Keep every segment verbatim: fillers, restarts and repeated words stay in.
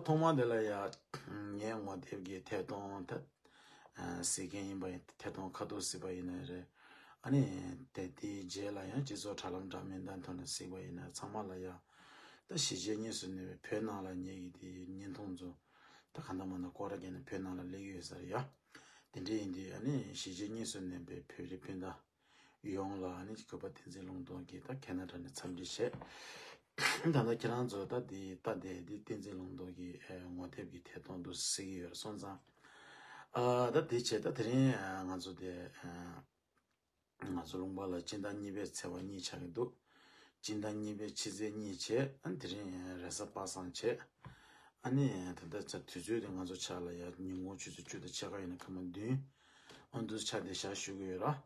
ཐོག་མ་དེ་ལ་ཡ་ངའི་ངོ་དེབ་ཀྱི་ཐད་གཏོང་ད་གཟིགས་མཁན་ཡིན་པ་ཡིན། ཐད་གཏོང་ཁ་ཐུག་གཟིགས་པ་ཡིན་ན་རེད། ཨ་ནི་དེ་དེའི་རྗེས་ལ་ཡང་སྤྱི་ཚོགས་དྲ་ལམ་འདྲ་མིན་འདྲ་ཐོག་ནས་གཟིགས་པ་ཡིན་ན་ཚང་མ་ལ་ཡ་ད་གཞིས་བྱེས་གཉིས་སུ་གནས་པའི་བོད་ནང་ལ་ངེད་ཀྱི་དེའི་བརྙན་ཐུང་ཚོ་ད་གང་ལྟར་མ་ན་སྐོར་ར་བརྒྱབ་ནས་བོད་ནང་ལ་སླེབས་ཡོད་ས་རེད་ཡ། དེ་འདྲ་ཡིན་དུས་ཨ་ནི་གཞིས་བྱེས་གཉིས་སུ་གནས་པའི་བོད་རིགས་སྤུན་ཟླ་ཡོངས་ལ་ཨ་ནི་གུས་པ་བསྟན་འཛིན་ལུང་རྟོགས་ཀྱིས་ད་ཁེ་ན་ཌ་ནས་འཚམས་འདྲི་བྱས། ད་ལྟ་ཁྱེད་རང་ཚོ་ད་འདི་ལྟ་དེ་འདི་བསྟན་འཛིན་ལུང་རྟོགས་ཀྱི་ངོ་དེབ་ཀྱི་ཐད་གཏོང་དུ་གཟིགས་ཀྱི་ཡོད་རེད་སོང་ཙང་། ཨ་ད་དེ་བྱས་ད་དེ་རིང་ང་ཚོ་དེ་ང་ཚོ་ལུང་པ་ལ་སྤྱི་ཟླ་གཉིས་པའི་ཚེས་པ་གཉིས་ཆགས་ཀྱི་འདུག་སྤྱི་ཟླ་གཉིས་པའི་ཕྱི་ཚེས་གཉིས་བྱས། ཨ་དེ་རིང་རེས་གཟའ་པ་སངས་བྱས། ཨ་ནི་ད་ལྟ་ཆ་དུས་ཚོད་དེ་ང་ཚོ་ཆ་ལ་ཡ་ཉིན་གུང་ཆུ་ཚོད་བཅུ་དང་ཕྱེད་ཀ་ཡིན་ན་སྐར་མ་བདུན། ཨོ་འདུག་ཆ་དེ་བཞག་ཞུ་གི་ཡོད་ར།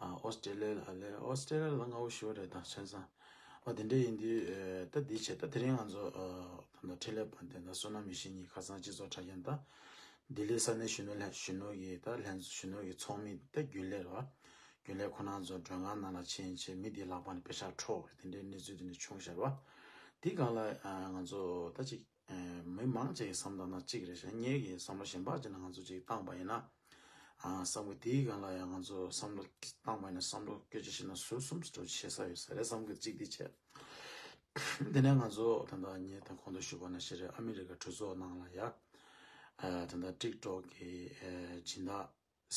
ཨ་ཨོ་སི་ཀྲེ་ལི་ཡ་ལ་ཨོ་སི་ཀྲེ་ལི་ཡ་ལ་སྔ་བོ་ཞུ་བ་རེད་ད་ཆ་ཚང་། ཨ་དེ་འདྲ་ཡིན་དུས་ད་འདི་བྱས་ད་དེ་རིང་ང་ཚོ་ད་ལྟ་འཕྲིན་ལས་པ་དེ་ད་བསོད་ནམས་ཡེ་ཤེས་གཉིས་ཁ་སང་སྤྱི་ཚོགས་དྲ་རྒྱ་ད་ལྡི་ལི་ས་གནས་གཞོན་ནུ་ལྷན་གཞོན་ནུ་ཡི་ད་ལྷན་གཞོན་ནུ་ཡི་ཚོགས་མི་ད་རྒྱུན་ལས་ར། རྒྱུན་ལས་ཁོ་རང་ཚོ་མགྲོན་ཁང་ནང་ལ་ཕྱིན་བྱས་མི་དེའི་ལག་པ་ནས་པེ་ཤག་འཕྲོག་དེ་འདྲའི་གནས་ཚུལ་དེ་འདྲ་བྱུང་ཤག་ར། དེའི་སྒང་ལ་ང་ཚོ་ད་ཅིག་མི་མང་ཆེ་གི་བསམ་བློ་ན་གཅིག་རེད་ཤག་ངེད་ཀྱི་བསམ་བློ་གཞན་པ་ཅིག་ན་ང་ཚོ་ཅིག་བཏང་པ་ཡིན་ན། བསམ་གི་དེའི་སྒང་ལ་ཡང་ང་ཚོ་བསམ་བློ་བཏང་པ་ཡིན་ན་བསམ་བློ་སྐྱོ་ཅིག་བྱས་ན་ཟུར་གསུམ་ཙམ་བྱེད་ས་ཡོད་ས་རེད་བསམ་གི་གཅིག་དེ་བྱས། དེ་ནས་ང་ཚོ་ད་ལྟ་ངས་ད་གོང་དུ་ཞུས་པ་ནང་བཞིན་རེད། ཨ་མི་རི་ཀ་གྲོས་ཚོགས་ནང་ལ་ཡ་ད་ལྟ་ཊིག་ཊོག་གི་སྦྱིན་བདག་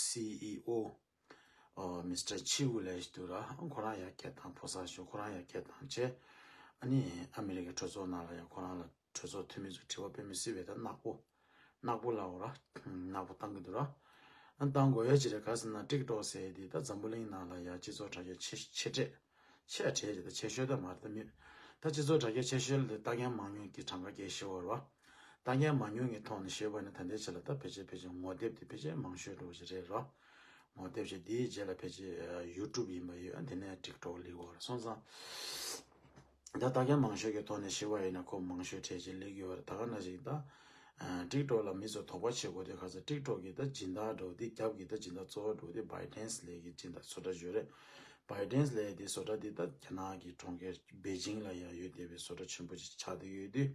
སི་ཨི་ཨོ། ཨོ། མི་སི་ཊར་ཆི་ཝུ་ལབ་ཡ་ཞིག་འདུག་ར། ཁོ་རང་ཡར་སྐད་བཏང་ཕོ་གསར་ཞིག་ཁོ་རང་ཡར་སྐད་བཏང་བྱས། ཨ་ནི་ཨ་མི་རི་ཀའི་གྲོས་ཚོགས་ནང་ལ་ཡང་ཁོ་རང་ལ་གྲོས་ཚོགས་འཐུས་མི་ཚོ་དྲི་བ་དཔེ་མི་སྲིད་པའི་ད་ནག་པོ། ནག་པོ་ལབ་དགོས་ར། ནག་པོ་བཏང་གི་འདུག་ར། ཨ་བཏང་དགོས་ཡ་ཅི་རེད་ག་ཟེར་ན་ཊིག་ཊོག་ཟེར་ཡ་དེ་ད་འཛམ་བུ་གླིང་ནང་ལ་ཡ་སྤྱི་ཚོགས་དྲ་རྒྱ་ཆེ་ཆེ་གྲས། ཆེ་གྲས་ཅིག་ད་ཆེ་ཤོས་ད་མ་རེད་ད་མི། ད་སྤྱི་ཚོགས་དྲ་རྒྱ་ཆེ་ཤོས་ལ་དེ་ལྟ་མཁན་མང་ཉུང་གི་གྲངས་ཀ་སྐད་ཤེས་བར་བ། ལྟ་མཁན་མང་ཉུང་གི་ཐོག་ནས་ཤེས་པ་ནི་ད་ལྟའི་ཆ་ལ་ད་ཕལ་ཆེར་ཕལ་ཆེར་ངོ་དེབ་དེ་ཕལ་ཆེར་མང་ཤོས་འགྲོ་བ་ཞིག་རེད་ར། ངོ་དེབ་ཞིག་དེའི་རྗེས་ལ་ཕལ་ཆེར་ཡུ་ཊུབ་ཡིན་པ་ཡོད། དེ་ནས་ཊིག་ཊོག་ལིག་བར་སོང་ཙང་། ད་ལྟ་མཁན་མང་ཤོས་ཀྱི་ཐོག་ནས་ཞུ་བ་ཡིན་ན་ཁོ་མང་ཤོས་གྲས་ཅིག་སླེབས་ཀྱི་ཡོད་རེད། ད་ག་ནང་བཞིན་ད་ཊིག་ཊོག་ལ་མི་ཚོ་དོགས་པ་བྱེད་དགོས་དུས་ཁ་སང་ཊིག་ཊོག་གི་ད་སྦྱིན་བདག་འདྲ་བོ་འདི་རྒྱབ་ཀྱི་ད་སྦྱིན་བདག་གཙོ་བོ་འདྲ་བོ་འདི་བྷའི་ཌེན་ལབ་ཀྱི་སྦྱིན་བདག་བཟོ་གྲྭ་ཡོད་རེད། བྷའི་ཌེན་ལབ་ཀྱི་དེ་བཟོ་གྲྭ་འདི་ད་རྒྱ་ནག་གི་གྲོང་ཁྱེར་པེ་ཅིང་ལ་ཡང་ཡོད་བསྡད་པའི་བཟོ་གྲྭ་ཆེན་པོ་ཅིག་ཆགས་བསྡད་ཡོད་དུས།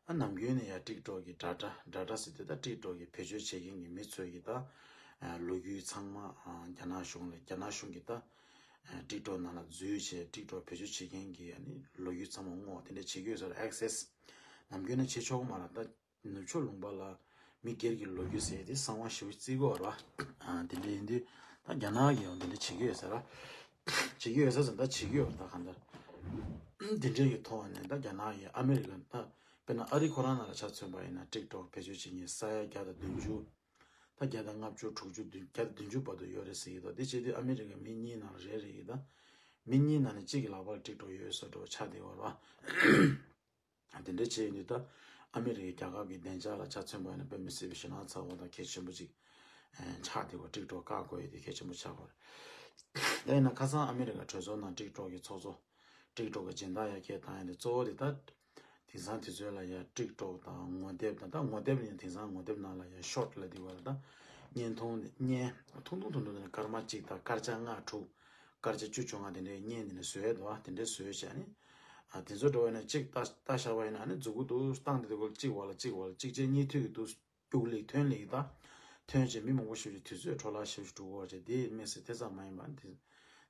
ཨ་ནམ་རྒྱུན་ནས་ཡང་ཊིག་ཊོག་གི་ཌེ་ཊ་ཌེ་ཊ་ཟེར་དུས་ད་ཊིག་ཊོག་གི་བེད་སྤྱོད་བྱེད་མཁན་གྱི་མི་ཚོ་ཡི་ད་ལོ་རྒྱུས་ཚང་མ་རྒྱ་ནག་གཞུང་ལ་རྒྱ་ནག་གཞུང་གི་ད། ཊིག་ཊོག་ནང་ལ་འཛུལ་བྱས་ཊིག་ཊོག་བེད་སྤྱོད་བྱེད་མཁན་གྱི་ཨ་ནི་ལོ་རྒྱུས་ཚང་མ་སྔོག་དེ་འདྲ་བྱེད་ཀྱི་ཡོད་ས་རེད། ཨེག་སེ་སི་ནམ་རྒྱུན་ནས་བྱེད་ཆོག་གི་མ་རེད། ད་ནུབ་ཕྱོགས་ལུང་པ་ལ་མི་སྒེར་གྱི་ལོ་རྒྱུས་ཟེར་དེ་གསང་བ་ཞེ་པོ་བརྩི་གི་ཡོད་རེད་བ། དེ་འདྲ་ཡིན་དུས་ད་རྒྱ་ནག་གིས་ཡང་དེ་འདྲ་བྱེད་ཀྱི་ཡོད་ས་རེད། བྱེད་ཀྱི་ཡོད་ས་ཟེར་ད་བྱེད་ཀྱི་ཡོད་རེད། ད་གང་ལྟར་དེ་འདྲ་གི་ཐོག་ནས་ད་རྒྱ་ནག་གིས་ཨ་མི་རི་ཀ་ད་དཔེར་ན་ཨ་རི་ཁོ་རང་ནང་ལ་ཆ་མཚོན་པ་ཡིན་ན་ཊིག་ཊོག་བེད་སྤྱོད་བྱེད་མཁན་ས་ཡ་བརྒྱ་དང་བདུན་ཅུ། ད་བརྒྱ་དང་ལྔ་བཅུ་དྲུག་ཅུ་བདུན་བརྒྱ་དང་བདུན་ཅུ་བར་དུ་ཡོད་རེད་ཟེར་གྱི་འདུག་དེ་བྱེད་དུས་ཨ་མི་རི་ཀའི་མི་གཉིས་ནང་ལ་རེ་རེ་ཡིན་ད། མི་གཉིས་ནང་ནས་གཅིག་གི་ལག་པར་ཊིག་ཊོག་ཡོད་ས་འདྲ་བོ་ཆགས་བསྡད་ཡོད་རེད་བ། དེ་འདྲ་བྱས་ཡོད་དུས་ད་ཨ་མི་རི་ཀའི་རྒྱལ་ཁབ་ཀྱི་བདེ་འཇགས་ལ་ཆ་མཚོན་པ་ཡིན་ན་དཔེ་མི་སྲིད་པའི་ཞེད་སྣང་ཚ་བོ་དང་གལ་ཆེན་པོ་ཅིག་ཆགས་བསྡད་པ། ཊིག་ཊོག་བཀག་དགོས་ཡོད་དེ་གལ་ཆེན་པོ་ཆགས་དགོས་རེད། ད་ཡིན་ན་ཁ་སང་ཨ་མི་རི་ཀ་གྲོས་ཚོགས་ནང་ཊིག་ཊོག་གི་ཚོགས་གཙོ། ཊིག་ཊོག་གི་སྦྱིན་བདག་ཡར་སྐད་བཏང་ཡ་དེ་གཙོ་བོ་དེ་ད། དེང་སང་དུས་ཚོད་ལ་ཡ་ཊིག་ཊོག་དང་ངོ་དེབ་དང་། ད་ངོ་དེབ་ནི་དེང་སང་ངོ་དེབ་ནང་ལ་ཡ་ཤོར་ཊི་ལབ་དུས་བ་ལ་ད་བརྙན་ཐུང་། བརྙན་ཐུང་ཐུང་ཐུང་ཐུང་དེ་ནས་སྐར་མ་གཅིག་དང་སྐར་ཆ་ལྔ་དྲུག་སྐར་ཆ་བཅུ་བཅོ་ལྔ་དེ་འདྲའི་བརྙན་དེ་ནས་བཟོས་འདུག་ཨ་དེ་འདྲའི་བཟོས་བྱས་ནི། ཨ་དེ་ཚོ་འགྲོ་བ་ཡིན་ན་གཅིག་ལྟ་ལྟ་བཞག་པ་ཡིན་ན་ཨ་ནི་མཛུབ་གུ་དུ་བཏང་དེ་དུ་གཅིག་བ་ལ་གཅིག་བ་ལ་གཅིག་བྱས་གཉིས་མཐུད་ཀྱི་འདུག་སྐྱུག་ལེགས་ཐོན་ལེགས་ད། ཐོན་བྱས་མི་མང་པོ་ཞེ་པོ་ཅིག་དུས་ཚོད་འཕྲོ་བརླག་ཞེ་པོ་ཅིག་འགྲོ་གི་ཡོད་རེད། དེ་དམིགས་བསལ་དེ་ཙམ་མ་ཡིན་པ་དེ།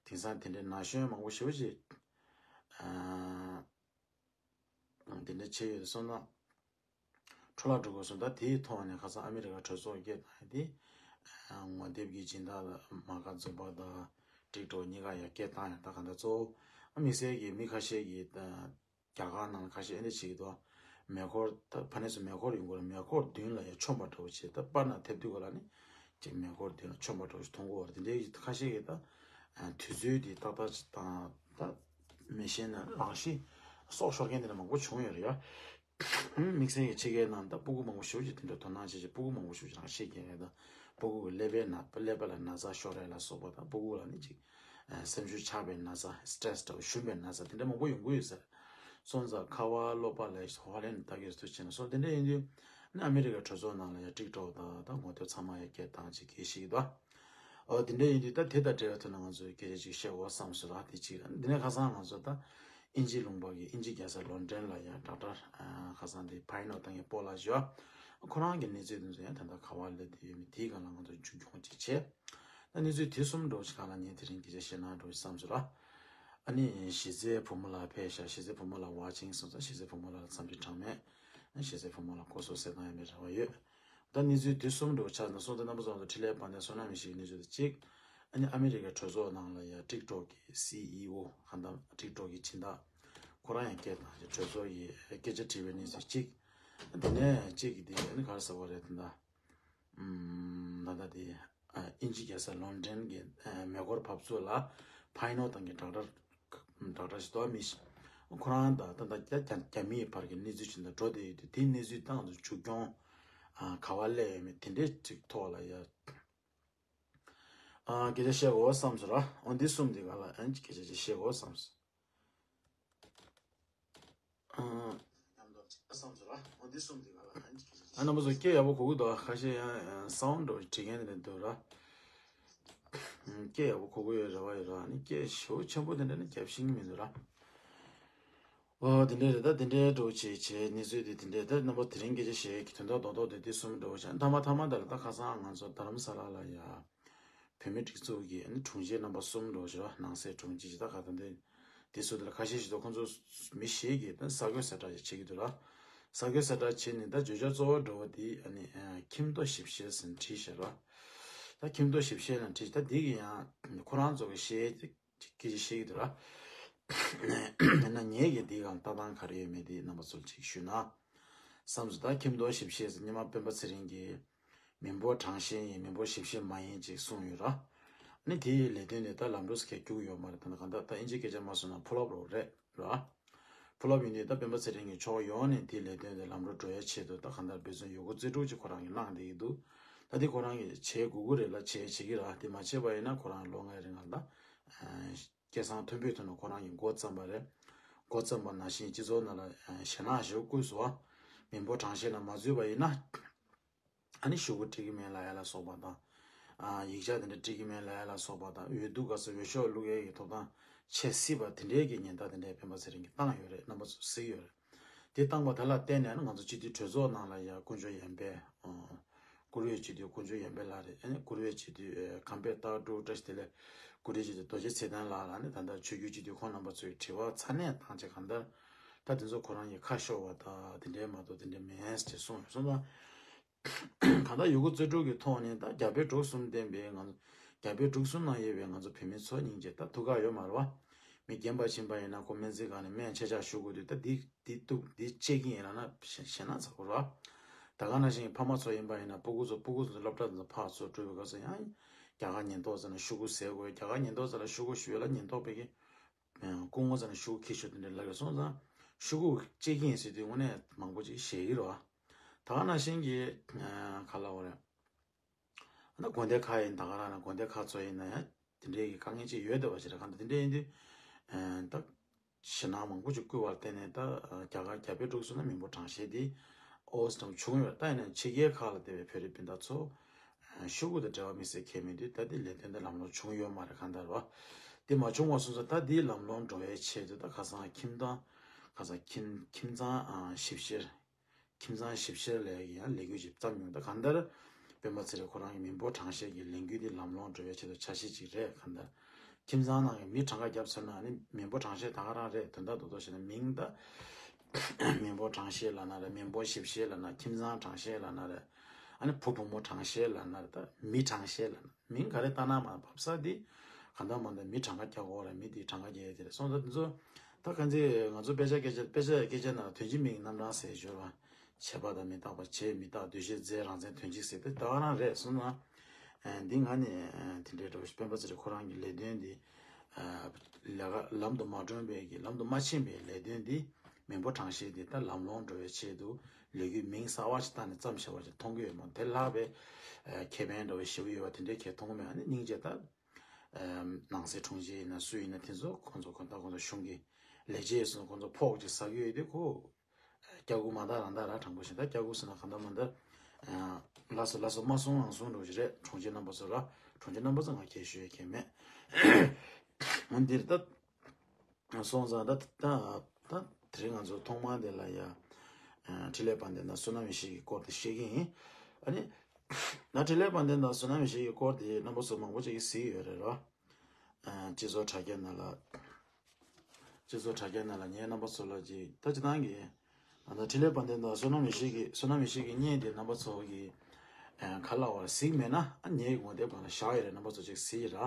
དེང་སང་དེ་འདྲའི་ན་གཞོན་མང་པོ་ཞེ་པོ་ཅིག་ཨ་དེ་འདྲ་བྱས་ཡོད་སོང་ན། འཕྲོ་བརླག་འགྲོ་གི་སོང་། ད་དེའི་ཐོག་ནས་ཁ་སང་ཨ་མི་རི་ཀ་གྲོས་ཚོགས་སྐད་བཏང་ཡ་དེ། ངོ་དེབ་ཀྱི་སྦྱིན་བདག་མཱ་ཀ་ཛུ་པར་དང་ཊིག་ཊོག་གཉིས་ཀ་ཡ་སྐད་བཏང་ཡ། ད་ག་འདྲ་གཙོ་བོ་དམིགས་བསལ་གྱི་མི་ཁ་ཤས་ཀྱིས་ད། རྒྱ་གར་ནང་ལ་ཁ་ཤས་ཨེ་འདྲ་བྱེད་ཀྱི་འདུག་མེ་འཁོར་ད་ཕ་ནས་སུ་མེ་འཁོར་ཡོང་གི་རེད། མེ་འཁོར་མདུན་ལ་ཡ་མཆོངས་པ་འདྲ་བོ་བྱས། ད་པར་ནང་ཐེབས་དུས་ག་ལ་ནི་ཅིག་མེ་འཁོར་མདུན་ལ་མཆོངས་པ་འདྲ་བོ་ཞིག་མཐོང་གི་ཡོད་རེད། དེ་འདྲའི་ཁ་ཤས་ཀྱིས་ད་དུས་ཚོད་འདི་ཏག་ཏག་ཅིག་དང་ད་མི་ཤེས་ན་རང་ཤི་སྲོག་ཤོར་མཁན་དེ་འདྲ་མང་པོ་བྱུང་ཡོད་རེད་ཡ། དམིགས་བསལ་གྱི་ཕྱི་རྒྱལ་ནང་ད་སྤུ་གུ་མང་པོ་ཞེ་པོ་ཅིག་དེ་འདྲ་དོ་སྣང་བྱེད་ཅིག་སྤུ་གུ་མང་པོ་ཞེ་པོ་ཅིག་རང་ཤི་རྐྱེན་རེད། ད་སྤུ་གུ་གི་ཀླད་པའི་ན་ཀླད་པ་ལ་ན་ཚ་ཤོར་རེད་ལ་སོགས་པ། ད་སྤུ་གུ་ལ་ནི་ཅིག་སེམས་ཤུགས་ཆག་པའི་ན་ཚ། སི་ཊེ་རེ་སི་འདྲ་བོ་ཞུམ་པའི་ན་ཚ་དེ་འདྲ་མང་པོ་ཡོང་གི་ཡོད་ཟེར། སོང་ཙང་ཁ་བ་གློ་བ་ལ་ཧོ་ལན་ལྟ་གི་ཐུག་ཕྱིན་ན་སོང་། དེ་འདྲ་ཡིན་དུས་ནི་ཨ་མི་རི་ཀའི་གྲོས་ཚོགས་ནང་ལ་ཡ་ཊིག་ཊོག་དང་ད་ངོ་དེབ་ཚང་མ་ཡ་སྐད་བཏང་ཅིག་གི་ཞིག་ད། ཨོ་དེ་འདྲ་ཡིན་དུས་ད་དེ་དང་འབྲེལ་བའི་ཐོག་ནས་ང་ཚོས་སྐད་ཆ་ཅིག་བཤད་དགོས་བསམ་སོང་ར། དེ་གཅིག་ར། འདི་ནས་ཁ་སང་ང་ཚོ་ད་ དབྱིན་ཇི་ལུང་པ་གི་དབྱིན་ཇི་རྒྱལ་ས་ལོན་ཌོན་ལ་ཡང་ཌོག་ཊར་ཁ་སང་དེ་ཕ་ཡི་ནོ་བཏང་གི་སྤོ་ལགས་ཞུ་བ། ཁོ་རང་གི་གནས་ཚུལ་དེ་ཚོ་ཡང་ད་ལྟ་ག་བ་སླེབས་བསྡད་ཡོད་མེད་དེའི་སྒང་ལ་ང་ཚོ་མཇུག་སྐྱོང་ཅིག་བྱས། ད་གནས་ཚུལ་དེ་གསུམ་འདྲ་བོ་ཞིག་སྒང་ལ་ངས་དེ་རིང་སྐད་ཆ་བཤད་ན་འདྲ་བོ་བསམ་སོང་ར། ཨ་ནི་གཞི་རྩའི་བུ་མོ་ལགས་ཕེབས་ཤག་གཞི་རྩའི་བུ་མོ་ལགས་ཝ་ཆིང་སོང་ཙང་གཞི་རྩའི་བུ་མོ་ལགས་ལ་འཚམས་འདྲི་གྲངས་མེད། གཞི་རྩའི་བུ་མོ་ལགས་སྐུ་གཟུགས་གསལ་ཐང་ཡོད་པའི་རེ་བ་ཡོད། ད་གནས་ཚུལ་དེ་གསུམ་འདྲ་བོ་ཆགས་ན་སོང་ཙང་རྣམ་པ་ཚོ་ལ་འཕྲིན་ལས་སྤར་ནས་བསོད་ནམས་ཡེ་ཤེས་ཀྱི་གནས་ཚུལ་དེ་གཅིག་ཨ་ནི་ཨ་མི་རི་ཀའི་གྲོས་ཚོགས་ནང་ལ་ཡ་ཊིག་ཊོག་གི་སི་ཨི་ཨོ་གང་ལྟར་ཊིག་ཊོག་གི་སྦྱིན་བདག་ཁོ་རང་ཡང་སྐད་བཏང་ཞིང་གྲོས་ཚོགས་ཀྱི་སྐད་ཆ་དྲི་བའི་གནས་ཚུལ་གཅིག་དེ་ནས་གཅིག་གི་དེ་ཨ་ནི་ག་རེ་ཟེར་བ་རེད་ད། ད་ལྟ་དེ་དབྱིན་ཇི་རྒྱལ་ས་ལོན་ཌོན་གྱི་མེ་འཁོར་བབས་ཚུགས་ལ་ཕ་ཡི་ནོ་བཏང་གི་ཌོག་ཊར་ཌོག་ཊར་ཞིག་འདུག་མི་ཞིག་ཁོ་རང་དང་ད་ལྟ་རྒྱ་རྒྱ་རྒྱ་མིའི་བར་གྱི་གནས་ཚུལ་ཅིག་དང་འགྲོ་བསྡད་ཡོད་དུས་དེའི་གནས་ཚུལ་ཏང་དུ་མཇུག་སྐྱོང་ག་བ་སླེབས་ཡོད་མེད་དེ་འདྲའི་ཅིག་ཐོག་ལ་ཡ་སྐད་ཆ་བཤད་དགོས་བསམ་སོང་ར། འོ་འདི་གསུམ་དེ་ག་ལ་ཨན་ཅིག་སྐད་ཆ་ཅིག་བཤད་དགོས་བསམ་སོང་། ཨ་རྣམ་པ་ཚོ་སྐད་ཡག་པོ་གོ་གི་འདུག་ཁ་ཤས་ཡང་སའུན་ཌི་འདྲ་བོ་བྲིས་མཁན་དེ་འདྲ་འདུག་ར། སྐད་ཡག་པོ་གོ་གི་ཡོད་རེ་བ་ཡོད་ར། ཨ་ནི་སྐད་ཞེ་པོ་ཆེན་པོ་དེ་འདྲ་ནི་རྒྱབ་ཤེས་ཀྱི་མི་འདུག་ར། ཨོ་དེ་འདྲ་རེད། ད་དེ་འདྲའི་འདྲ་བོ་བྱས་བྱས་གནས་ཚུལ་དེ་དེ་འདྲ་ད་རྣམ་པ་དེ་རིང་སྐད་ཆ་བཤད་ཀྱི་དོན་དག་རྡོག་རྡོག་དེ་དེ་གསུམ་འདྲ་བོ་བྱས། མཐའ་མ་མཐའ་མ་དེ་ལ་ད་ཁ་སང་ང་ཚོ་རྡ་རམ་ས་ལ་ལ་ཡ། བོད་མི་སྒྲིག་འཛུགས་ཀྱི་ཨ་ནི་དྲུང་ཆེ་རྣམ་པ་གསུམ་འགྲོ་བཞིན་ནང་སྲིད་དྲུང་ཆེ་ཇི་ལྟར་ག་དང་འདི་འདི་སུ་དེ་ལ་ཁ་ཤས་ཤིག་ཏུ་ཁོང་ཚོ་མི་ཞིག་གིས་ད་གསར་འགོད་གསལ་བསྒྲགས་ཤིག་བྱེད་ཀྱི་འདུག་ལ། གསར་འགོད་གསལ་བསྒྲགས་བྱས་ནས་ད་བརྗོད་བྱ་གཙོ་བོ་འགྲོ་བ་འདི་ཨ་ནི་ཁྱིམ་ཐོ་ཞིབ་བཤེར་ཟེར་ནས་བྲིས་བཞག་ལ། ད་ཁྱིམ་ཐོ་ཞིབ་བཤེར་ལ་བྲིས་ད་འདི་གི་ཡང་ཁོ་རང་ཚོ་གི་བཤད་སྐད་ཆ་བཤད་ཀྱི་འདུག་ལ། ཡིན་ན་ངས་ཀྱི་འདི་གང་ལྟ་སྟངས་ག་རེ་ཡོད་མེད་འདི་རྣམ་པ་ཚོར་ཅིག་ཞུས་ན། བསམ་སོང་། ད་ཁྱིམ་ཐོ་ཞིབ་བཤེར་ཟེར་སྔོན་མ་སྤེན་པ་ཚེ་རིང་གིས། མི་འབོར་གྲངས་བཤེར་ཡིན་མི་འབོར་ཞིབ་བཤེར་མ་ཡིན་ཅེས་གསུངས་ཡོད་ར། ནི་དེའི་ལས་དོན་དེ་ད་ལམ་འགྲོ་སྐད་རྒྱུག་ཡོད་མ་རེད། ད་ནི་གང་ལྟར་ད་ཨིན་ཇིའི་སྐད་ཆ་མ་སོང་ན་ཕུལ་ཨབ་རོགས་རེད་ར། ཕུལ་ཨབ་ཡིན་དུས་ད་སྤེན་པ་ཚེ་རིང་གིས་ཕྱོགས་ཡོངས་ནས་དེའི་ལས་དོན་དེ་ལམ་འགྲོ་འགྲོ་ཡའི་ཆེད་དུ་ད་གང་ལྟར་འབད་བརྩོན་ཡོད་རྒུ་རྩལ་སྤྲུགས་ཀྱིས་ཁོ་རང་གིས་གནང་བསྡད་ཀྱི་འདུག་ད་དེ་ཁོ་རང་གིས་བྱེད་དགོས་ཀྱི་རེད་ལ་བྱེད་བྱེད་ཀྱི་ར། དེ་མ་བྱས་པ་ཡིན་ན་ཁོ་རང་ལོ་ལྔའི་རིང་ལ་ད་སྐལ་བཟང་མཐོན་པོའི་ཐོག་ནས་ཁོ་རང་གིས་འགོ་བརྩམས་པ་རེད། འགོ་བརྩམས་པ་ནང་བཞིན་སྤྱི་ཚོགས་ནང་ལ་ཞེད་སྣང་ཞེ་པོ་བསྐུལ་སོང་བ། མི་འབོར་གྲངས་བཤེར་ནང་མ་འཛུལ་བ་ཡིན་ན། ཨ་ནི་ཤོག་གུ་སྤྲད་ཀྱི་མེད་ལབ་ཡ་ལ་སོགས་པ་དང་། ཨ་ཡིག་ཆ་དེ་འདྲ་སྤྲད་ཀྱི་མེད་ལབ་ཡ་ལ་སོགས་པ་དང་། འོས་བསྡུ་སྐབས་སུ་འོས་ཤོག་བླུག་ཡ་གི་ཐོབ་ཐང་ཆད་སྲིད་པ་དེ་འདྲའི་གི་ཉེན་བརྡ་དེ་འདྲའི་སྤེན་པ་ཚེ་རིང་གིས་བཏང་ཡོད་རེད། རྣམ་པ་ཚོ་གཟིགས་ཡོད་རེད། དེ་བཏང་པ་དེ་ལ་བརྟེན་ནས་ང་ཚོ་སྤྱི་འཐུས་གྲོས་ཚོགས་ནང་ལ་ཡ་དཀོན་མཆོག་ཡར་འཕེལ། ཨ་བཀུར་འོས་སྤྱི་འཐུས་དཀོན་མཆོག་ཡར་འཕེལ་ལགས་རེད། ཨ་ནི་བཀུར་འོས་སྤྱི་འཐུས་ཨ་ཁམས་པའི་སྟག་ཕྲུག་བཀྲ་ཤིས་བདེ་ལེགས། བཀུར་འོས་སྤྱི་འཐུས་རྡོ་རྗེ་ཚེ་བརྟན་ལགས་ལ་ནི་ད་ལྟ་ཆོས་བརྒྱུད་སྤྱི་འཐུས་ཁོང་རྣམ་པ་ཚོས་དྲི་བ་ཚ་ནན་བཏང་བྱས་གང་ལྟར་ད་དེ་ཚོ་ཁོ་རང་གི་ཁ་ཤོར་བ་དང་དེ་འདྲའི་མ་གཏོགས་དེ་འདྲའི་མེད་ཅེས་གསུངས་ཡོད། སོང་ཙང་། གང་ལྟར་ཡོད་རྒུ་རྩལ་སྤྲུགས་ཀྱི་ཐོག་ནས་ད་རྒྱ་བལ་འབྲུག་གསུམ་ལྡན་པའི་ང་ཚོ་རྒྱ་བལ་འབྲུག་གསུམ་ནང་ཡོད་པའི་ང་ཚོ་བོད་མི་ཚོ་སྙིང་རྗེ་ད་ཐུགས་ཁག་ཡོད་མ་རེད་བ། མི་རྒན་པ་ཕྱིན་པ་ཡིན་ན་ཁོ་སྨན་རྩིས་ཁང་ནས་སྨན་ཆ་ཆག་ཞུ་དགོས་དུས་ད་འདི་འདི་གཏུབ་འདི་བཅད་ཀྱི་ཡིན་ལབ་ན་ཞེ་ཞེད་སྣང་ཚ་པོ་རེད་བ། ད་ག་ནང་བཞིན་ཕ་མ་ཚོ་ཡིན་པ་ཡིན་ན་སྤུ་གུ་ཚོ་སྤུ་གུ་ཚོ་སློབ་གྲྭ་དེ་ཚོ་ཕར་ཚུར་འགྲོ་བའི་སྐབས་སུ་ཡང་རྒྱ་གར་ཉེན་རྟོག་ཚོ་ནས་ཤོག་གུ་བཟེད་དགོས། རྒྱ་གར་ཉེན་རྟོག་ཚོ་ལ་ཤོག་གུ་ཞུ་ཡ་ལ་ཉེན་རྟོག་པས་ཀྱི། སྐུ་ངོ་ཚོ་ནས་ཤོག་གུ་འཁྱེར་ཤོག་དེ་འདྲ་ལབ་ཡོད། སོང་ཙང་ཤོག་གུ་བཅད་ཀྱི་ཡིན་ཟེར་དུས་དངོས་གནས་མང་པོ་ཅིག་ཞེད་ཀྱི་རེད་བ། ད་ག་ནང་བཞིན་གྱི་ག་ལབ་དགོས་རེད། ད་དགོན་སྡེ་ཁག་ཡིན་ད་ག་རང་ན་དགོན་སྡེ་ཁག་ཚོ་ཡིན་ན་ཡང་དེ་འདྲའི་གི་དཀའ་ངལ་ཅིག་ཡོད་བསྡད་པ་ཞིག་རེད། གང་ལྟར་དེ་འདྲ་ཡིན་དུས་ད་ཞེད་སྣང་མང་པོ་ཅིག་བསྐུལ་བར་བརྟེན་ནས་ད་རྒྱ་གར་རྒྱ་བལ་འབྲུག་གསུམ་ན་མི་འབོར་གྲངས་བཤེར་དེ་ཨོ་ཙམ་བྱུང་ཡོད། ད་ཡིན་ན་ཕྱི་རྒྱལ་ཁག་ལ་བསྡད་པའི་བོད་རིགས་སྤུན་ཟླ་ཚོ་ཤོག་གུ་དང་འབྲེལ་བ་དམིགས་བསལ་འཁྱེར་མེད་དུས་ད་དེ་ལས་དོན་དེ་ལམ་ལྷོང་བྱུང་ཡོད་མ་རེད། གང་ལྟར་བ་དེ་མ་བྱུང་བ་སོང་ཙང་ད་དེ་ལམ་ལྷོང་འགྲོ་བའི་ཆེད་དུ་ད་ཁ་སང་ཁྱིམ་ཚང་ཁ་སང་ཁྱིམ་ཁྱིམ་ཚང་ཞིབ་བཤེར། ཁྱིམ་ཚང་ཞིབ་བཤེར་ལས་ཀྱི་ཡང་ལས་འགུལ་ཅིག་བརྩམས་མྱོང་། ད་གང་ལྟར་སྤེན་པ་ཚེ་རིང་ཁོ་རང་གི་མི་འབོར་གྲངས་བཤེར་གྱི་ལས་འགུལ་འདི་ལམ་ལྷོང་འགྲོ་བའི་ཆེད་དུ་འཆར་གཞི་ཅིག་རེད། གང་ལྟར་ཁྱིམ་ཚང་ནང་གི་མི་གྲངས་ཀ་བརྒྱབ་ཚར་ན་ནི་མི་འབོར་གྲངས་བཤེར་ད་ག་རང་རེད། དོན་དག་རྡོག་རྡོག་བཤད་ན་མིང་ད་མི་འབོར་གྲངས་བཤེར་ལབ་ན་རེད། མི་འབོར་ཞིབ་བཤེར་ལབ་ན། ཁྱིམ་ཚང་གྲངས་བཤེར་ལབ་ན་རེད། ཨ་ནི་བུ་བུ་མོ་གྲངས་བཤེར་ལབ་ན་རེད། ད་མི་གྲངས་བཤེར་ལབ་ན། མིང་ག་རེ་བཏགས་ན་མ་བབས་ས་དེ་གང་ལྟར་མ་ལྟར་མི་གྲངས་ཀ་རྒྱག་དགོས་རེད། མི་དེའི་གྲངས་ཀ་རྒྱག་ཡས་དེ་རེད། སོང་ཙང་དེ་ཚོ་ད་གང་ཚེ་ང་ཚོ་དཔེ་ཆ་སྐད་ཆ་དཔེ་ཆ་སྐད་ཆ་ནང་དོན་གཅིག་མིང་རྣམ་གྲངས་ཟེར་སྦྱོར་བ། བྱེད་པ་དང་མི་རྟག་པ། བྱས་མི་རྟག་འདུ་ཤེས་རྫས་རང་མཚན་དོན་གཅིག་ཟེར་དེ་ད་ག་རང་རེད། སོང་ཙང་འདི་ང་ནི་དེ་འདྲའི་འགྲོ་སྤེན་པ་ཚེ་རིང་ཁོ་རང་གི་ལས་དོན་འདི་ལས་ཀ་ལམ་དུ་མ་འགྲོ་བའི་གི་ལམ་དུ་མ་ཕྱིན་པའི་ལས་དོན་འདི་མི་འབོར་གྲངས་བཤེར་འདི་ད་ལམ་ལྷོང་འགྲོ་བའི་ཆེད་དུ་ལས་འགུལ་མིང་གསར་བ་ཞིག་བཏགས་ནས་བརྩམས་བཞག་པ་ཞིག་མཐོང་གི་ཡོད་མ་རེད། དེ་ལྷག་པའི་ཁེ་ཕན་འདྲ་བོ་ཞེ་པོ་ཡོད་པ་དེ་འདྲའི་གལ་མཐོང་གི་མེད། ཨ་ནི་སྙིང་རྗེ་ད་ནང་སྲིད་དྲུང་ཆེ་ཡིན་ན་སུ་ཡིན་ན་དེ་ཚོ་ཁོང་ཚོ་ཁོ་ད་ཁོང་ཚོ་གཞུང་གི་ལས་བྱེད་སོང་ཁོང་ཚོ་ཕོགས་ཅིག་ཟ་གི་ཡོད་དུས་ཁོ་སྐྱ་གུ་མ་དག་རང་དག་ར་དྲང་པོ་བཤད་ད་སྐྱ་གུ་ཟེར་ན་གང་ལྟར་མ་ལྟར་ལགས་སོ་ལགས་སོ་མ་གསུང་རང་གསུང་འགྲོ་གི་རེད། དྲུང་ཆེ་རྣམ་པ་ཚོ་ར་དྲུང་ཆེ་རྣམ་པ་ཚོ་ང་ཁྱད་ཞུ་ཡས་ཁྱད་མེད། འོན་ཏེ་ད་ སོང་ཙང་ད་ད་ད་དེ་རིང་ང་ཚོ་ཐོག་མར་དེ་ལ་ཡ། ཨ། འཕྲིན་ལས་དཔལ་ལྡན་དང་བསོད་ནམས་ཡེ་ཤེས་ཀྱི་སྐོར་དེ་བཤད་ཀྱི་ཡིན། ཨ་ནི། ད་འཕྲིན་ལས་དཔལ་ལྡན་དང་བསོད་ནམས་ཡེ་ཤེས་ཀྱི་སྐོར་དེ་རྣམ་པ་ཚོ་མང་པོ་ཅིག་གིས་གཟིགས་ཡོད་རེད་རོ། ཨ། སྤྱི་ཚོགས་དྲ་རྒྱ་ནང་ལ། སྤྱི་ཚོགས་དྲ་རྒྱ་ནང་ལ་ངས་རྣམ་པ་ཚོ་ལ་ཅིག་ད་སྤྱིར་བཏང་གི། ད་ལྟ་འཕྲིན་ལས་དཔལ་ལྡན་དང་བསོད་ནམས་ཡེ་ཤེས་ཀྱི་བསོད་ནམས་ཡེ་ཤེས་ཀྱི་བརྙན་དེ་རྣམ་པ་ཚོ་གིས། ཨ། ག་ལ་བར་གཟིགས་མེད་ན། ཨ། ངའི་ངོ་དེབ་སྒང་ལ་བཞག་ཡོད་རེད། རྣམ་པ་ཚོ་ཅིག་གཟིགས་ར།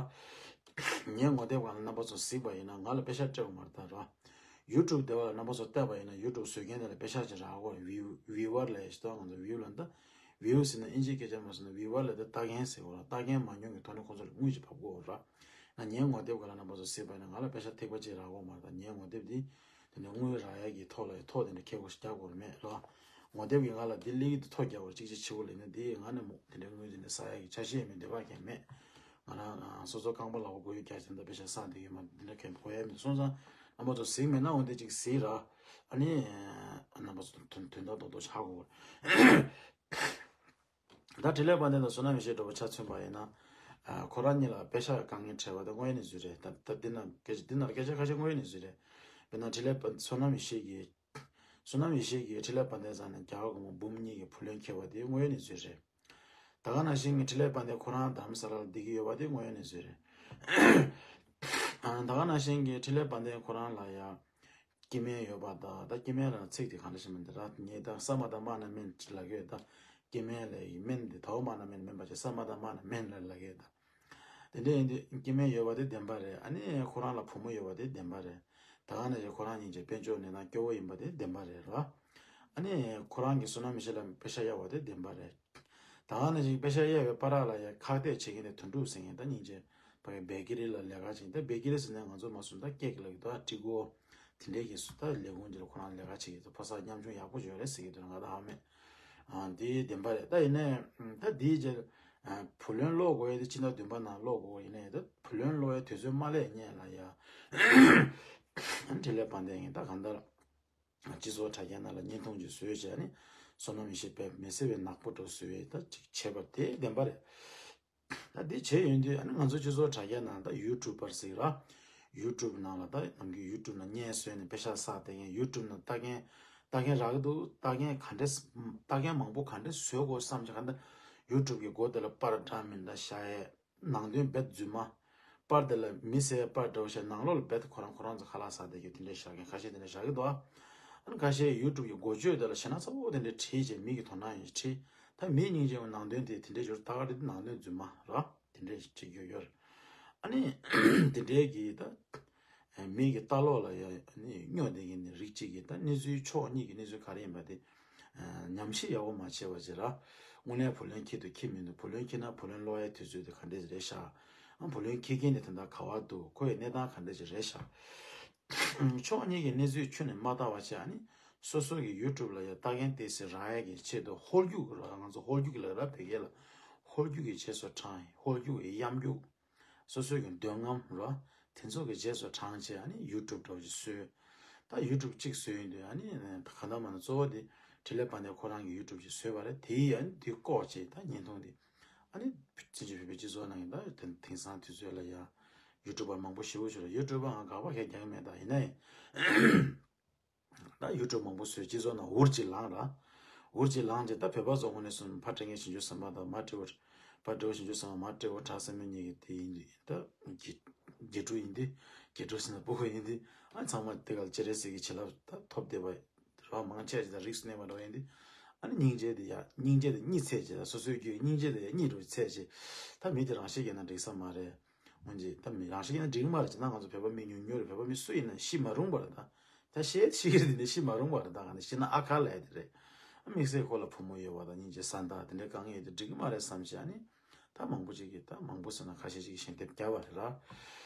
ངའི་ངོ་དེབ་སྒང་ལ་རྣམ་པ་ཚོ་གཟིགས་པ་ཡིན་ན་ང་ལ་པེ་ཤག་སྤྲད་དགོས་མ་རེད་ད་ར། ཡུ་ཊུབ་དེ་བ་ལ་རྣམ་པ་ཚོ་བལྟས་པ་ཡིན་ན་ཡུ་ཊུབ་བཟོ་མཁན་དེ་ལ་པེ་ཤག་ཅིག་རག་གོ་རེད། ཝིའུ་ཝིའུ་ཝར་ལབ་ཡ་ཞིག་འདུག་ང་ཚོ་ཝིའུ་ལབ་ན་ད། ཝིའུ་ཟེར་ན་ཨིན་ཇིའི་སྐད་ཆ་མ་ཟེར་ན་ཝིའུ་ཝར་ལབ་ད་ལྟ་མཁན་མང་ཉུང་གི་ཐོག་ནས་ཁོང་ཚོ་ལ་དངུལ་ཅིག་བབས་གོ་ར། ན་ངའི་ངོ་དེབ་སྒང་ལ་རྣམ་པ་ཚོ་གཟིགས་པ་ཡིན་ན་ང་ལ་པེ་ཤག་ཐིགས་པ་ཅིག་རག་གོ་མ་རེད་ད། ངའི་ངོ་དེབ་འདི་དེ་ནས་དངུལ་རག་ཡ་གི་ཐོག་ལ་ཐོག་དེ་འདྲ་ཁེ་གོ་ཞིག་རྒྱག་དགོས་རེད་མེད་ར། ངོ་དེབ་ཀྱི་ང་ལ་འདི་སླེབས་ཀྱི་འདུག་ཐོ་རྒྱག་དགོས་རེད། གཅིག་གཅིག་ཆེ་བོ་ལེན་ན་འདི་ང་ནས་མོ་དེ་འདྲའི་དངུལ་དེ་འདྲ་ཟ་ཡ་གི་ཆ་ཤས་མེད། འདི་བ་གན་མེད། ང་རང་སོ་སོ་རྐང་པ་ལག་པ་དགོས་ཡོད་རྒྱ་ཆེན་ད་པེ་ཤག་བསགས་བསྡད་ཡོད་མ་འདི་འདྲ་གན་དགོས་ཡ་མེད། སོང་ཙང་རྣམ་པ་ཚོ་གཟིགས་མེད་ན་འོན་ཏེ་གཅིག་གཟིགས་ར། ཨ་ནི་རྣམ་པ་ཚོ་དོན་དོན་དག་རྡོག་རྡོག་ཆགས་དགོས། ད་འཕྲིན་ལས་དཔལ་ལྡན་དང་བསོད་ནམས་ཡེ་ཤེས་འདྲ་པོ་ཆ་མཚོན་པ་ཡིན་ན། ཨ། ཁོ་རང་གཉིས་ལ་པེ་ཤག་དཀའ་ངལ་འཕྲད་པ་དེ་དངོས་ཡོད་གནས་ཚུལ་རེད། ད་ད་འདི་ན་སྐད་ཆ་འདི་ན་སྐད་ཆ་ཁ་ཤས་དངོས་ཡོད་གནས་ཚུལ་རེད། དཔེར་ན་འཕྲིན་ལས་དཔལ་བསོད་ནམས་ཡེ་ཤེས་ཀྱིས། བསོད་ནམས་ཡེ་ཤེས་ཀྱིས་འཕྲིན་ལས་དཔལ་ལྡན་ཚང་ནས་རྒྱ་གར་སྒོར་མོ་འབུམ་གཉིས་ཀྱི་བུ་ལོན་འཁྱེར་བ་དེ་དངོས་ཡོད་གནས་ཚུལ་རེད། ད་ག་ནང་བཞིན་གྱི་འཕྲིན་ལས་དཔལ་ལྡན་ཁོ་རང་རྡ་རམ་ས་ལར་བསྡད་ཀྱི་ཡོད་པ་དེ་དངོས་ཡོད་གནས་ཚུལ་རེད། ཨ། ད་ག་ནང་བཞིན་གྱི་འཕྲིན་ལས་དཔལ་ལྡན་ཁོ་རང་ལ་ཡ། སྐྱེ་དམན་ཡོད་པ་དང་ད་སྐྱེ་དམན་ལ་ཚིག་དེ་གང་འདྲ་ཞིག་མིན་འདི་ར་ངས་ད་ས་མ་ད་མ་ན་དམན་ལབ་ཀྱི་ཡོད་ད། སྐྱེ་དམན་ལ་ཡི་དམན་དེ་ད་འོ་མ་ན་དམན་མིན་པ་ཅིག་ས་མ་ད་མ་ན་དམན་ལ་ལབ་ཀྱི་ཡོད་ད། དེ་འདྲ་ཡིན་དུས་སྐྱེ་དམན་ཡོད་པ་དེ་བདེན་པ་རེད། ཨ་ནི་ཁོ་རང་ལ་བུ་མོ་ཡོད་པ་དེ་བདེན་པ་རེད། ད་ག་ནང་བཞིན་ཁོ་རང་གཉིས་ཀྱི་དཔལ་འབྱོར་གནས་སྟངས་སྐྱོ་བོ་ཡིན་པ་དེ་བདེན་པ་རེད་ར། ཨ་ནི་ཁོ་རང་གི་བསོད་ནམས་ཡེ་ཤེས་ལ་པེ་ཤག་གཡར་བ་དེ་བདེན་པ་རེད། ད་ག་ནང་བཞིན་པེ་ཤག་གཡར་བའི་བར་ལ་ཡ་ཁག་ཐེག་བྱེད་མཁན་དེ་དོན་གྲུབ་ཟེར་མཁན་ད་སྙིང་རྗེ་ཕ་གི་བེ་ཀེ་རི་ལ་ལས་ཀ་བྱེད་མཁན། ད་བེ་ཀེ་རི་ཟེར་ན་ང་ཚོ་མ་སུ་ད་ཀེག་ལབ་ཀྱི་འདུག་ཨ་ཀྲི་གོ་དེ་འདྲའི་གི་སུ་ད་ལས་ཁུངས་ཅིག་ལ་ཁོ་རང་ལས་ཀ་བྱེད་ཀྱི་འདུག་ཕོ་གསར་ཉམ་ཆུང་ཡག་པོ་ཅིག་ཡོད་རེད་ཟེར་གྱི་འདུག་ང་ད་ཧ་མེད། ཨ། འདི་བདེན་པ་རེད། ད་ཡིན་ནའི་ད་འདིའི་རྗེས་བུ་ལོན་སློག་དགོས་ཡ་དེ་ཕྱི་ཟླ་བདུན་པ་ནང་སློག་དགོས་ཡིན་ནའི་ད་བུ་ལོན་སློག་ཡ་དུས་ཚོད་མ་སླེབས་སྔོན་ལ་ཡ། འཕྲིན་ལས་དཔལ་ལྡན་ཡིན་ད་གང་ལྟར། སྤྱི་ཚོགས་དྲ་རྒྱ་ནང་ལ་བརྙན་ཐུང་ཅིག་བཟོས་བྱས་ནས་བསོད་ནམས་ཡེ་ཤེས་དཔེ་མི་སྲིད་པའི་ནག་པོ་འདྲ་བཟོས་པའི་ད་ཅིག་བྱས་པ་དེ་བདེན་པ་རེད། ད་འདི་བྱས་ཡོང་དུས་ཨ་ནི་ང་ཚོ་སྤྱི་ཚོགས་དྲ་རྒྱ་ནང་ད་ཡུ་ཊུབ་པར་ཟེར་ར། ཡུ་ཊུབ་ནང་ལ་ད་ནམ་རྒྱུན་ཡུ་ཊུབ་ནང་བརྙན་བཟོས་ནས་པེ་ཤག་བསགས་བསྡད་མཁན་ཡུ་ཊུབ་ནང་ལྟ་མཁན་ལྟ་མཁན་རག་གི་འདུག་ལྟ་མཁན་ག་འདྲས་ལྟ་མཁན་མང་པོ་ག་འདྲས་བཟོས་དགོས་བསམ་བྱས་ག་འདྲ་ཡུ་ཊུབ་ཀྱི་སྒོ་དེ་ལ་པར་འདྲ་མི་འདྲ་བཞག་ཡས། ནང་དོན་རྦད་རྫུན་མ། པར་དེ་ལ་མི་ཟེར་པར་འདྲ་བོ་ཞིག་ནང་ལོགས་ལ་རྦད་ཁོ་རང་ཁོ་རང་ཚོ་ཁ་ལག་ཟ་བསྡད་རྒྱུ་དེ་འདྲས་བཞག་མཁན་ཁ་ཤས་དེ་འདྲས་བཞག་གི་འདུག་ཨ་ནི་ཁ་ཤས་ཡུ་ཊུབ་ཀྱི་འགོ་བརྗོད་དེ་ལ་ཞེ་ན་ཚ་བོ་དེ་འདྲས་བྲིས་བྱས་མི་གི་དོ་སྣང་ཡོད་བྲིས། ད་མི་སྙིང་རྗེ་བོ་ནང་དོན་དེ་དེ་འདྲས་ཡོད་ད་ག་རེ་ནང་དོན་རྫུན་མ་ར་དེ་འདྲས་བྲིས་རྒྱུ་ཡོད་རེད། ཨ་ནི་དེ་འདྲས་ཀྱི་ད་མི་གི་ལྟ་ལོག་ལ་ཡ་ཨ་ནི་སྨྱོ་བསྡད་མཁན་ནི་རིགས་གཅིག་གི་ད་གནས་ཚུལ་ཕྱོགས་གཉིས་ཀྱི་གནས་ཚུལ་ག་རེ་ཡིན་པ་དེ། ཉམས་ཞིབ་ཡག་པོ་མ་བྱས་པ་བྱས་ར། དངོས་གནས་བུ་ལོན་འཁྱེར་འདུག་འཁྱེར་མི་འདུག་བུ་ལོན་འཁྱེར་ན་བུ་ལོན་སློག་ཡའི་དུས་ཚོད་དེ་ག་འདྲས་རེད་ཤག་ཨ་བུ་ལོན་འཁྱེར་མཁན་དེ་ད་ལྟ་ག་པར་འདུག་ཁོ་ཡི་གནས་སྟངས་ག་འདྲས་ཅིག་རེད་ཤག་ཕྱོགས་གཉིས་ཀྱི་གནས་ཚུལ་ཁྱོན་ནས་མ་བལྟ་བ་བྱས་ཨ་ནི་སོ་སོ་གི་ཡུ་ཊུབ་ལ་ཡ་ལྟ་མཁན་ཏོག་ཙམ་རག་ཡ་གི་ཆེད་དུ་ཧོལ་རྒྱུག་ར། ང་ཚོ་ཧོལ་རྒྱུག་ལབ་ར་བོད་སྐད་ལ་ཧོལ་རྒྱུག་གི་རྗེས་སུ་འབྲངས་ཧོལ་རྒྱུག་གི་གཡམ་རྒྱུག་སོ་སོའི་གི་འདོད་རྔམ་རོ། དེ་ཚོ་གི་རྗེས་སུ་འབྲངས་བྱས་ཨ་ནི་ཡུ་ཊུབ་འདྲ་བོ་ཅིག་བཟོས། ད་ཡུ་ཊུབ་གཅིག་བཟོས་ཡོང་དུས་ཨ་ནི་གང་ལྟར་མ་ན་གཙོ་བོ་དེ་འཕྲིན་ལས་དཔལ་ལྡན་ཁོ་རང་གི་ཡུ་ཊུབ་ཅིག་བཟོས་པ་རེད། དེ་ཡིས་ཨ་ནི་དེ་བཀོག་བྱས་ད་བརྙན་ཐུང་དེ་ཨ་ནི་བཙན་བྱོལ་བོད་པའི་སྤྱི་ཚོགས་ནང་གི་ད་དེང་དེང་སང་དུས་ཚོད་ལ་ཡ་ཡུ་ཊུབ་པར་མང་པོ་ཞེ་པོ་ཅིག་ལ་ཡུ་ཊུབ་པ་ང་དགག་པ་གང་ཡང་རྒྱག་གི་མེད། ད་ཡིན་ན་ཡང་། ད་ཡུ་ཊུབ་མང་པོ་བཟོས་སྤྱི་ཚོགས་ནང་འུར་གཅིག་ལངས་ར། འུར་གཅིག་ལངས་རྗེས་ད་བོད་པ་ཚོ་དངོས་གནས་སུ་ཕར་སྤྲད་མཁན་ཞིབ་འཇུག་ཟམ་པ་དང་མར་སྤྲད་པ། ཕར་སྤྲད་པ་ཞིབ་འཇུག་ཟམ་པ་མར་སྤྲད་པ་གྲགས་ས་མི་གཉིས་ཀྱི་དེ་ཡིན་དུས་ད་དགེ་དགེ་ཕྲུག་ཡིན་དུས་དགེ་ཕྲུག་ཟེར་ན་སྤུ་གུ་ཡིན་དུས་ཨ་ཚང་མ་དེ་ག་ལ་སྤྱན་རས་གཟིགས་ཀྱི་བྱིན་རླབས་ད་ཐོབ་བསྡད་པ་ར་མང་ཆེ་ཞིག་ད་རིགས་སུ་གནས་པ་འདྲ་བ་ཡིན་དུས་ཨ་ནི་སྙིང་རྗེ་དེ་ཡ་སྙིང་རྗེ་དེ་གཉིད་ཚད་ཅིག་ད་སོ་སོའི་རྒྱུད་སྙིང་རྗེ་དེ་ཡ་གཉིད་འགྲོ་ཚད་ཅིག་ད་མི་དེ་རང་ཤེས་ཀྱི་ན་འགྲིག་ས་མ་རེད། འོན་ཀྱང་ད་མི་རང་ཤེས་ཀྱི་ན་འགྲིག་མ་རེད་ཅེ་ན་ང་ཚོ་བོད་པ་མི་ཉུང་ཉུང་རེད། བོད་པ་མི་སུ་ཡིན་ན་ཤི་མ་རུང་བ་རེད་ད། ད་ཤེས་ཤེས་ཀྱི་རེད་དེ་ནས་ཤི་མ་རུང་བ་རེད་ད། ག་ནས་ཤི་ན་ཨ་ཁ་ལས་དེ་རེད། དམིགས་བསལ་ཁོ་ལ་བུ་མོ་ཡོད་པ་དང་སྙིང་རྗེ་ས་མཐའ་དེ་འདྲའི་དཀའ་ངལ་ཡོད་དུས་འགྲིག་གི་མ་རེད་བསམ་བྱས་ཨ་ནི། ད་མང་པོ་ཅིག་གིས་ད་མང་པོ་ཟེར་ན་ཁ་ཤས་ཅིག་གིས་ཞལ་འདེབས་བརྒྱབ་པ་རེད་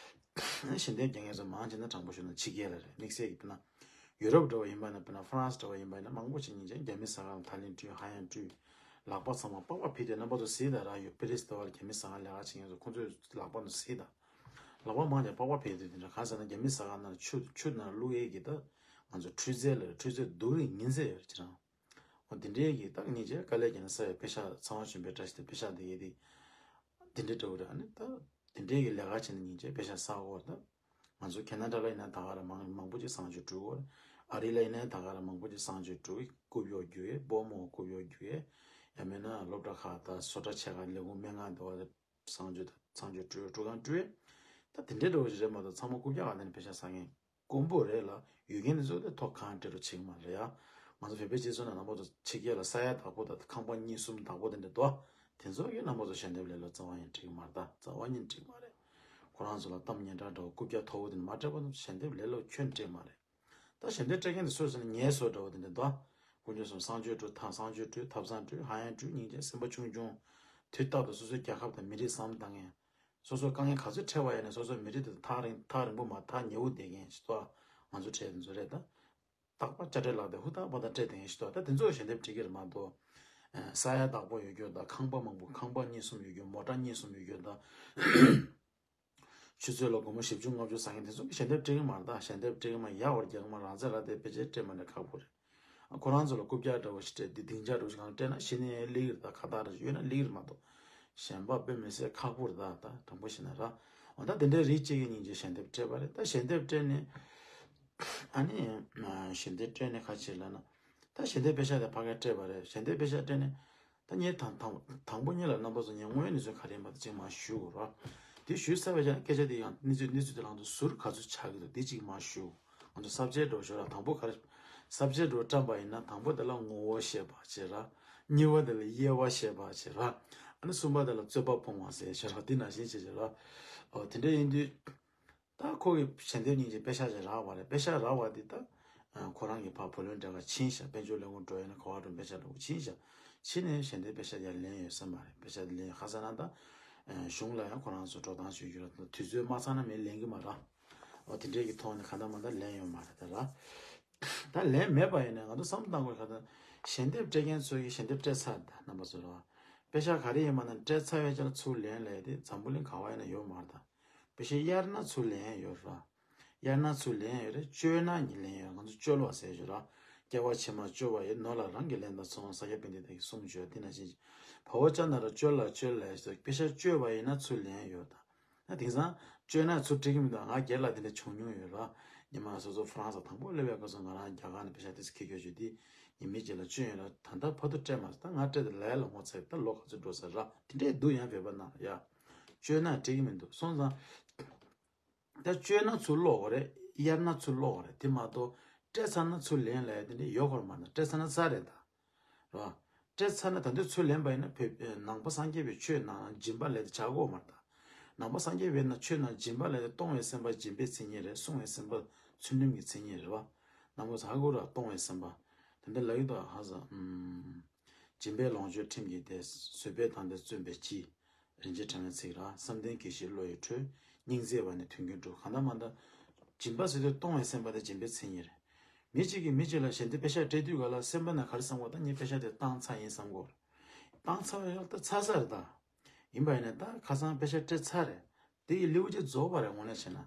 ར། ཞལ་འདེབས་རྒྱག་མཁན་ཚོ་མང་ཆེ་ན་དྲང་པོ་ཞུ་ན་ཕྱི་རྒྱལ་ལ་རེད། དམིགས་བསལ་གྱི་དཔེར་ན་ཡུ་རོབ་འདྲ་བ་ཡིན་པ་ན་དཔེར་ན་ཧྥ་རན་སི་འདྲ་བ་ཡིན་པ་ན་མང་པོ་ཅིག་སྙིང་རྗེ་རྒྱ་མི་ཟ་ཁང་ཐག་ལེན་བཀྲུས་ཧ་ཡང་བཀྲུས། ལག་པ་ཚང་མ་པགས་པ་ཕྱིས་ཏེ་རྣམ་པ་ཚོ་གཟིགས་དང་ར། ཡོད་པེ་རི་སི་འདྲ་བ་ལ་རྒྱ་མི་ཟ་ཁང་ལས་ཀ་བྱེད་མཁན་ཚོ་ཁོང་ཚོའི་ལག་པ་ནང་གཟིགས་དང་། ལག་པ་མང་ཆེ་པགས་པ་ཕྱིས་ཏེ་དེ་འདྲ་གང་ཟེར་ན་རྒྱ་མི་ཟ་ཁང་ནང་ཆུ་ཆུ་ནང་བླུགས་ཡས་ཀྱི་ད་ང་ཚོ་འཕྲུལ་རྫས་ལ་འཕྲུལ་རྫས་སྡུག་རུས་ཉིན་མཚན་ཡོད་རེད་ཅེ་རང་། འོ་དེ་འདྲའི་གི་ད་སྙིང་རྗེ་དཀའ་ལས་བརྒྱབ་ན་ས་ཡ་པེ་ཤག་ཚང་བ་བྱོན་པའི་བཀྲ་ཤིས་དེ་པེ་ཤག་དེ་གས་དེ་དེ་འདྲའི་འདྲ་བོ་རེད། ཨ་ནི་ད་དེ་འདྲའི་གི་ལས་ཀ་བྱས་ན་སྙིང་རྗེ་པེ་ཤག་བསགས་ཀྱི་ཡོད་རེད་ད། ང་ཚོ་ཁེ་ན་ཌ་ལ་ཡིན་ན་ད་ག་རང་མང་མང་པོ་ཅིག་གསང་སྤྱོད་འགྲོ་གི་ཡོད་རེད། ཨ་རི་ལ་ཡིན་ན་ད་ག་རང་མང་པོ་ཅིག་གསང་སྤྱོད་འགྲོ་གི། རྐུབ་གཡོག་རྒྱུག་གི། སྤོ་རྨོ་རྐུབ་གཡོག་རྒྱུག་གི། ཡང་མིན་ན་སློབ་གྲྭ་ཁག་དང་བཟོ་གྲྭ་ཆེ་ཁག་ལས་ཁུངས་སྨན་ཁང་དུ་བ་གསང་སྤྱོད་གསང་སྤྱོད་འགྲོ་འགྲོ་གང་འགྲོ་ཡོད། ད་དེ་འདྲའི་འགྲོ་བ་ཞིག་རེད་མ་གཏོགས་ཚང་མ་རྐུབ་བཀྱག་ག་ནས་པེ་ཤག་བསགས་མཁན་དཀོན་པོ་རེད་ལ། ཡོད་མཁན་དེ་ཚོ་དེ་ཐོག་གང་སྤྲད་རོགས་བྱེད་ཀྱི་མ་རེད་ཡ། ང་ཚོ་བོད་པའི་སྤྱི་ཚོགས་ནང་རྣམ་པ་ཚོ་ཕྱི་རྒྱལ་ལ་ས་ཡ་བདག་པོ་དང་ཁང་པ་གཉིས་གསུམ་བདག་པོ་དེ་འདྲ་འདུག་དེ་ཚོ་གིས་རྣམ་པ་ཚོ་ཞལ་འདེབས་ལས་ལོ་རྩ་བ་ཉིད་འགྲིག་གི་མ་རེད། ད་རྩ་བ་ཉིད་འགྲིག་མ་རེད། ཁོ་རང་ཚོ་ལ་གཏམ་སྙན་གྲགས་འདྲ་བོ་རྐུབ་བཀྱག་མཐོ་བོ་དེ་མ་སྤྲད་པ་ཞལ་འདེབས་ལས་ལོ་ཁྱོན་འགྲིག་མ་རེད། ད་ཞལ་འདེབས་སྤྲད་མཁན་དེ་སུ་ཟེར་ན་ངའི་བཟོ་འདྲ་བོ་དེ་འདྲ་འདུག་དཀོན་མཆོག་གསུམ་གསང་སྤྱོད་འགྲོ་ཐང་གསང་སྤྱོད་འགྲོ་ཐབ་ཚང་འགྲོ་ཧ་ཡང་འགྲོ་སྙིང་རྗེ་སེམས་པ་ཆུང་ཆུང་དུས་རྟག་ཏུ་སོ་སོའི་རྒྱལ་ཁབ་དང་མི་རིགས་བསམ་བཏང་མཁན། སོ་སོ་དཀའ་ངལ་ག་ཚོད་འཕྲད་པ་ཡིན་ན་སོ་སོ་མི་རིགས་དེ་ཐག་རིང་ཐག་རིང་པོ་མ་ཐག་ཉེ་བོ་བསྡད་མཁན་ཞིག་ཏུ་ང་ཚོ་འཕྲད་དེ་ཚོ་རེད་ད། རྟག་པར་དཔྱ་ཁྲལ་ལག་དེ་ཧུར་ཐག་པ་དང་སྤྲད་དེ་མཁན་ཞིག་ཏུ་ད་དེ་ཚོ་ཞལ་འདེབས་འགྲིག་གི་རེད་མ་གཏོགས། ས་ཡ་བདག་པོ་ཡོད་རྒྱུ་དང་ཁང་པ་མང་པོ་ཁང་པ་གཉིས་གསུམ་ཡོད་རྒྱུ་མོ་ཊ་གཉིས་གསུམ་ཡོད་རྒྱུ་དང་། ཆུ་ཚོད་ལ་སྒོར་མོ་བཞི་བཅུ་ལྔ་བཅུ་ཟ་མཁན་དེ་ཚོ་གི་ཞལ་འདེབས་སྤྲད་ཀྱི་མ་རེད་ད། ཞལ་འདེབས་སྤྲད་ཀྱི་མ་ཡག་པར་རྒྱག་གི་མ་རང་ཚད་ལ་དེ་ཕལ་ཆེར་སྤྲད་མ་ནས་ཁག་པོ་རེད། ཁོ་རང་ཚོ་ལ་རྐུབ་བཀྱག་འདྲ་བོ་ཞིག་སྤྲད་དེ་སྡིངས་ཆ་འདྲ་བོ་ཞིག་གང་སྤྲད་ན་གཞི་ནས་སླེབས་ཀྱི་རེད་ད། ཁ་བཏགས་འདྲ་ཞིག་ཡོད་ན་སླེབས་ཀྱི་རེད་མ་གཏོགས། གཞན་པ་དཔེ་མི་སྲིད་ཁག་པོ་རེད་ད། ད་དྲང་པོ་བཤད་ན་ར། འོ་ད་དེ་འདྲའི་རིགས་གཅིག་གི་སྙིང་རྗེ་ཞལ་འདེབས་སྤྲད་པ་རེད། ད་ཞལ་འདེབས་སྤྲད་ནས་ཨ་ནི་ཞལ་འདེབས་སྤྲད་ནས་ཁ་ཕྱིར་ལ་ན། ད་ཞལ་འདེབས་པེ་ཤག་དེ་ཕ་གིར་སྤྲད་པ་རེད། ཞལ་འདེབས་པེ་ཤག་སྤྲད་ནས། ད་ངས་དང་དང་དང་པོ་ཉིད་ལ་རྣམ་པ་ཚོ་ངས་དངོས་ཡོད་གནས་ཚུལ་ག་རེ་ཡིན་པ་དེ་གཅིག་མར་ཞུ་དགོས་ར། དེ་ཞུས་ཚར་བའི་རྗེས་སྐད་ཆ་དེ་ཡང་གནས་ཚུལ་གནས་ཚུལ་དེ་ལང་དུ་ཟུར་ག་ཚོད་ཆགས་ཀྱི་འདུག་དེ་གཅིག་མར་ཞུ། ང་ཚོ་ས་བཅད་འགྲོ་ཞོར་ལ་དང་པོ་ག་རེ། ས་བཅད་འགྲོ་བཀྲམ་པ་ཡིན་ན་དང་པོ་དེ་ལ་ངོ་བོ་བཤད་པ་བྱེད་ར། གཉིས་པ་དེ་ལ་དབྱེ་བ་བཤད་པ་བྱེད་ར། ཨ་ནི་གསུམ་པ་དེ་ལ་རྩོད་པ་སྤོང་བ་ཟེར་བྱེད་ར། དེ་ནང་བཞིན་བྱེད་བྱེད་ར། ཨོ་དེ་འདྲ་ཡིན་དུས། ད་ཁོ་གི་ཞལ་འདེབས་སྙིང་རྗེ་པེ་ཤག་ཅིག་རག་པ་རེད། པེ་ཤག་རག་པ་འདི་ད། ཁོ་རང་གི་ཕར་བུ་ལོན་འདྲ་ག་ཕྱིན་ཤག་དཔལ་འབྱོར་ལས་ཁུངས་འགྲོ་ཡ་ན་ག་བ་འགྲོ་པེ་ཤག་འདྲ་བོ་ཕྱིན་ཤག་ཕྱིན་ནས་ཞལ་འདེབས་པེ་ཤག་ཡར་ལེན་ཡོད་ས་མ་རེད། པེ་ཤག་འདི་ལེན་ཡོད་ཁ་སང་ན་ད། གཞུང་ལ་ཡང་ཁོ་རང་ཚོ་འགྲོ་སྟངས་ཞུ་རྒྱུ་ལ་དུས་ཚོད་མ་ཚང་ན་མེད་ལེན་གི་མ་རེད། ཨོ་དེ་འདྲའི་གི་ཐོག་ནས་ག་འདྲ་མ་འདྲ་ལེན་ཡོད་མ་རེད་ད་ར། ད་ལན་མེད་པ་ཡིན་ན་ང་ཚོ་བསམ་བློ་བཏང་དགོས་ཁ་ད། ཞལ་འདེབས་སྤྲད་མཁན་ཚོ་གིས་ཞལ་འདེབས་སྤྲད་ཚར་ད་རྣམ་པ་ཚོ་རེད་བ། པེ་ཤག་ག་རེ་ཡིན་པ་ན་སྤྲད་ཚར་བའི་ཆ་ལ་ཚུར་ལེན་ལས་དེ་འཛམ་བུ་གླིང་ག་བ་ཡིན་ན་ཡོད་མ་རེད་ད། པེ་ཤག་གཡར་ན་ཚུར་ལེན་ཡོད་རེད་བ། གཡར་ན་ཚུར་ལེན་ཡོད་རེད། བཅོལ་ན་ཉིད་ལེན་ཡོད་རེད། ང་ཚོ་བཅོལ་བ་ཟེར་ཞོར་ར། སྐྱེ་བ་ཕྱི་མ་བཅོལ་བ་ཡི་ནོར་ལ་རང་གིས་ལེན་དང་ཚོང་ས་སྐྱ་པཎྜི་ཏ་གིས་གསུངས་བརྗོད་དེ་ན་བཞིན་བ་བོ་ཅ་ན་ར་བཅོལ་ལ་བཅོལ་ལས་ཞེས་པེ་ཤག་བཅོལ་བ་ཡིན་ན་ཚུར་ལེན་ཡོད་ད། ན་དེང་སང་བཅོལ་ན་ཚུར་སྤྲད་ཀྱི་མི་འདུག་ང་སྒེར་ལ་དེ་འདྲ་བྱུང་མྱོང་ཡོད་ར། ཉི་མ་སོ་སོ་ཧྥ་རན་སི་དང་པོ་སླེབས་པའི་སྐབས་སུ་ང་རང་རྒྱ་གར་ནས་པེ་ཤག་དེ་ཚོ་ཁྱེར་སྐྱོད་བྱས་དེ་ཉི་མའི་རྗེས་ལ་བཅོལ་ཡོད་ར། ད་ལྟ་བར་དུ་སྤྲད་མ་སོང་། ད་ང་སྤྲད་དེ་ལས་ལ་ངོ་ཚ་ཡོད། ད་ལོ་ག་ཚོད་འགྲོ་ས་ར། དེ་འདྲའི་སྡུག་ཡང་བོད་པ་ནང་ལ་ཡ། བཅོལ་ན་སྤྲད་ཀྱི་མི་འདུག་སོང་ཙང་། ད་བཅོལ་ན་ཚུར་སློག་དགོས་རེད། གཡར་ན་ཚུར་སློག་དགོས་རེད། དེ་མ་གཏོགས་སྤྲད་ཚར་ན་ཚུར་ལེན་ལས་དེ་འདྲ་ཡོད་དགོས་མ་རེད། སྤྲད་ཚར་ན་ཚར་རེད་ད། རེད་བ། སྤྲད་ཚར་ན་ད་དུང་ཚུར་ལེན་པ་ཡིན་ན་བོད་ནང་པ་སངས་རྒྱས་པའི་ཆོས་ནང་སྦྱིན་པ་ལས་དེ་བྱ་དགོས་མ་རེད་ད། ནང་པ་སངས་རྒྱས་པའི་ནང་ཆོས་ནང་སྦྱིན་པ་ལས་དེ་གཏོང་བའི་སེམས་པ་སྦྱིན་པའི་མཚན་ཉིད་རེད། བསྲུང་བའི་སེམས་པ་ཚུལ་ཁྲིམས་ཀྱི་མཚན་ཉིད་རེད་བ། ནང་པ་ཧ་གོ་ར། གཏོང་བའི་སེམས་པ། དེ་འདྲ་ལབ་ཡོད་ད་ཧ་ཟ། སྦྱིན་པས་ལོངས་སྤྱོད་ཁྲིམས་ཀྱིས་བདེ། བཟོད་པས་དང་བདེན་བརྩོན་པས་སྐྱིད། རིན་ཆེན་ཕྲེང་བའི་ཚིག་ར། བསམ་གཏན་དགེ་བཤེས་བློ་ཡིས་གྲོལ། སྙིང་བརྩེ་བ་ནི་མཐུན་རྐྱེན་སྒྲུབ། གང་ལྟར་མ་ལྟར། སྦྱིན་པ་ཟེར་དུས་གཏོང་བའི་སེམས་པ་དེ་སྦྱིན་པའི་མཚན་ཉིད་རེད། མི་གཅིག་གིས་མི་གཅིག་ལ་ཞལ་འདེབས་པེ་ཤག་སྤྲད་དུས་ག་ལ་སེམས་པ་ནང་ག་རེ་བསམ་གོ། ད་ངས་པེ་ཤག་དེ་བཏང་ཚར་ཡིན་བསམ་གོ། བཏང་ཚར་བའི་ད་ཚར་ཚར་རེད་ད། ཡིན་པ་ཡིན་ན་ད་ཁ་སང་པེ་ཤག་སྤྲད་ཚར་རེད། དེ་ཡི་ལེའུ་གཅིག་རྫོགས་པ་རེད་དངོས་གནས་བྱས་ན།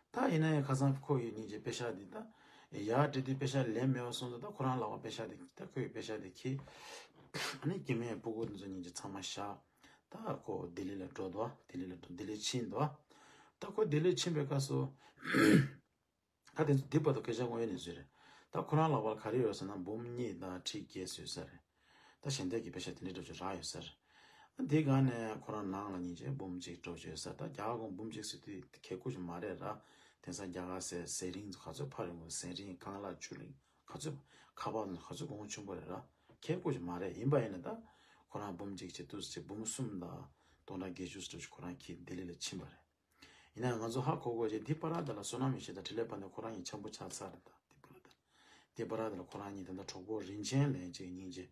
ད་ཡིན་ན་ཡང་ཁ་སང་ཁོ་ཡི་སྙིང་རྗེ་པེ་ཤག་འདི་ད། ཡར་སྤྲད་དུས་པེ་ཤག་ལེན་མེད་པ་སོང་ཙང་ད་ཁོ་རང་ལག་པ་པེ་ཤག་འདི་ད་ཁོ་ཡི་པེ་ཤག་འདི་ཁྱེར། ཨ་ནི་སྐྱེ་དམན་སྤུ་གུ་འདི་ཚོ་སྙིང་རྗེ་ཚང་མ་བཞག་ད་ཁོ་ལྡི་ལི་ལ་འགྲོ་འདུག་ལྡི་ལི་ལ་འགྲོ་ལྡི་ལི་ཕྱིན་འདུག་ད་ཁོ་ལྡི་ལི་ཕྱིན་པའི་སྐབས་སུ། ད་དེ་ཚོ་འདི་བར་དུ་སྐད་ཆ་དངོས་ཡོད་གནས་ཚུལ་རེད། ད་ཁོ་རང་ལག་པར་ག་རེ་ཡོད་ཟེར་ན་འབུམ་གཉིས་དང་ཁྲི་བརྒྱད་ཡོད་ས་རེད། ད་ཞལ་འདེབས་ཀྱི་པེ་ཤག་དེ་འདྲའི་འདྲ་བོ་ཅིག་རག་ཡོད་ས་རེད། འདི་སྒང་ནས་ཁོ་རང་ནང་ལ་སྙིང་རྗེ་འབུམ་གཅིག་འདྲ་བོ་ཅིག་ཡོད་ས་རེད། ད་རྒྱ་གར་གོང་འབུམ་གཅིག་ཟེར་དུས་ཁེ་ཁུ་ཅིག་མ་རེད་ར། དེང་སང་རྒྱ་གར་ཟེར་ཟས་རིན་ག་ཚོད་འཕར་ཡོང་གི། ཟས་རིན་རྐང་ལག་ཆུ་རིན་ག་ཚོད་ཁ་པར་ག་ཚོད་གོང་ཆེན་པོ་རེད་ར། ཁེ་ཁུ་ཅིག་མ་རེད། ཡིན་པ་ཡིན་ན་ད་ཁོ་རང་འབུམ་གཅིག་བྱས་དུས་ཚོད་འབུམ་གསུམ་དང་སྟོང་ཕྲག་བརྒྱད་ཅུ་ཙམ་ཞིག་ཁོ་རང་ཁྱེར་ལྡི་ལི་ལ་ཕྱིན་པ་རེད། ཡིན་ན་ང་ཚོ་ཧ་གོ་དགོས་ཀྱི་འདི་པར་དེ་ལ་བསོད་ནམས་ཡེ་ཤེས་དང་འཕྲིན་ལས་དཔལ་ལྡན་ཁོ་རང་གཉིས་འཆམ་པོ་ཆགས་ཚར་རེད་ད། འདི་པར་དེ། འདི་པར་དེ་ལ་ཁོ་རང་གཉིས་ད་ལྟ་གྲོགས་པོ་རིན་ཆེན་ལབ་མཁན་གཅིག་སྙིང་རྗེ་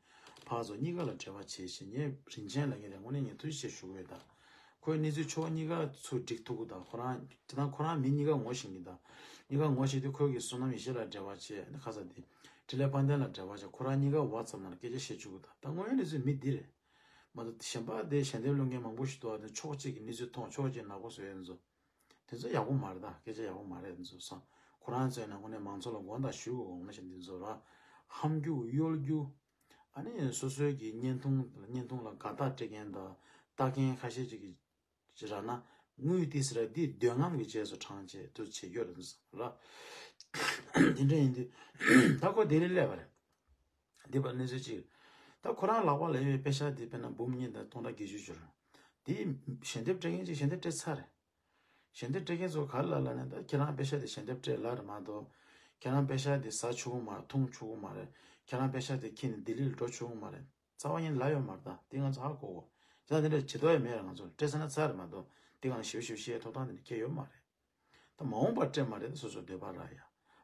ཕར་ཚུར་གཉིས་ཀ་ལ་འབྲེལ་བ་བྱེད་བཞིན། ངས་རིན་ཆེན་ལབ་མཁན་དེ་དངོས་གནས་ངས་ཐུགས་རྗེ་ཆེ་ཞུ་གི་ཡོད་ད། ཁོའི་གནས་ཚུལ་ཕྱོགས་གཉིས་ཀ་ཚུར་འགྲིག་ཐུབ་ཀྱི་ད། ཁོ་རང་དེ་དང་ཁོ་རང་མི་གཉིས་ཀ་ངོ་ཤེས་ཀྱི་ད། གཉིས་ཀ་ངོ་ཤེས་དུས་ཁོ་གིས་བསོད་ནམས་ཡེ་ཤེས་ལ་འབྲེལ་བ་བྱས། ཁ་ས་དེ་འཕྲིན་ལས་དཔལ་ལྡན་ལ་འབྲེལ་བ་བྱས། ཁོ་རང་གཉིས་ཀ་ཝ་ཚབ་ནང་ལ་སྐད་ཆ་བཤད་བཅུག་གི་ད། ད་དངོས་ཡོད་གནས་ཚུལ་མི་འདི་རེད། མ་གཏོགས་གཞན་པ་དེ་ཞལ་འདེབས་སློང་མཁན་མང་པོ་ཞིག་འདུག་ཨ། དེ་ཕྱོགས་གཅིག་གི་གནས་ཚུལ་མཐོང་ཕྱོགས་གཅིག་ནག་པོ་བཟོ་ཡས་ཚོ། དེ་ཚོ་ཡག་པོ་མ་རེད་ད། སྐད་ཆ་ཡག་པོ་མ་རེད་དེ་ཚོ་སོང་། ཁོ་རང་ཚོའི་ནང་ཁོ་ནས་མང་ཚོགས་ལ་མགོ་འདག་ཞུ་དགོས་འོང་ན་ཞིག་འདི་ཚོ་ར། ཧམ་རྒྱུག་གཡོ་སྒྱུ། ཨ་ནི་སོ་སོའི་གི་བརྙན་ཐུང་བརྙན་ཐུང་ལ་དགའ་རྟགས་སྤྲད་མཁན་དང་ལྟ་མཁན་ཁ་ཤས་ཅིག་གི་ར་ན། དངུལ་ཏིས་ར་འདི་འདོད་རྔམ་གྱི་རྗེས་སུ་འབྲངས་བྱས་དུ་བྱེད་རྒྱུ་རེད་འདུག་ཟེར་ར། དེ་འདྲ་ཡིན་དུས་ད་ཁོ་ལྡི་ལི་སླེབས་པ་རེད། འདི་པར་གནས་ཚུལ་གཅིག་ད་ཁོ་རང་ལག་པ་ལ་ཡོད་པའི་པེ་ཤག་འདི་དཔེར་ན་འབུམ་གཉིས་དང་སྟོང་ཕྲག་བརྒྱད་ཅུ་བྱོས་ར། འདི་ཞལ་འདེབས་སྤྲད་མཁན་གཅིག་ཞལ་འདེབས་སྤྲད་ཚར་རེད། ཞལ་འདེབས་སྤྲད་མཁན་ཚོ་ག་རེ་ལབ་ལབ་ན། ད་ཁྱེད་རང་པེ་ཤག་དེ་ཞལ་འདེབས་སྤྲད་ལབ་རེད་མ་གཏོགས། ཁྱེད་རང་པེ་ཤག་དེ་ཟ་ཆོག་གི་མ་རེད། འཐུང་ཆོག་གི་མ་རེད། ཁྱེད་རང་པེ་ཤག་དེ་ཁྱེར་ནས་ལྡི་ལི་ལ་འགྲོ་ཆོག་གི་མ་རེད། རྩ་བ་ཉིད་ལབ་ཡོད་མ་རེད། ད་དེ་ང་ཚོ་ཧ་གོ་གོ། ད་དེ་འདྲ་བྱེད་དོ་ཡ་མེད་ར། ང་ཚོ་ལ་སྤྲད་ས་ན་ཚར་རེད་མ་གཏོགས། དེ་གང་ལ་ཞིབ་ཞིབ་བཤད་ཐོབ་ཐང་དེ་འདྲ་ཁྱེད་ཡོད་མ་རེད། ད་མ་འོངས་པར་སྤྲད་མ་རེད། ད་སོ་སོ་འདོད་པ་རག་ཡ་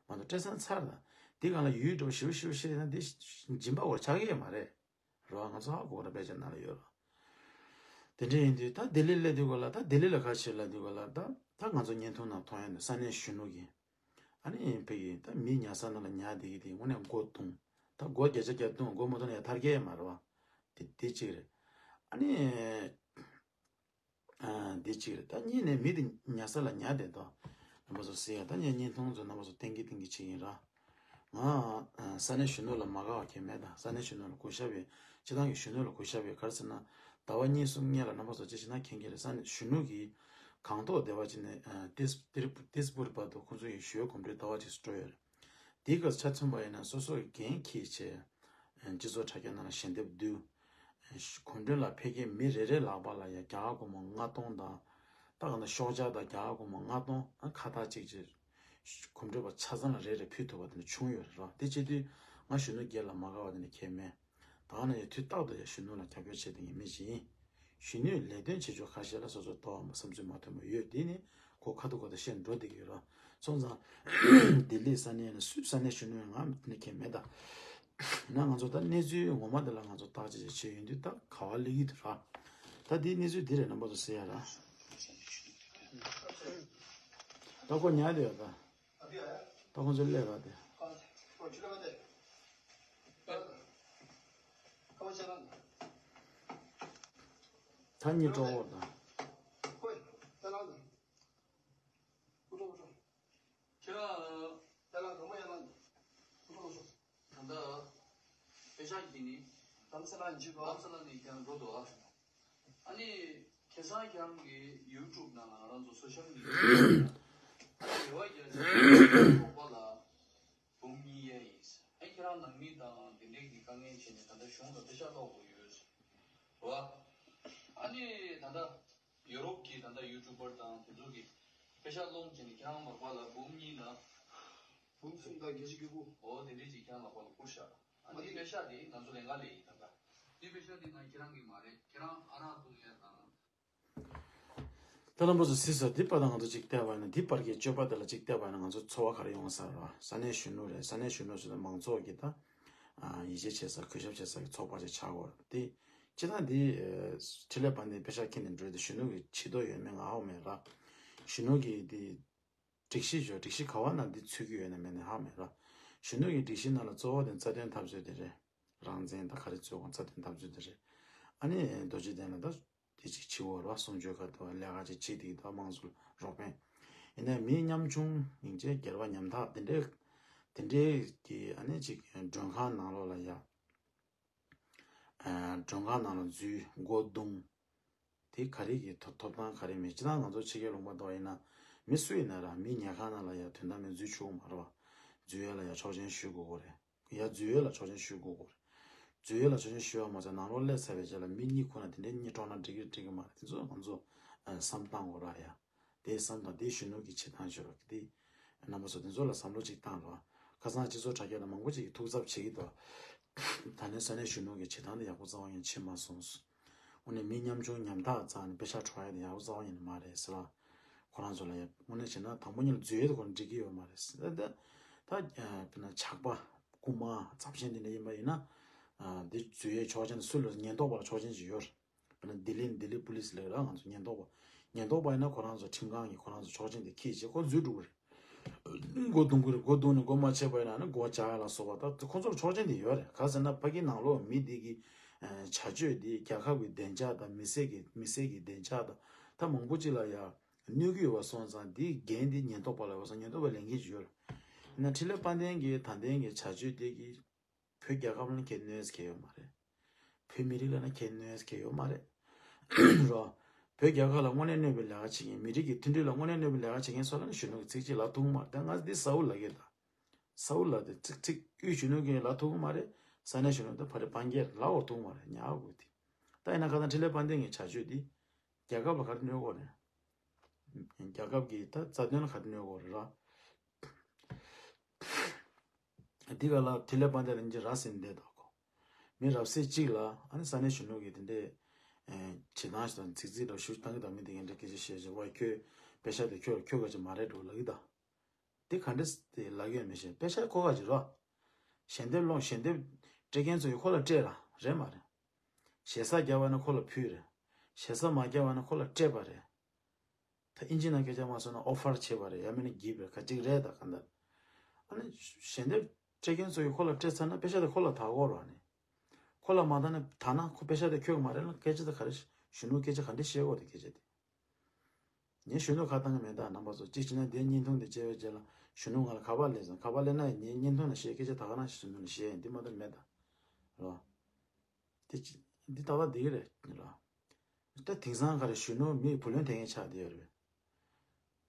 མ་གཏོགས་སྤྲད་ས་ན་ཚར་རེད། ད་དེ་གང་ལ་ཡུལ་འགྲོ་ཞིབ་ཞིབ་བཤད་ན་དེ་སྦྱིན་པ་བོར་ཆགས་ཀྱི་ཡོད་མ་རེད། རེད་བ། ང་ཚོ་ཧ་གོ་ར། དཔེ་ཆ་ནང་ལ་ཡོད་ར། དེ་འདྲ་ཡིན་དུས་ད་ལྡི་ལི་སླེབས་དུས་ག་ལ། ད་ལྡི་ལི་ལ་ག་ཕྱིར་ལ་དུས་ག་ལ། ད་ད་ང་ཚོ་བརྙན་ཐུང་ནང་མཐོང་ཡ་འདི་ས་གནས་གཞོན་ནུ་གི། ཨ་ནི་ཕ་གི་ད་མི་ཉལ་ས་ནང་ལ་ཉལ་བསྡད་ཀྱི་དེ་དངོས་གནས་མགོ་རྡུང་། ད་མགོ་བརྒྱ་ཆ་བརྒྱ་རྡུང་། མགོ་མ་རྡུང་ན་ཡ་ཐར་གྱི་ཡོད་མ་རེད་བ། དེ་དེ་གཅིག་རེད། ཨ་ནི། ཨ། འདི་གཅིག་རེད། ད་གཉིས་ནས་མི་དེ་ཉལ་ས་ལ་ཉལ་བསྡད་དོ། རྣམ་པ་ཚོ་གཟིགས་ཡ། ད་ངས་བརྙན་ཐུང་ཚོ་རྣམ་པ་ཚོ་བསྟན་གྱི་བསྟན་གྱི་བྱེད་ཀྱིན་ར། ང་ཨ་ས་གནས་གཞོན་ནུ་ལ་མ་དགའ་བ་གང་ཡང་མེད། ད་ས་གནས་གཞོན་ནུ་ལ་གུས་ཞབས་ཡོད། སྤྱིར་བཏང་གི་གཞོན་ནུ་ལ་གུས་ཞབས་ཡོད། ག་རེ་ཟེར་ན། ཟླ་བ་གཉིས་གསུམ་སྔོན་ལ་རྣམ་པ་ཚོ་ཅི་བྱེད་ན་མཁྱེན་གྱི་རེད། ས་གནས་གཞོན་ནུ་གི་སྒང་ཏོག་སྡེ་བ་ཅིག་ནས་ཨ་ཏིས་ཏིར་ཏིས་པུར་བར་དུ་ཁོང་ཚོ་ཡི་ཞོལ་གོམ་བགྲོད་ཟླ་བ་གཅིག་སུ་འགྲོ་ཡོད་རེད། དེའི་སྐབས་ཆ་མཚོན་པ་ཡིན་ན་སོ་སོ་གི་འགན་འཁྱེར་བྱས། སྤྱི་ཚོགས་དྲ་རྒྱ་ནང་ལ་ཞལ་འདེབས་བསྡུས། གོམ་བགྲོད་ལ་ཕེབས་མཁན་མི་རེ་རེའི་ལག་པ་ལ་ཡ་རྒྱ་གར་སྒོར་མོ་ལྔ་སྟོང་དང་། ད་གང་ལྟར་ཤོག་ཆག་དང་རྒྱ་གར་སྒོར་མོ་ལྔ་སྟོང་ཨ་ཁ་བཏགས་གཅིག་ཅིག་གོམ་བགྲོད་པ་ཆ་ཚང་ལ་རེ་རེ་ཕུལ་ཐུབ་པ་དེ་འདྲ་བྱུང་ཡོད་རེད་ར། དེ་བྱེད་དུས་ང་གཞོན་ནུ་སྒེར་ལ་མ་དགའ་བ་དེ་འདྲ་གང་ཡང་མེད། ད་ག་ནང་བཞིན་དུས་རྟག་ཏུ་ཡ་གཞོན་ནུ་ལ་རྒྱབ་སྐྱོར་བྱེད་བསྡད་མཁན་མི་ཞིག་ཡིན། གཞོན་ནུས་ལས་དོན་བྱེད་ཕྱོགས་ཁ་ཤས་ལ་སོ་སོའི་ལྟ་བ་མ་བསམ་ཚུལ་མ་མཐུན་པ་ཡོད། དེ་ནི་གོ་ཁ་ཐུག་གོ་ད་བཤད་འགྲོ་བསྡད་ཀྱི་ཡོད་ར། སོང་ཙང་ལྡི་ལི་ས་གནས་ནས་སུས་ས་གནས་གཞོན་ནུ་ཡང་ང་ནི་མཁན་མེད་ད། ན་ང་ཚོ་ད་གནས་ཚུལ་ངོ་མ་དེ་ལ་ང་ཚོ་བརྟག་དཔྱད་བྱས་ཡོང་དུས་ད་ག་བ་སླེབས་ཀྱི་འདུག་ར། ད་དེའི་གནས་ཚུལ་འདི་རེད། རྣམ་པ་ཚོ་གཟིགས་ཡ་ར། ད་ཁོ་ཉལ་བསྡད་ཡོད་ད། ད་ཁོ་ཚོ་སླེབས་ར་དེ། ད་གཉིད་དཀྲོག་འོ་ད། ཁྱེད་རང་། ད་ལྟ་པེ་ཤག་གི་ནི་ལམ་སང་ལ་ནི་ཁྱེད་རང་འགྲོ་འདུག་ཨ། ཨ་ནི་ཁ་སང་ཁྱེད་རང་གི་ཡུ་ཊུབ་ནང་ལ་ང་རང་ཚོ་སོ་ཤལ་མི་ཌི་ཡ་ནང་ལ་རེ་བ་རྒྱག་ཚར་ཚོགས་པ་ལ་འབུམ་གཉིས་གཡར་ཡིན། ཨ་ཁྱེད་རང་ནང་མི་དང་དེ་འདྲའི་གི་དཀའ་ངལ་བྱས་ནས་ད་ལྟ་གཞུང་ལ་པེ་ཤག་སློག་དགོས་ཡོད་རེད་བ། ཨ་ནི་ད་ལྟ་ཡུ་རོབ་ཀྱི་ད་ལྟ་ཡུ་ཊུབ་པར་དང་དེ་ཚོ་གི་པེ་ཤག་སློང་བྱས་ནས་ཁྱེད་རང་མག་པ་ལ་འབུམ་གཉིས་དང་འབུམ་གསུམ་དང་བརྒྱད་ཅུ་གྱ་དགུ། འོ་དེ་འདྲའི་ཅིག་ཁྱེད་རང་ལག་པ་ལ་བསྐུར་ཤག་ཨ་འདི་པེ་ཤག་དེ་ང་ཚོ་ལེན་ག་ལེ་ཡིན་ད་ལྟ། འདི་པེ་ཤག་དེ་ང་ཁྱེད་རང་གི་མ་རེད། ཁྱེད་རང་ཨ་རག་བཏུང་ཡ་དང་། ད་རྣམ་པ་ཚོ་གཟིགས་ས་འདི་པར་དང་ང་ཚོ་གཅིག་བལྟས་པ་ཡིན་ན། འདི་པར་གྱི་སྤྱོད་པ་དེ་ལ་གཅིག་བལྟས་པ་ཡིན་ན་ང་ཚོ་ཚོར་བ་ག་རེ་ཡོང་ས་རེད་བ། ས་གནས་གཞོན་ནུ་རེད། ས་གནས་གཞོན་ནུ་ཟེར་ན་མང་ཚོགས་ཀྱི་ད་ཡིད་ཆེས་བྱེད་ས་གུས་ཞབས་བྱེད་ས་གི་ཚོགས་པ་ཅིག་ཆགས་ཡོད་རེད། དེ་སྤྱིར་བཏང་འདི་འཕྲིན་ལས་དཔལ་ལྡན་པེ་ཤག་འཁྱེར་ནས་འགྲོ་དུས་གཞོན་ནུ་གི་ཕྱི་ཐོག་ཡོད་མེད་ང་ཧ་གོ་མེད་ར། གཞོན་ནུ་གི་འདི་སྒྲིག་གཞི་བརྗོད། སྒྲིག་གཞི་ག་བ་ན་འདི་ཚུད་ཀྱི་ཡོད་ན་མེད་ན་ཧ་མེད་ར། གཞོན་ནུ་གི་སྒྲིག་གཞི་ནང་ལ་གཙོ་བོ་དེ་རྩ་དོན་འཐབ་རྩོད་དེ་རེད། རང་བཙན་དང་ག་རེ་རྩོད་དགོས་རྩ་དོན་འཐབ་རྩོད་དེ་རེད། ཨ་ནི་རྡོ་རྗེ་གདན་ལ་ད་དེ་ཅིག་བྱེད་དགོས་ར། གསུང་ཆོས་ག་དུ་ལས་ཀ་ཅིག་བྱེད་དེ་གི་ད་དམངས་གཙོ་རོགས་ཕན། ཡིན་ནའི་མི་ཉམ་ཆུང་སྙིང་རྗེ་སྒེར་བ་ཉམ་ཐག་དེ་འདྲའི་དེ་འདྲའི་གི་ཨ་ནི་ཅིག་མགྲོན་ཁང་ནང་ལོགས་ལ་ཡ། མགྲོན་ཁང་ནང་ལ་འཛུལ་མགོ་རྡུང་། དེ་ག་རེ་གི་ཐོབ་ཐོབ་ཐང་ག་རེ་མེད། སྤྱིར་བཏང་ང་ཚོ་ཕྱི་རྒྱལ་ལུང་པ་འདྲ་ཡིན་ན་མི་སུ་ཡིན་ན་ར་མི་ཉལ་ཁང་ནང་ལ་ཡ་དོན་དག་མེད་འཛུལ་ཆོག་གི་མ་རེད་བ། འཛུལ་ཡས་ལ་ཡ་ཆོག་མཆན་ཞུ་དགོས་ཀྱི་རེད། ཡ་འཛུལ་ཡས་ལ་ཆོག་མཆན་ཞུ་དགོས་ཀྱི་རེད། འཛུལ་ཡས་ལ་ཆོག་མཆན་ཞུ་བ་མ་ཚད་ནང་ལོགས་སླེབས་ཚར་བའི་རྗེས་ལ་མི་གཉིས་ཁོ་ན་དེ་འདྲའི་གཉིད་དཀྲོག་ན་འགྲིག་གི་རེད་འགྲིག་གི་མ་རེད། དེ་ཚོ་ང་ཚོ་བསམ་བཏང་དགོས་ར་ཡ། དེ་བསམ་དང་དེ་གཞོན་ནུ་གི་བྱེད་སྟངས་ཤོར་བ་དེ། རྣམ་པ་ཚོ་དེ་ཚོ་ལ་བསམ་བློ་ཅིག་བཏང་རོགས། ཁ་སང་སྤྱི་ཚོགས་དྲ་རྒྱ་ལ་མང་པོ་ཅིག་གིས་ཐུགས་འཚབ་བྱེད་ཀྱི་འདུག་ད་ནས་ས་གནས་གཞོན་ནུ་གི་བྱེད་སྟངས་དེ་ཡག་པོ་རྩ་བ་ཡང་བྱེད་མ་སོང་། དངོས་གནས་མི་ཉམ་ཆུང་ཉམ་ཐག་རྩ་ནས་པེ་ཤག་འཕྲོག་ཡ་དེ་ཡག་པོ་རྩ་བ་ཡིན་ནི་མ་རེད་ཟེར་བ། ཁོ་རང་ཚོ་ལ་ཡ་དངོས་གནས་བྱས་ན་དང་པོ་ཉིད་ལ་འཛུལ་ཡས་དེ་ཁོ་རང་འགྲིག་གི་ཡོད་མ་རེད་ཟེར། ད་ད་དཔེར་ན་ཇག་པ་རྐུ་མ་ཚབས་ཆེན་དེ་འདྲ་ཡིན་པ་ཡིན་ན། འདི་འཛུལ་ཡས་ཆོག་མཆན་སུ་ལ་ཉེན་རྟོག་པ་ལ་ཆོག་མཆན་ཅིག་ཡོད་རེད། དཔེར་ན་ལྡི་ལི་ལྡི་ལི་པུ་ལིས་ལབ་ར། ང་ཚོ་ཉེན་རྟོག་པ། ཉེན་རྟོག་པ་ཡིན་ན་ཁོ་རང་ཚོ་ཁྲིམས་ཁང་གིས་ཁོ་རང་ཚོ་ཆོག་མཆན་དེ་ཁྱེར་བྱས་ཁོ་འཛུལ་འགྲོ་གི་རེད། མགོ་རྡུང་གི་རེད། མགོ་རྡུང་ནས་མགོ་མ་ཆད་པ་ཡིན་ན་ནི་མགོ་བཅག་ཡ་ལ་སོགས་པ་ད་ཁོ་ཚོར་ཆོག་མཆན་དེ་ཡོད་རེད། ག་ཟེར་ན་ཕ་གི་ནང་ལོགས་མི་དེ་གི་བྱ་སྤྱོད་དེ་རྒྱལ་ཁབ་ཀྱི་བདེ་འཇགས་དང་མི་སེར་གྱི་མི་སེར་གྱི་བདེ་འཇགས་དང་ད་མང་པོ་ཅིག་ལ་ཡ་གནོད་ཀྱི་ཡོད་པ་སོང་ཙང་དེའི་འགན་དེ་ཉེན་རྟོག་པ་ལ་ཡོད་པ་སོང་ཉེན་རྟོག་པའི་ལས་འགན་ཅིག་ཡོད་རེད། ཡིན་ན་འཕྲིན་ལས་དཔལ་ལྡན་གྱི་ད་ལྟའི་གི་བྱ་སྤྱོད་དེ་གི་བོད་རྒྱལ་ཁབ་ལ་ཁྱེད་གནོད་སྐྱེལ་ཡོད་མ་རེད། བོད་མི་རིགས་ལ་ན་ཁྱེད་གནོད་སྐྱེལ་ཡོད་མ་རེད། རོ། བོད་རྒྱལ་ཁབ་ལ་དངོས་གནས་གནོད་པའི་ལས་ཀ་བྱེད་མཁན། མི་རིགས་ཀྱི་མཐུན་སྒྲིལ་ལ་དངོས་གནས་གནོད་པའི་ལས་ཀ་བྱེད་མཁན་ཚོ་ལ་ནི་གཞོན་ནུ་གི་ཚིག་གཅིག་ལབ་ཐུབ་ཀྱི་མ་རེད། ད་ང་འདི་གསལ་པོ་ལབ་ཀྱི་ཡོད་ད། གསལ་པོ་ལབ་དེ་ཚིག་ཚིག་དབུས་གཞོན་ནུ་གིས་ལབ་ཐུབ་ཀྱི་མ་རེད། ས་གནས་གཞོན་ནུ་དང་ཕ་རི་བན་རྒྱལ་ལབ་འོར་ཐུབ་ཀྱི་མ་རེད། ཉག་དགོས་དེ། ད་ཡིན་ན་ཁ་སང་འཕྲིན་ལས་དཔལ་ལྡན་གྱི་བྱ་སྤྱོད་འདི་རྒྱལ་ཁབ་ལ་ག་རེ་གནོད་གོ་རེད། རྒྱལ་ཁབ་ཀྱི་ད་རྩ་དོན་ལ་ག་རེ་གནོད་གོ་རེད་ར། འདི་ག་ལ་འཕྲིན་ལས་དཔལ་ལྡན་ལ་ཉིན་གཅིག་ར་ཟིན་བསྡད་དོ་ཁོ། མི་རབ་གསལ་གཅིག་ལ་ཨ་ནི་ས་གནས་གཞོན་ནུ་གིས་དེ་འདྲའི་ཨེ་བྱེད་སྟངས་ཤིག་དང་ཚིག་ཚིག་འདྲ་ཞུ་བཏང་གི་དང་མི་དེ་ག་འདྲ་སྐད་ཆ་བཤད་བྱས་པ། ཁྱོད་པེ་ཤག་དེ་ཁྱོད་ཁྱོད་ག་ཅིག་མ་རེད་འགྲོ་ལབ་ཀྱི་ད། དེ་ག་འདྲ་དེ་ལབ་ཀྱི་ཡོད་མི་ཤེས། པེ་ཤག་ཁོ་ག་ཅིག་རོ། ཞལ་འདེབས་སློང་ཞལ་འདེབས་སྤྲད་མཁན་ཚོ་གིས་ཁོ་ལ་སྤྲད་ར་རེད་མ་རེད། ཞེ་ས་བརྒྱབ་པ་ན་ཁོ་ལ་ཕུལ་རེད། ཞེ་ས་མ་བརྒྱབ་པ་ན་ཁོ་ལ་སྤྲད་པ་རེད། ད་ཨིན་ཇི་ནང་སྐད་ཆ་མ་སོང་ན་ཨོ་ཕར་བྱས་པ་རེད། ཡང་མིན་ན་གིབ་རེད། ག་ཅིག་རེད་ད་ག་འདྲ། ཨ་ནི་ཞལ་འདེབས་སྤྲད་མཁན་ཚོ་གིས་ཁོ་ལ་སྤྲད་ཚར་ན་པེ་ཤག་དེ་ཁོ་ལ་ད་གོ་རོགས་ནི། ཁོ་ལ་མ་ད་ནི་ད་ན་ཁོ་པེ་ཤག་དེ་ཁྱོད་ཀྱི་མ་རེད་ལ་སྐད་ཆ་དེ་ག་རེ་གཞོན་ནུ་སྐད་ཆ་ག་འདྲ་བཤད་གོ་དེ་སྐད་ཆ་དེ། ངས་གཞོན་ནུ་ཁ་བཏང་གི་མེད་ད་རྣམ་པ་ཚོ། གཅིག་བྱས་ན་འདིའི་བརྙན་ཐུང་འདི་བྱས་པའི་རྗེས་ལ་གཞོན་ནུ་ང་ལ་ཁ་པར་སླེབས་སོང་། ཁ་པར་སླེབས་ན་ངའི་བརྙན་ཐུང་ལ་བཤད་སྐད་ཆ་ད་ག་རང་ཞིག་གཞོན་ནུ་ལ་བཤད་ཡིན་འདི་མ་གཏོགས་མེད་ད། རོ། དེ་ཅི་འདི་ཏག་ཏག་འདི་གི་རེད་ར། ད་དེང་སང་ག་རེ་གཞོན་ནུ་མི་བུ་ལོན་འཐེན་མཁན་ཆགས་བསྡད་ཡོད་རེད།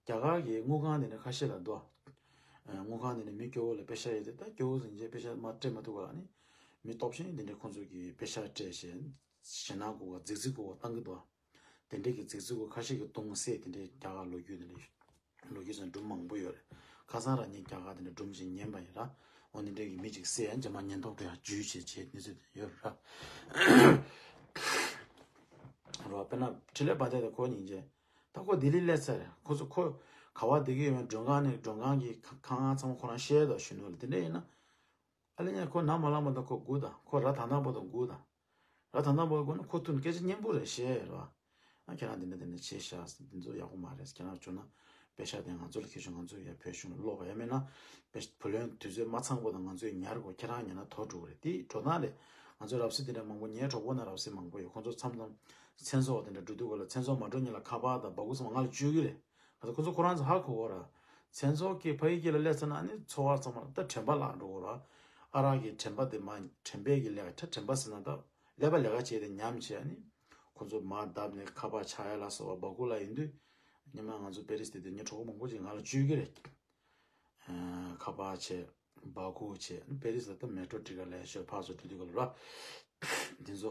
རྒྱ་གར་གྱི་དངུལ་ཁང་དེ་འདྲ་ཁ་ཤས་ལ་འདུག་དངུལ་ཁང་དེ་འདྲ་མི་སྐྱོ་བོ་ལ་པེ་ཤག་ཡོད་དེ། ད་སྐྱོ་བོ་ཟིན་རྗེས་པེ་ཤག་མ་སྤྲད་མ་ཐུབ་པ་ལ་ནི་མི་སྟོབས་ཆེན་དེ་འདྲ་ཁོང་ཚོ་གིས་པེ་ཤག་སྤྲད་བྱས་ཞེད་སྣང་དགོས་པ་རྫིག་རྫིག་དགོས་པ་བཏང་གི་འདུག་དེ་འདྲའི་གི་རྫིག་རྫིག་པོ་ཁ་ཤས་ཀྱིས་གཏོང་སྲིད་དེ་འདྲའི་རྒྱ་གར་ལོ་རྒྱུས་དེ་འདྲའི་ལོ་རྒྱུས་སུ་སྒྲུང་མང་པོ་ཡོད་རེད། ཁ་སང་རང་ཉིད་རྒྱ་གར་དེ་འདྲ་སྒྲུང་ཞིག་ཉན་པ་ཡིན་ར། འོ་འདི་འདྲའི་གི་མི་གཅིག་བསད་ཡང་རྗེས་མ་ཉེན་རྟོག་པས་ཡང་འཇུས་བྱས་བྱས་གནས་ཚུལ་དེ་ཡོད་ར། རོ་དཔེར་ན་འཕྲིན་ལས་དཔལ་ལྡན་དང་ཁོ་གཉིས་ཀྱིས་ད་ཁོ་ལྡི་ལི་སླེབས་ཚར་རེད། ཁོ་ཚོ་ཁོ་ག་བ་བསྡད་ཀྱི་ཡོད་མེད་མགྲོན་ཁང་ནས་མགྲོན་ཁང་གི་ཁང་ཚང་མ་ཁོ་རང་ཤེས་དོ་གཞོན་ནུ་ལ་དེ་འདྲ་ཡིན་ན། ཨ་ལེ་ཉ་ཁོ་ནམ་མ་ལངས་པ་དང་ཁོ་སྒུག་དང་། ཁོ་ར་ཐང་ཐང་པོ་དང་སྒུག་དང་། ར་ཐང་ཐང་པོ་སྒུག་ན་ཁོ་ཐུག་ནས་སྐད་ཆ་སྙན་པོ་རེ་བཤད་རོ། ཨ་ཁྱེད་རང་འདི་འདྲ་འདི་འདྲ་བྱས་ཤག་འདི་ཚོ་ཡག་པོ་མ་རེད། ཁྱེད་རང་བྱུང་ན་པེ་ཤག་དེ་ང་ཚོ་ལ་ཁྱེར་ཤོག་ང་ཚོ་ཡ་བོད་གཞུང་ལ་སློག་ག་ཡ་མེད་ན་པེ་བུ་ལོན་དུས་ཚོད་མ་ཚང་པོ་དང་ང་ཚོས་ཉར་དགོས། ཁྱེད་རང་ཉར་ན་དོ་འགྲོ་གི་རེད། དེ་འགྲོ་སྟངས་རེད། ང་ཚོ་རབ་སྲིད་དེ་འདྲ་མང་པོ་ངའི་གྲོགས་པོ་ན་རབ་སྲིད་མང་པོ་ཡོད། ཁོང་ཚོ་མཚམས་མཚམས་མཚན་ཚོགས་དེ་འདྲ་འགྲོ་དུས་སྐབས་ལ་མཚན་ཚོགས་མ་འགྲོ་ཉིན་ལ་ཁ་པར་དང་སྦ་ཁུག་ཚང་མ་ང་ལ་བཅོལ་གི་རེད། ང་ཚོ་ཁོ་ཚོ་ཁོ་རང་ཚོ་ཧ་གོ་གོ་ར། མཚན་ཚོགས་ཀྱི་ཕ་ཡི་གི་ལ་སླེབས་ཚར་ན་ཨ་ནི་ཚོགས་པ་ཚང་མ་ད་དྲན་པ་བརླག་འགྲོ་གོ་ར། ཨ་རག་གི་དྲན་པ་དེ་མ་དྲན་པའི་གི་ལས་ཀ་ད་དྲན་པ་ཟེར་ན་ད་ཀླད་པ་ལས་ཀ་བྱས་ཏེ་ཉམས་བྱས་ཨ་ནི། ཁོ་ཚོ་མར་བརྡབས་ནས་ཁ་པར་ཆག་ཡ་ལ་སོགས་པ་སྦ་ཁུག་ལ་ཡིན་དུས། སྔོན་མ་ང་ཚོ་པེ་རིས་དེ་དུས་ངའི་གྲོགས་པོ་མང་པོ་ཅིག་ང་ལ་བཅོལ་གི་རེད། ཁ་པར་བྱས། སྦ་ཁུག་བྱས། པེ་རིས་ལ་ད་མེ་ཊོ་ཊི་ཀ་ལས་ཤོར་ཕར་ཚུར་འགྲོ་དུས་སྐབས་ལ་ར། འདི་ཚོ།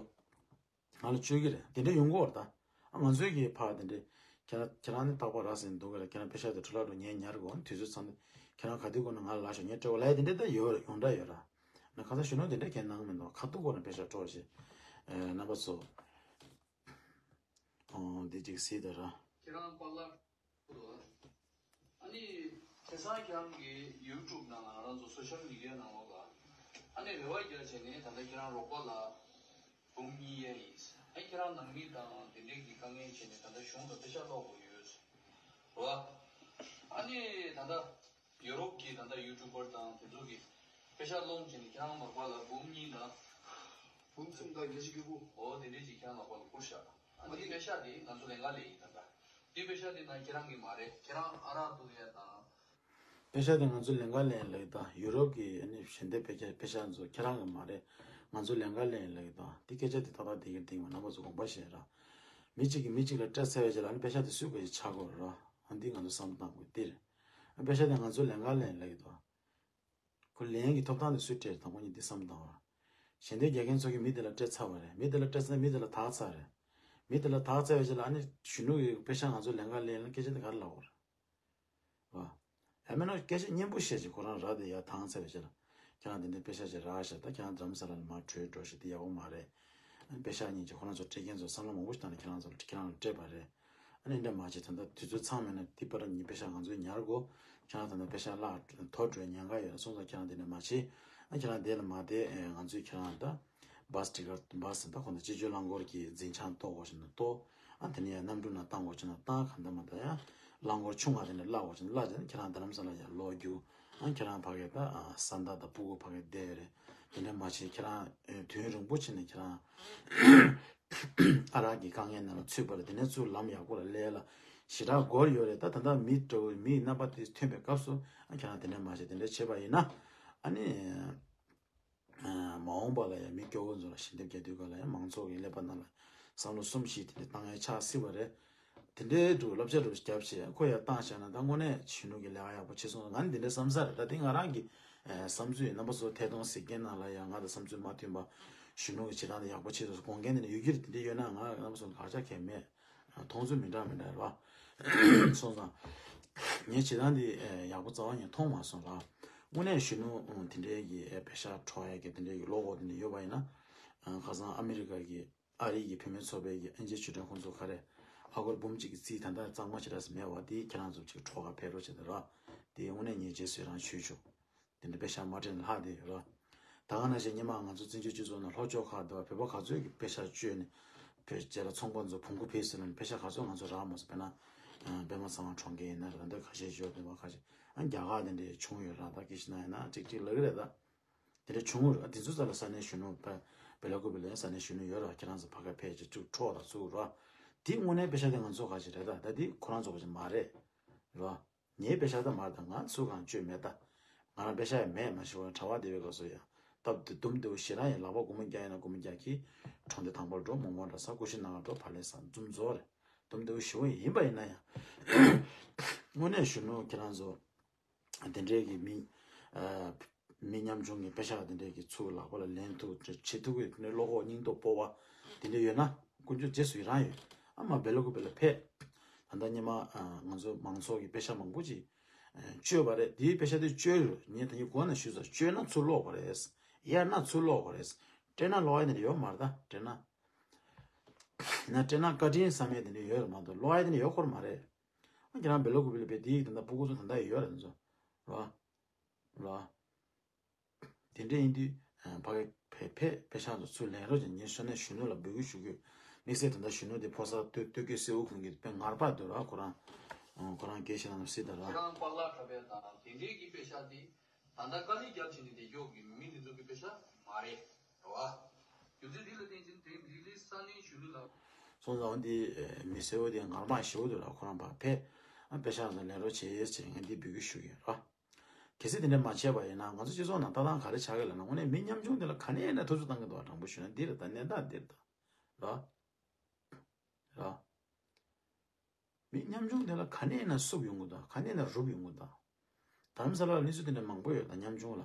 ང་ལ་བཅོལ་གྱི་རེད། དེ་འདྲ་ཡོང་གི་ཡོད་རེད་ད། ཨ་ང་ཚོའི་གི་ཕ་དེ་འདྲ། ཁྱེད་རང་ཁྱེད་རང་ནི་རྟག་པར་ར་ཟིན་འདུག་གི་རེད། ཁྱེད་རང་པེ་ཤག་དེ་འཕྲོ་བརླག་འགྲོ་ཉན་ཉར་དགོས། དུས་ཚོད་ཚང་དུས་ཁྱེད་རང་ག་དུས་དགོས་ན་ང་ལ་ལབ་ཤོག་ངས་སྤྲད་དགོས་ལབ་ཡ་དེ་འདྲ་ད་ཡོད་རེད། ཡོངས་གྲགས་ཡོད་ར། ན་ཁ་སང་གཞོན་ནུ་དེ་འདྲ་གས་གནང་མི་འདུག་ཁ་ཐུག་དགོས་ན་པེ་ཤག་སྤྲོད་ཞེས། ཨེ་རྣམ་པ་ཚོ། ཨོ་འདི་གཅིག་གཟིགས་དང་ར། ཁྱེད་རང་པཱ་ལགས། ཨ་ནི་དེང་སང་ཁྱེད་རང་གི་ཡུ་ཊུབ་ནང་ལ་ང་རང་ཚོ་སོ་ཤལ་མི་ཌི་ཡ་ནང་ལོགས་ལ་ཨ་ནི་རེ་བ་རྒྱག་བྱས་ནས་ད་ལྟ་ཁྱེད་རང་རོགས་པ་ལ་འབུམ་གཉིས་ཡས་ཡིན། ཨ་ཁྱེད་རང་ནང་མི་དང་དེ་འདྲས་ཀྱི་དཀའ་ངལ་བྱས་ནས་ད་ལྟ་གཞུང་ལ་པེ་ཤག་སློག་དགོས་ཡོད་རེད་བ། ཨ་ནི་ད་ལྟ་ཡུ་རོབ་ཀྱི་ད་ལྟ་ཡུ་ཊུབ་པར་དང་དེ་ཚོ་གི་པེ་ཤག་སློང་བྱས་ནས་ཁྱེད་རང་མག་པ་ལ་འབུམ་གཉིས་དང་འབུམ་གསུམ་དང་བརྒྱད་ཅུ་གྱ་དགུ། འོ་དེ་འདྲས་ཀྱི་ཁྱེད་རང་མག་པ་ལ་བསྐུར་ཤག་ཨ་ནི་པེ་ཤག་དེ་ང་ཚོ་ལེན་ག་ལེན་ཡིན་ད་ལྟ། དེ་པེ་ཤག་དེ་ནང་ཁྱེད་རང་གི་མ་རེད། ཁྱེད་རང་ཨ་རག་བཏུང་ཡ་དང་། པེ་ཤག་དེ་ང་ཚོ་ལེན་ག་ལེན་ལབ་ཀྱི་ད། ཡུ་རོབ་ཀྱི་ཨ་ནི་ཞལ་འདེབས་པེ་ཤག་པེ་ཤག་ཚོ་ཁྱེད་རང་གི་མ་རེད། ང་ཚོ་ལེན་ག་ལེན་ལབ་ཀྱི་ད། དེ་སྐད་ཆ་དེ་ཏག་ཏག་བསྡད་ཀྱི་འདུག་མ་རྣམ་པ་ཚོ་དགོངས་པ་བཞེས་ར། མི་གཅིག་གིས་མི་གཅིག་ལ་སྤྲད་ཚར་བའི་རྗེས་ལ་ཨ་ནི་པེ་ཤག་དེ་སུས་དགོས་ཀྱི་ཆགས་དགོས་ར། ཨ་འདི་ང་ཚོ་བསམ་བློ་བཏང་དགོས་འདི་རེད། ཨ་པེ་ཤག་དེ་ང་ཚོ་ལེན་ག་ལེན་ལབ་ཀྱི་ད། ཁོ་ལེན་གྱི་ཐོབ་ཐང་དེ་སུས་སྤྲད་རེད། དང་པོ་ཉིད་འདི་བསམ་བློ་བཏང་བ། ཞལ་འདེབས་རྒྱག་མཁན་ཚོ་གིས་མི་དེ་ལ་སྤྲད་ཚར་བ་རེད། མི་དེ་ལ་སྤྲད་ཚར་ན་མི་དེ་ལ་དག་ཚར་རེད། མི་དེ་ལ་དག་ཚར་བའི་རྗེས་ལ་ཨ་ནི་གཞོན་ནུ་གི་པེ་ཤག་ང་ཚོ་ལེན་ག་ལེན་ལ་སྐད་ཆ་དེ་ག་རེ་ལབ་དགོས་རེད། བ། ཡང་མིན་ན་སྐད་ཆ་སྙན་པོ་བཤད་ཅིག་ཁོ་རང་ར་དེ་ཡར་བཏང་ཚར་བའི་རྗེས་ལ། ཁྱེད་རང་དེ་འདྲའི་པེ་ཤག་ཅིག་རག་ཤག་ད་ཁྱེད་རང་རྡ་རམ་ས་ལ་ནས་མར་བྲོས་འགྲོ་ཤག་དེ་ཡག་པོ་མ་རེད། ཨ་ནི་པེ་ཤག་གཉིས་ཀྱིས་ཁོ་རང་ཚོ་སྤྲད་མཁན་ཚོ་བསམ་བློ་མང་པོ་ཞིག་བཏང་ནས་ཁྱེད་རང་ཚོ་ཁྱེད་རང་ལ་སྤྲད་པ་རེད། ཨ་ནི་འདྲ་མ་བྱེད། ད་ལྟ་དུས་ཚོད་ཚང་མེད་ན་དེ་བར་ཉིན་པེ་ཤག་ང་ཚོས་ཉར་དགོས། ཁྱེད་རང་ད་ལྟ་པེ་ཤག་བརླག་ཐོར་འགྲོའི་ཉེན་ཁ་ཡོད་ན་སོང་ཙང་ཁྱེད་རང་དེ་འདྲ་མ་བྱེད། ཨ་ཁྱེད་རང་དེ་ལ་མ་བསྡད། ཨེ་ང་ཚོས་ཁྱེད་རང་ད་བཱས་ཊི་ཀེ་ཊི་བཱས་ད་ཁོ་ན་སྤྱི་སྤྱོད་རླངས་འཁོར་གྱི་འཛིན་བྱང་གཏོང་དགོས་ཤེ་ན་གཏོང་། ཨ་དེ་ནས་ཡང་གནམ་གྲུ་ནང་བཏང་དགོས་ཤེ་ན་བཏང་། གང་ལྟར་མ་ད་ཡང་རླངས་འཁོར་ཆུང་བ་དེ་འདྲ་གླ་དགོས་ཤེ་ན་གླ་བྱས་ནས་ཁྱེད་རང་རྡ་རམ་ས་ལ་ཡར་ལོག་རྒྱུགས། ཨ་ཁྱེད་རང་ཕ་གི་ད་ཨ་ས་མདའ་དང་སྤུ་གུ་ཕ་གི་བསྡད་ཡོད་རེད། དེ་འདྲ་མ་བྱེད། ཁྱེད་རང་ཨེ་དུས་ཡུན་རིང་པོ་བྱས་ནས་ཁྱེད་རང་ཨ་རག་གི་དཀའ་ངལ་ནང་ལ་ཚུད་པ་རེད། དེ་ནས་ཚུར་ལམ་ཡག་པོ་ལ་སླེབས་ལ་ཞེ་དྲག་འགོར་ཡོད་རེད། ད་ད་ལྟ་མི་འདྲ་བོ་མིའི་རྣམ་པ་དེ་ཐོན་པའི་སྐབས་སུ་ཨ་ཁྱེད་རང་དེ་འདྲ་མ་བྱེད། དེ་འདྲ་བྱེད་པ་ཡིན་ན་ཨ་ནི་ཨ་མ་འོངས་པ་ལ་ཡང་མི་སྐྱོ་བོ་ཚོ་ལ་ཞལ་འདེབས་རྒྱག་དུས་སྐབས་ལ་ཡང་མང་ཚོགས་ཀྱི་ཀླད་པ་ནང་ལ་ བསམ་བློ་གསུམ་བཞི་དེ་འདྲ་བཏང་ཡ་ཆགས་སྲིད་པ་རེད། དེ་འདྲའི་འདྲ་བོ་བསླབ་བྱ་འདྲ་བོ་བརྒྱབ་བྱས་ཁོ་ཡར་བཏང་བཞག་ན་ད་དངོས་གནས་གཞོན་ནུ་གི་ལས་ཀ་ཡག་པོ་བྱེད་སོང་། ང་ནི་འདི་འདྲའི་བསམ་ས་རེད། ད་དེ་ང་རང་གི་ཨེ་བསམ་ཚུལ་ཡིན། རྣམ་པ་ཚོ་ཐད་གཏོང་གཟིགས་མཁན་ནང་ལ་ཡང་ང་དང་བསམ་ཚུལ་མ་མཐུན་པ། གཞོན་ནུ་གི་བྱེད་སྟངས་དེ་ཡག་པོ་བྱེད་ཐུབ་དགོངས་འགལ་དེ་འདྲ་ཡོད་ཀྱི་རེད། དེ་འདྲ་ཡོད་ན་ང་རྣམ་པ་ཚོ་དགག་བྱ་གང་ཡང་མེད། མཐོང་ཚུལ་མི་འདྲ་མི་འདྲ་རེད་བ། སོང་ཙང་ངའི་བྱེད་སྟངས་འདི་ཨེ་ཡག་པོ་རྩ་བ་ཉིད་མཐོང་མ་སོང་ལ། དངོས་གནས་གཞོན་ནུ་ཨུ་དེ་འདྲའི་གི་ཨེ་པེ་ཤག་འཕྲོག་ཡ་གི་དེ་འདྲའི་གི་བློ་ཁོག་དེ་འདྲ་ཡོད་པ་ཡིན་ན། ཨ་ཁ་སང་ཨ་མི་རི་ཀ་གི་ཨ་རི་གི་བུད་མེད་ཚོགས་པའི་གི་ཨན་ཇི་ཆོས་སྒྲོན་ཁོང་ཚོ་ག་རེ་ཨ་སྒོར་འབུམ་གཅིག་གི་རྩིས་ད་ལྟ་གཙང་མ་ཞེ་དྲག་མེད་པ་དེ་ཁྱེད་རང་ཚོ་ཅིག་འཕྲོག་ག་ཕེབས་རོགས་བྱེད་དང་ར། དེ་དངོས་གནས་ངས་རྗེས་སུ་ཡི་རང་ཞུས་ཆོག་དེ་འདྲ་པེ་ཤག་མ་སྤྲད་ན་ལྷག་བསྡད་ཡོད་ར། ད་ག་ནང་བཞིན་སྔོན་མ་ང་ཚོ་བཙན་བྱོལ་སྤྱི་ཚོགས་ནང་ལྷོ་ཕྱོགས་ཁག་དུ་བོད་པ་ག་ཚོད་ཀྱི་པེ་ཤག་བཅོལ་ནས་བོད་རྗེས་ལ་ཚོང་པ་ཚོ་བོང་གུ་ཕུད་ཟེར་ནས་པེ་ཤག་ག་ཚོད་ང་ཚོ་རག་མ་སོང་། དཔེར་ན་པད་མ་ཚང་མ་འཕྲོག་མཁན་ཡིན་ན་རེད། ད་ཁ་ཤས་ཤོར་དེ་བ་ཁ་ཤས་ཨ་རྒྱ་གར་དེ་འདྲས་བྱུང་ཡོད་ར། ད་སྐད་ཆ་ན་ཡིན་ན་ཅིག་ཅིག་ལབ་ཀྱི་རེད། ད་དེ་འདྲས་བྱུང་ཡོད་ར། དེ་ཚོ་ས་ལ་ས་གནས་གཞོན་ནུ་པ་བེ་ལ་ཀུ་པེ་ལ་ཡང་ས་གནས་གཞོན་ནུ་ཡོད་ར། ཁྱེད་རང་ཚོ་ཕ་ག་ཕེབས་ཅིག་ཅུག་འཕྲོག་དང་ཚུགས་ར། དེ་དངོས་གནས་པེ་ཤག་དེ་ང་ཚོ་ག་ཅིག་རེད། ད་ད་དེ་ཁོ་རང་ཚོ་ག་ཅིག་མ་རེད་ར། ངའི་པེ་ཤག་ད་མར་ད་ང་ཚུར་གང་བཅོས་མེད་ད། ང་རང་པེ་ཤག་ཡང་མེད། མ་ཤི་བ་གྲྭ་པ་བསྡད་པའི་སྐབས་སུ་ཡང་སྟབས་བདེ་དུམ་བདེ་བོ་ཞེ་དྲག་ཡིན། ལག་པ་སྒོར་མོ་བརྒྱ་ཡིན་ན་སྒོར་མོ་བརྒྱ་གིས་གྲོང་སྡེ་དང་པོར་འགྲོ། མོག་མོག་འདྲ་ས་ཀུ་ཤི་ན་གར་འགྲོ། ཕར་ལེན་ས་འཛོམས་རྫོགས་རེད། དུམ་བདེ་བོ་ཞེ་བོ་ཡིན་པ་ཡིན་ན་ཡང་དངོས་གནས་གཞོན་ནུ་ཁྱེད་རང་ཚོ་དེ་འདྲའི་གི་མི་ཨ་མི་ཉམ་ཆུང་གི་པེ་ཤག་དེ་འདྲའི་གི་ཚུར་ལག་པ་ལ་ལེན་ཐུབ་བྱེད་ཐུབ་ཀྱི་དེ་འདྲའི་བློ་ཁོག་སྙིང་སྟོབས་སྤོབས་པ་དེ་འདྲ་ཡོད་ན་དཀོན་མཆོག་རྗེས་སུ་ཡི་རང་ཡོད། ཨ་མ་བེ་ལ་ཀུ་པེ་ལ་ཕེབས། ད་ལྟ་སྔོན་མ་ཨ་ང་ཚོ་མང་ཚོགས་ཀྱི་པེ་ཤག་མང་པོ་ཅིག་ཨ་བཅོལ་བ་རེད། དེའི་པེ་ཤག་དེ་བཅོལ་ཡོད། ངས་ད་ནི་གོང་ནས་ཞུས་ཚར། བཅོལ་ན་ཚུར་སློག་དགོས་རེད། གཡར་ན་ཚུར་སློག་དགོས་རེད། སྤྲད་ན་སློག་ཡ་དེ་འདྲ་ཡོད་མ་རེད། ད་སྤྲད་ན་ན་སྤྲད་ན་བཀའ་དྲིན་བསམ་ཡ་དེ་འདྲ་ཡོད་རེད་མ་གཏོགས་སློག་ཡ་དེ་འདྲ་ཡོད་ཁོ་ར་མ་རེད། ཨ་ཁྱེད་རང་བེ་ལ་ཀུ་པེ་ལ་ཕེབས། དེའི་ད་ལྟ་སྤུ་གུ་ཚོ་ད་ལྟ་ཡོད་རེད་ཚོ་ར། ར། དེ་འདྲ་ཡིན་དུས་ཨ་ཕ་གི་ཕེ་ཕེ་ཕེ་ཤག་ཚོ་ཚུར་ལེན་རོགས་བྱས། ངས་ས་གནས་གཞོན་ནུ་ལ་འབོད་སྐུལ་ཞུ་གི་ཡོད། དམིགས་བསལ་ད་ལྟ་གཞོན་ནུ་དེ་ཕོ་གསར་སྟོད་སྟོད་སྐད་སེའུ་ཁོང་གི་དཔེ་ངར་པ་འདུག་ར། ཁོ་རང་ཁོ་རང་སྐད་ཆ་ནང་སྲིད་ད་ར། ཁྱེད་རང་པག་ལག་འཁྲབ་པའི་དང་དེ་འདྲའི་གི་པེ་ཤག་དེ་ད་ལྟ་དཀའ་ལས་རྒྱབ་བྱས་ནས་བསྡད་ཀྱོག་གི་མི་འདི་ཚོ་གི་པེ་ཤག་མ་རེད། རེད་བ། རྒྱུ་མཚན་འདི་ལ་བརྟེན་ཅིང་དེ་འདི་ལས་ས་གནས་གཞོན་ནུ་ལ། སོང་ཙང་འདི་མི་སེར་བོ་དེ་ངར་མ་ཞེ་པོ་འདུག་ར། ཁོ་རང་ཕར་ཕེབས། ཨ་པེ་ཤག་ཚོ་ལེན་རོགས་བྱེད་ཟེར་ངས་འདི་འབོད་སྐུལ་ཞུ་གི་ཡོད་ར། གལ་སྲིད་དེ་འདྲ་མ་བྱས་པ་ཡིན་ན་ང་ཚོ་སྤྱི་ཚོགས་ནང་ལྟ་སྟངས་ག་རེ་ཆགས་ཀྱི་ལབ་ན། དངོས་གནས་མི་ཉམ་ཆུང་དེ་ལ་ག་ནས་ཡིན་ན་ཐུབ་ཚོད་བཏང་གི་འདུག་བ། དྲང་པོ་ཞུས་ན་འདི་རེད། ད་གནས་སྟངས་འདི་རེད་ད། ར། ར། མི་ཉམ་ཆུང་དེ་ལ་ག་ནས་ཡིན་ན་བསུབ་ཡོང་གི་འདུག་ག་ནས་ཡིན་ན་རུབ་ཡོང་གི་འདུག་རྡ་རམ་ས་ལ་ལ་གནས་ཚུལ་དེ་འདྲ་མང་པོ་ཡོད་ད། ཉམ་ཆུང་ལ་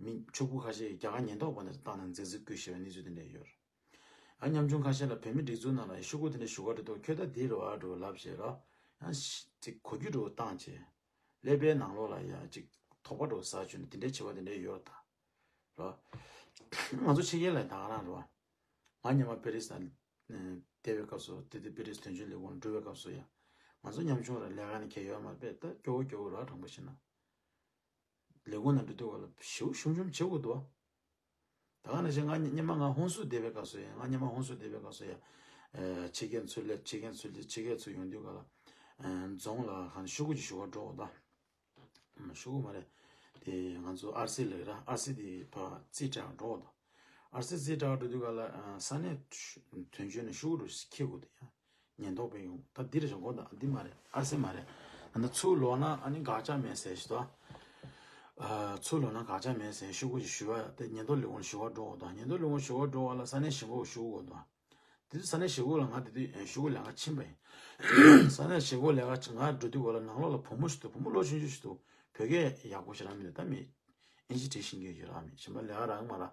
མི་ཕྱུག་པོ་ཁ་ཤས་ཀྱིས་རྒྱ་གར་ཉེན་རྟོག་པ་ནས་བཏང་ནས་འཛིན་བཟུང་བཀོད་བཞག་པའི་གནས་ཚུལ་དེ་འདྲ་ཡོད། ཨ་ཉམ་ཆུང་ཁ་ཤས་ལ་བོད་མི་སྒྲིག་འཛུགས་ནང་ལ་ཤོག་གུ་དེ་འདྲ་ཞུ་ག་འགྲོ་དུས་ཁྱོད་ད་འདི་རེད་བ་འགྲོ་ལབ་བྱས་ར། ཡང་ཅིག་གོ་རྒྱུ་འགྲོ་བཏང་བྱས། ཀླད་པའི་ནང་ལོགས་ལ་ཡ་ཅིག་དོགས་པ་འགྲོ་ཟ་བཅུག་ནས་དེ་འདྲའི་བྱེད་པ་དེ་འདྲ་ཡོད་ད། ར། ང་ཚོ་ཕྱི་རྒྱལ་ལ་ད་ག་རང་རེད་བ། ང་སྔོན་མ་པེ་རི་སི་ལ་བསྡད་པའི་སྐབས་སུ་དེ་དུས་པེ་རི་སི་དོན་གཅོད་ལས་ཁུངས་འགྲོ་བའི་སྐབས་སུ་ཡང་ང་ཚོ་ཉམ་ཆུང་ར་ལས་ཀ་ནི་གལ་ཡོད་མ་རེད་པས། ད་སྐྱོ་བོ་སྐྱོ་བོ་ར། དྲང་པོ་བཤད་ན་ལས་ཁུངས་ནང་འགྲོ་དུས་སྐབས་ལ་ཞེ་པོ་ཞུམ་ཞུམ་བྱེད་དགོས་འདུག་བ། ད་ག་ནང་བཞིན་ང་སྔོན་མ་ང་ཧོན་སུར་བསྡད་པའི་སྐབས་སུ་ཡང་ང་སྔོན་མ་ཧོན་སུར་བསྡད་པའི་སྐབས་སུ་ཡང་ཕྱི་རྒྱལ་ཚུར་སླེབས། ཕྱི་རྒྱལ་ཚུར་སླེབས། ཕྱི་རྒྱལ་ཚུར་ཡོང་དུས་སྐབས་ལ་རྫོང་ལ་གང་ཤོག་གུ་ཅིག་ཞུ་བར་འགྲོ་དགོས་ད། ཤོག་གུ་མ་རེད། དེ་ང་ཚོ་ཨར་སི་ལབ་ཀྱི་ར། ཨར་སི་དེ་ཕར་རྩིས་སྤྲད་ག་འགྲོ་དགོས་དང་། ཨར་སི་རྩིས་སྤྲད་ག་འགྲོ་དུས་སྐབས་ལ་ས་གནས་དོན་གཅོད་ནས་ཤོག་གུ་འཁྱེར་དགོས་དེ་ཡང་ཉེན་རྟོག་པས་ཡོང་། ད་འདི་རེད་བྱུང་གོ། ད་འདི་མ་རེད། ཨར་སི་མ་རེད། ད་ཚུར་ལོག་ན་ཨ་ནི་དགག་བྱ་མེད་ཟེར་ཞིག་ད། ཚུར་ལོག་ན་དགག་བྱ་མེད་ཟེར་ཤོག་གུ་ཞིག་ཞུ་བ་ཡ། དེ་ཉེན་རྟོག་ལས་ཁུངས་ཞུ་བ་འགྲོ་དགོས་དང་། ཉེན་རྟོག་ལས་ཁུངས་ཞུ་བ་འགྲོ་བ་ལ་ས་གནས་གཞིས་འགོ་ཞུ་དགོས་དང་། དེ་དུས་ས་གནས་གཞིས་འགོ་ལ་ང་དེ་དུས་ཨེ་ཤོག་གུ་ལེན་ག་ཕྱིན་པ་ཡིན། ས་གནས་གཞིས་འགོ་ལེན་ག་ང་འགྲོ་དུས་སྐབས་ལ་ནང་ལོགས་ལ་བུ་མོ་ཞིག་འདུག་བུ་མོ་ལོ་ཆུང་ཆུང་ཞིག་འདུག་བོད་སྐད་ཡག་པོ་ཞེ་དྲག་མི་འདུག་ད་མི་ཨིན་ཇི་བྲིས་ཤེས་ཀྱི་ཡོད་ར། མི་གཞན་པ་ལས་ཀ་རག་གི་མ་རེད།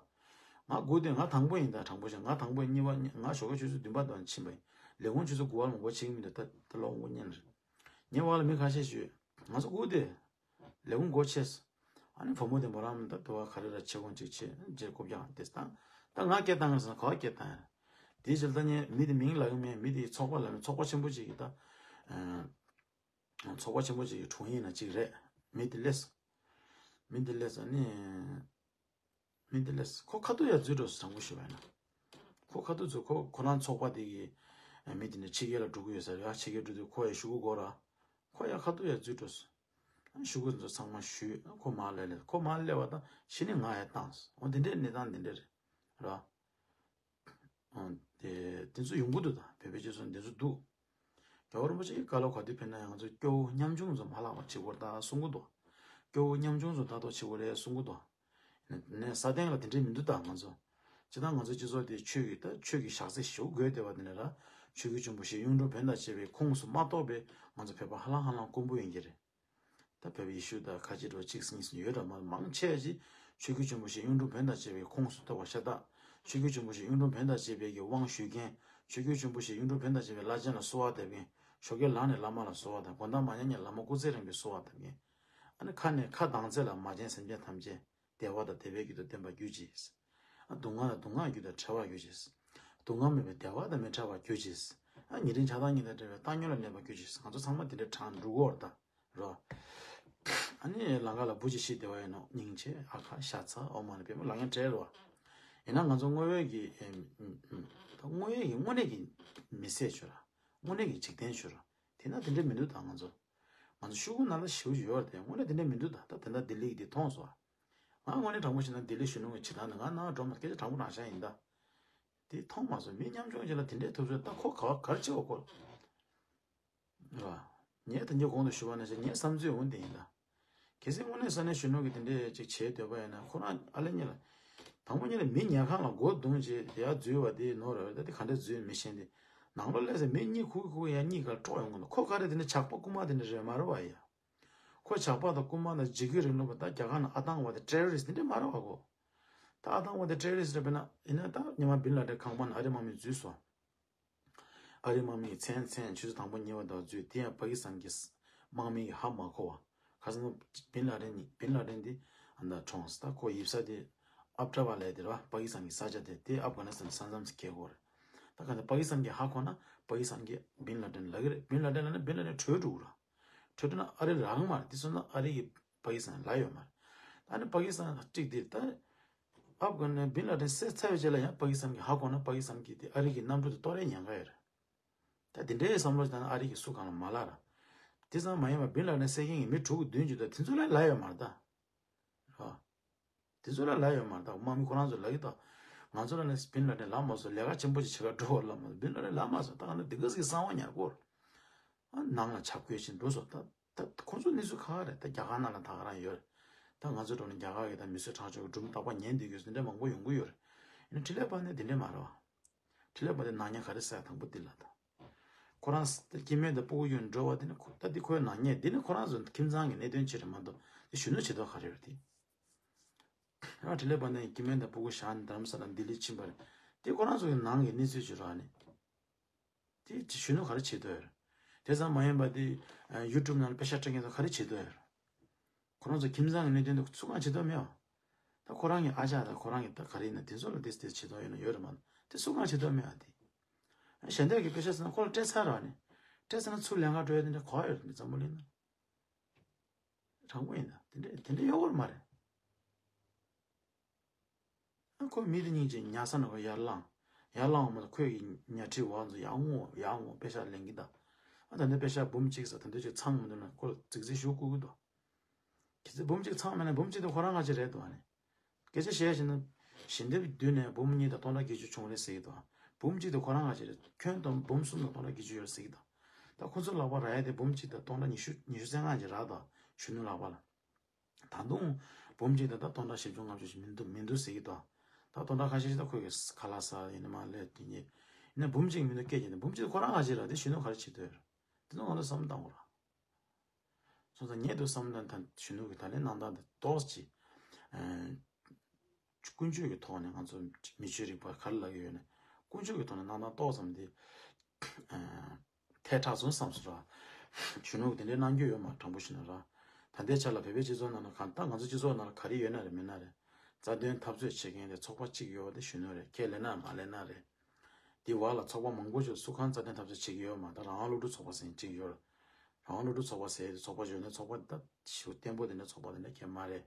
ང་སྒུག་དུས་ང་དང་པོ་ཡིན་ད། དྲང་པོ་བཤད་ང་དང་པོ་ཡིན། གཉིས་པ་ང་ཞོགས་ཀས་ཆུ་ཚོད་བདུན་པ་དང་ཕྱིན་པ་ཡིན། ལས་ཁུངས་ཆུ་ཚོད་དགུ་པ་ལ་མང་པོ་ཕྱིན་གྱི་མི་འདུག་ད་ད་ལོག་འགོ་ཉན་རེད། ཉེ་བ་ལ་མི་ཁ་ཤས་ཤོད་ང་ཚོ་སྒུག་དུས། ལས་ཁུངས་སྒོ་ཕྱེས། ཨ་ནི་བུ་མོ་དེ་མོ་རང་ད་དུ་བ་ག་རེ་ར་ཆེ་གོང་ཅིག་ཆེ་རྗེས་རྐུབ་ཀྱང་དེ་བཏང་། ད་ང་སྐད་བཏང་ངར་སོང་ག་བ་སྐད་བཏང་ཡར། དེའི་ཕྱིར་ད་ནི་མི་དེ་མིང་ལབ་ཀྱི་མེད། མི་དེའི་ཚོགས་པ་ལ་ནི་ཚོགས་པ་ཆེན་པོ་ཅིག་གི་ད། ཚོགས་པ་ཆེན་པོ་ཅིག་གི་དྲུང་ཡིག་ན་ཅིག་རེད། མི་དེ་སླེབས། མི་དེ་སླེབས་ཨ་ནི། མི་དེ་སླེབས་ཁོ་ཁ་ཐུག་ཡར་འཛུལ་འགྲོ་སོང་། དྲང་པོ་ཞུས་པ་ཡིན་ན། ཁོ་ཁ་ཐུག་འཛུལ་ཁོ་ཁོ་རང་ཚོགས་པ་དེ་གི་མི་དེ་ནི་ཕྱི་རྒྱལ་ལ་འགྲོ་གི་ཡོད་ས་རེད། ཨ་ཕྱི་རྒྱལ་འགྲོ་དུས་ཁོ་ཡར་ཤོག་གུ་དགོས་ར། ཁོ་ཡར་ཁ་ཐུག་ཡར་འཛུལ་འགྲོ་སོང་། ཤོག་གུ་ཚོ་ཚང་མ་ཞུས། ཁོ་མར་སླེབས་སླེབས། ཁོ་མར་སླེབས་པ་དང་ཕྱི་ནས་ང་ཡར་བཏང་སོང་། འོ་དེ་འདྲའི་གནས་སྟངས་དེ་འདྲ་རེད། ར། འོ་དེ་དེ་ཚོ་ཡོང་གི་འདུག་ད་བོད་པའི་སྤྱི་ཚོགས་དེ་ཚོ་འདུག་རྒྱལ་བ་རིན་པོ་ཆེ་གི་བཀའ་སློབ་ག་དུས་ཕེབས་ན་ཡང་ང་ཚོ་སྐྱོ་བོ་ཉམ་ཆུང་ཚོ་མ་བརླག་པ་བྱེད་དགོས་རེད་ད་གསུང་གི་འདུག་སྐྱོ་བོ་ཉམ་ཆུང་ཚོ་ལྟ་རྟོག་བྱེད་དགོས་རེད་གསུང་གི་འདུག་ནས་ས་སྟེང་ལ་དེ་འདྲའི་མི་འདུག་ད་ང་ཚོ། སྤྱིར་བཏང་ང་ཚོ་སྤྱི་ཚོགས་དེ་ཆོས་ཀྱི་ད་ཆོས་ཀྱི་ཞག་ཚི་ཞུ་དགོས་བསྡད་པ་དེ་ནས་ར། ཆོས་ཀྱི་རྒྱུན་པོ་ཞེས་གཡུང་དྲུང་བོན་དང་བཅས་པའི་ཁོངས་སུ་མ་གཏོགས་པའི་ང་ཚོ་བོད་པ་ཧ་ལམ་ཧ་ལམ་དཀོན་པོ་ཡིན་གྱི་རེད། ད་བོད་པའི་ཡེ་ཤུ་དང་ཁ་ཆེ་འགྲོ་གཅིག་གཉིས་ཡོད་འདྲ་མ་མང་ཆེ་ཅིག་ཆོས་ཀྱི་རྒྱུན་པོ་ཞེས་གཡུང་དྲུང་བོན་དང་བཅས་པའི་ཁོངས་སུ་གཏོགས་པ་ཤ་སྟག་ཆོས་ཀྱི་རྒྱུན་པོ་ཞེས་གཡུང་དྲུང་བོན་དང་བཅས་པའི་གི་དབང་ཞུ་མཁན། ཆོས་ཀྱི་རྒྱུན་པོ་ཞེས་གཡུང་དྲུང་བོན་དང་བཅས་པའི་བླ་ཆེན་ལ་གསོལ་བ་འདེབས་མཁན། ཞོགས་ཀས་ལངས་ནས་བླ་མ་ལ་གསོལ་བ་དང་། དགོང་དག་མ་ཉལ་ཉལ་བླ་མ་སྐུ་ཚེ་རིང་པོའི་གསོལ་བ་འདེབས་མཁན། ཨ་ནི་ཁ་ནས་ཁ་གདངས་ཚད་ལ་མ་བྱན་སེམས་ཅན་ཐམས་ཅད་བདེ་བ་དང་བདེ་བའི་རྒྱུ་དང་ལྡན་པར་གྱུར་ཅིག་ཨ་སྡུག་བསྔལ་དང་སྡུག་བསྔལ་རྒྱུ་དང་བྲལ་བར་གྱུར་ཅིག་སྡུག་བསྔལ་མེད་པའི་བདེ་བ་དང་མི་འབྲལ་བར་གྱུར་ཅིག་ཨ་ཉེ་རིང་ཆགས་སྡང་གཉིས་དང་བྲལ་བའི་བཏང་སྙོམས་ལ་གནས་པར་གྱུར་ཅིག་ང་ཚོ་ཚང་མ་དེ་འདྲའི་གྲངས་འགྲོ་གི་ཡོད་རེད་ད། རོ། ཨ་ནི་ལང་ཀ་ལ་བུ་གཅིག་ཤི་བདེ་བ་ཡིན་ནོ། སྙིང་རྗེ། ཨ་ཁ། ཤ་ཚ། ཨོཾ་མ་ཎི་པདྨེ། ལབ་མཁན་བྲལ་རོ། ཡིན་ན་ང་ཚོ་དངོས་ཡོད་ཀྱི་ཨེམ་ཨེམ་ཨེམ་ད་དངོས་ཡོད་ཀྱི་དངོས་གནས་ཀྱི་མི་ཚེ་བྱོས་ར། དངོས་གནས་ཀྱི་འཇིག་རྟེན་བྱོས་ར། དེ་ན་དེ་འདྲ་མི་འདུག་ད་ང་ཚོ། ང་ཚོ་ཤོག་གུ་ནང་ལ་ཞེ་པོ་ཅིག་ཡོད་རེད་དེ། དངོས་གནས་དེ་འདྲ་མི་འདུག་ད་ད་དེ་འདྲ་ལྡི་ལི་གི་དེ་མཐོང་སོང་ང་། དངོས་གནས་དྲང་པོ་བཤད་ན་ལྡི་ལི་གཞོན་ནུ་གི་བྱེད་སྟངས་ནི་ང་ནང་འགྲོ་མ་སྐད་ཆ་དྲང་པོ་དྲང་བཞག་ཡིན་ད། དེ་མཐོང་མ་སོང་། མི་ཉམ་ཆུང་ཅིག་ལ་དེ་འདྲའི་ཐུབ་ཚོད་ད་ཁོ་ག་ག་རེ་བྱེད་པ་ཁོ། རེད་བ། ངས་ད་ངས་གོང་དུ་ཞུས་པ་ནང་བཞིན་ངའི་བསམ་ཚུལ་འོ་དེ་ཡིན་ད། གལ་སྲིད་དངོས་གནས་ས་གནས་གཞོན་ནུ་གི་དེ་འདྲའི་ཅིག་བྱེད་འདོད་པ་ཡིན་ན་ཁོ་རང་ཨ་ལེ་གཉིས་ལ། དང་པོ་གཉིས་ལ་མི་ཉལ་ཁང་ལ་སྒོ་བརྡུངས་བྱས་ཡར་འཛུལ་བ་དེ་ནོར་རེད། ད་དེ་ག་འདྲ་འཛུལ་མི་ཤེས་འདི། ནང་ལོགས་སླེབས་ཚེ་མི་གཉིད་ཁུག་ཁུག་ཡར་གཉིད་ཁར་དཀྲོག་ཡོང་གི་འདུག་ཁོ་ག་རེ་དེ་འདྲ་ཇག་པ་རྐུན་མ་དེ་འདྲ་རེད་མ་རེད་བ་ཡ། ཁོ་ཇག་པ་དང་རྐུན་མ་དང་འཇིགས་སྐུལ་རིང་ལུགས་པ་ད་རྒྱ་གར་ནང་ཨ་ཏང་བ་དེ་ཊེ་རོ་རི་སི་དེ་འདྲ་མ་རེད་བ་ཁོ། ད་ཨ་ཏང་བ་དེ་ཊེ་རོ་རི་སི་རེད་པས་ན་ཡིན་ན་ད་ཉི་མ་བིན་ལ་ཏན་ཁང་པ་ནང་ཨ་རིའི་དམག་མི་འཛུལ་སོང་། ཨ་རིའི་དམག་མི་གི་མཚན་མཚན་ཆུ་ཚོད་དང་པོ་ཉེ་བ་དང་འཛུལ་དེ་ཡང་པ་ཀི་སི་ཐན་གྱི་དམག་མི་གི་ཧ་མ་གོ་བ། ཁ་སང་བིན་ལ་ཏན་གཉིས་བིན་ལ་ཏན་དེ་ཨ་ནི་གྲོངས་ད་ཁོ་ཡིབ་ས་དེ་ཨབ་ཏྲ་བ་ལས་དེ་ར་བ་པ་ཀི་སི་ཐན་གྱི་ས་ཆ་དེ་དེ་ཨབ་གྷ་ནི་སི་ཐན་ས་མཚམས་སུ་འཁེལ་གོ་རེད། ད་ག་ནས་པ་ཀི་སི་ཐན་གྱི་ཧ་གོ་ན་པ་ཀི་སི་ཐན་གྱི་བིན་ལ་ཏན་ལབ་ཀྱི་རེད། བིན་ལ་ཏན་ལབ་ན་བིན་ལ་ཏན་བྲོས་འགྲོ་གི་ར། བྲོས་འགྲོ་ན་ཨ་རི་རང་མ་རེད། དེ་སོང་ཙང་ཨ་རི་གི་པ་ཀི་སི་ཐན་ལ་ཡོད་མ་རེད། ཨ་ནི་པ་ཀི་སི་ཐན་གཅིག་དེ་ད་ཨབ་གྷ་ནི་བིན་ལ་ཏན་བསད་ཚར་བའི་རྗེས་ལ་ཡང་པ་ཀི་སི་ཐན་གྱི་ཧ་གོ་ན་པ་ཀི་སི་ཐན་གྱི་དེ་ཨ་རི་གི་གནམ་གྲུ་དེ་གཏོར་ཡས་ཉེན་ཁ་ཡོད་རེད། ད་དེ་འདྲའི་བསམ་བློ་ཞིག་བཏང་ན་ཨ་རི་གི་སུ་གང་ལ་མ་ལབ་ར། དེ་ཙམ་མ་ཡིན་པར་བིན་ལ་ཏན་བསད་མཁན་གྱི་མི་དྲུག་བདུན་ཅིག་འདུག་དེ་ཚོ་ལ་ལབ་ཡོད་མ་རེད་ད། ར། དེ་ཚོ་ལ་ལབ་ཡོད་མ་རེད་ད། དམག་མི་ཁོ་རང་ཚོ་ལབ་ཀྱི་ད། ང་ཚོ་ལ་ནི་བིན་ལ་ཏན་ལབ་མ་སོང་། ལས་ཀ་ཆེན་པོ་ཅིག་བྱེད་གར་འགྲོ་བ་ལབ་མ་སོང་། བིན་ལ་ཏན་ལབ་མ་སོང་། ད་ག་ནི་དེ་ག་ཟིག་གསང་བ་ཉར་གོ། ཨ་ནང་ལ་ཆབ་བཀོད་བྱེད་འགྲོ་སོང་ད། ད་ཁོང་ཚོ་གནས་ཚུལ་ཁག་རེད། ད་རྒྱ་གར་ནང་ལ་ད་ག་རང་ཡོད་རེད། ད་ང་ཚོ་འགྲོ་ནས་རྒྱ་གར་གྱི་ད་མི་གསོད་ཁྲག་སྦྱོར་གྱི་སྒྲུང་རྟག་པར་ཉན་བསྡད་རྒྱུ་ཟེར་འདྲ་མང་པོ་ཡོང་གི་ཡོད་རེད། ཡིན་ན་འཕྲིན་ལས་པ་ནི་དེ་འདྲས་མ་རེད་བ། འཕྲིན་ལས་པ་དེ་ནག་ཉེས་ག་རེ་བསགས་དང་པོ་འདི་ལ་ད། ཁོ་རང་ད་སྐྱེ་དམན་དང་སྤུ་གུ་གཡུག་འགྲོ་བ་དེ་ནི་ཁོ་ད་འདི་ཁོའི་ནག་ཉེས་འདི་ནི་ཁོ་རང་ཚོ་ཁྱིམ་ཚང་གི་གནད་དོན་ཅིག་རེད་མ་གཏོགས་དེ་གཞོན་ནུ་བྱེད་དོ་ག་རེ་ཡོད་རེད་དེ། ཡང་འཕྲིན་ལས་པ་ནི་སྐྱེ་དམན་དང་སྤུ་གུ་བཞག་ནས་རྡ་རམ་ས་ལ་ལྡི་ལི་ཕྱིན་པ་རེད། དེ་ཁོ་རང་ཚོ་གི་ནང་གི་གནས་ཚུལ་ཅིག་རེད་ཨ་ནི། དེ་གཞོན་ནུ་ག་རེ་བྱེད་འདོད་ཡོད་རེད། དེ་ཙམ་མ་ཡིན་པ་དེ་ཡུ་ཊུབ་ནང་ལ་པེ་ཤག་སྤྲད་མཁན་ཚོ་ག་རེ་བྱེད་འདོད་ཡོད་རེད། ཁོ་རང་ཚོ་ཁྱིམ་ཚང་གི་གནད་དོན་དེ་སུ་གང་བྱེད་འདོད་མེད་བ། ད་ཁོ་རང་གི་ཨ་ཅག་དང་ཁོ་རང་གི་ད་ག་རེ་ཡིན་ན་དེ་ཚོ་ལ་དེ་དེ་བྱེད་འདོད་ཡོད་ན་ཡོད་རེད་མ་གཏོགས་དེ་སུ་གང་བྱེད་འདོད་མེད་བ་དེ། གཞན་དག་གི་པེ་ཤག་ཟེར་ན་ཁོ་ལ་སྤྲད་ཚར་ར་ནི། སྤྲད་ཚར་ན་ཚུར་ལེན་ག་འགྲོ་ཡ་དེ་འདྲ་གོ་ཡོད་རེད་འཛམ་བུ་གླིང་ན། དྲང་པོ་ཡིན་ད་དེ་འདྲ་དེ་འདྲ་ཡོད་གོ་མ་རེད། ཨ་ཁོ་མི་དེ་སྙིང་རྗེ། ཉལ་ས་ནས་ཁོ་ཡར་ལངས། ཡར་ལངས་འོང་མ་ཐག་ཁོས་ཀྱི་ཉལ་ཁྲིའི་འོག་ཚོ་ཡར་སྔོག་ཡར་སྔོག་པེ་ཤག་ལེན་གྱི་འདུག་ཨ་ད་ནི་པེ་ཤག་འབུམ་གཅིག་ཙམ་ད་འདོད་ཅིག་ཚང་མི་འདུག་ན་ཁོ་རྫིག་རྫིག་ཞུ་བསྐུར་གྱི་འདུག་གལ་སྲིད་འབུམ་གཅིག་ཚང་མེད་ན་འབུམ་གཅིག་དེ་ཁོ་རང་ག་ཅིག་རེད་འདུག་ཨ་ནི། སྐད་ཆ་བཤད་བྱས་ན་ཞལ་འདེབས་བསྡུས་ནས་འབུམ་གཉིས་དང་སྟོང་ཕྲག་བརྒྱད་ཅུ་བྱུང་རེད་ཟེར་གྱི་འདུག་འབུམ་གཅིག་དེ་ཁོ་རང་ག་ཅིག་རེད། ཁྱོན་བསྡོམས་འབུམ་གསུམ་དང་སྟོང་ཕྲག་བརྒྱད་ཅུ་ཡོད་རེད་ཟེར་གྱི་འདུག་ད་ཁོ་ཚོ་ལག་པ་རག་ཡ་དེ་འབུམ་གཅིག་དང་སྟོང་ཕྲག་ཉི་ཤུ་ཉི་ཤུ་རྩ་ལྔ་ཅིག་རག་འདུག་གཞོན་ནུ་ལག་པ་ལ། ད་དུང་འབུམ་གཅིག་དང་ད་སྟོང་ཕྲག་བཞི་བཅུ་ལྔ་བཅུ་ཞིག་མི་འདུག་མི་འདུག་ཟེར་གྱི་འདུག་ད་སྟོང་ཕྲག་ཁ་ཤས་ཤིག་ད་ཁོས་ཀྱི་ཁ་ལག་ཟ་ཡིན་ན་མ་ལས་དེ་ཉིད་ཡིན་ན་འབུམ་གཅིག་མི་འདུག་སྐད་ཀྱི་འདུག་འབུམ་གཅིག་ཁོ་རང་ག་ཅིག་རེད། དེ་གཞོན་ནུ་ག་རེ་བྱེད་འདོད་རེད། དེ་ཚོ་ང་ཚོ་བསམ་བློ་བཏང་དགོས་ར། སོང་ཙང་ངས་འདུག་བསམ་བློ་བཏང་ད་གཞོན་ནུ་གི་ད་ལན་གནང་སྟངས་དེ་ཏོག་ཙམ་ཅིག་ཀུན་སྤྱོད་ཀྱི་ཐོག་ནས་ང་ཚོ་མི་ཆོས་རིག་པ་ག་རེ་ལབ་ཀྱི་ཡོད་ན་ཀུན་སྤྱོད་ཀྱི་ཐོག་ནས་གནང་སྟངས་ཏོག་ཙམ་དེ། ཐལ་དྲགས་སོང་བསམ་སོང་ར། གཞོན་ནུ་དེ་འདྲའི་གནང་རྒྱུ་ཡོད་མ་དྲང་པོ་ཞུས་ན་ར། ད་ལྟའི་ཆ་ལ་བོད་པའི་སྤྱི་ཚོགས་ནང་ལ་གང་ལྟར་ང་ཚོ་སྤྱི་ཚོགས་ནང་ལ་ག་རེ་ཡོད་ན་རེད་མེད་ན་རེད། རྩ་དོན་འཐབ་རྩོད་བྱེད་མཁན་དེ་ཚོགས་པ་གཅིག་ཡོད་པ་དེ་གཞོན་ནུ་རེད། ཁས་ལེན་ན་མ་ལེན་ན་རེད། དེ་བར་ལ་ཚོགས་པ་མང་པོ་ཞིག་སུ་གང་རྩ་དོན་འཐབ་རྩོད་བྱེད་ཀྱི་ཡོད་མ་རེད། ད་རང་དབང་སློབ་ཕྲུག་ཚོགས་པ་ཟེར་མཁན་གཅིག་ཡོད་རེད། རང་དབང་སློབ་ཕྲུག་ཚོགས་པ་ཟེར་དེ་ཚོགས་པ་གཞོན་ནུ་ཚོགས་པ་ད་ཞེ་པོ་བརྟན་པོ་དེ་འདྲ་ཚོགས་པ་དེ་འདྲ་གང་ཡང་མ་རེད།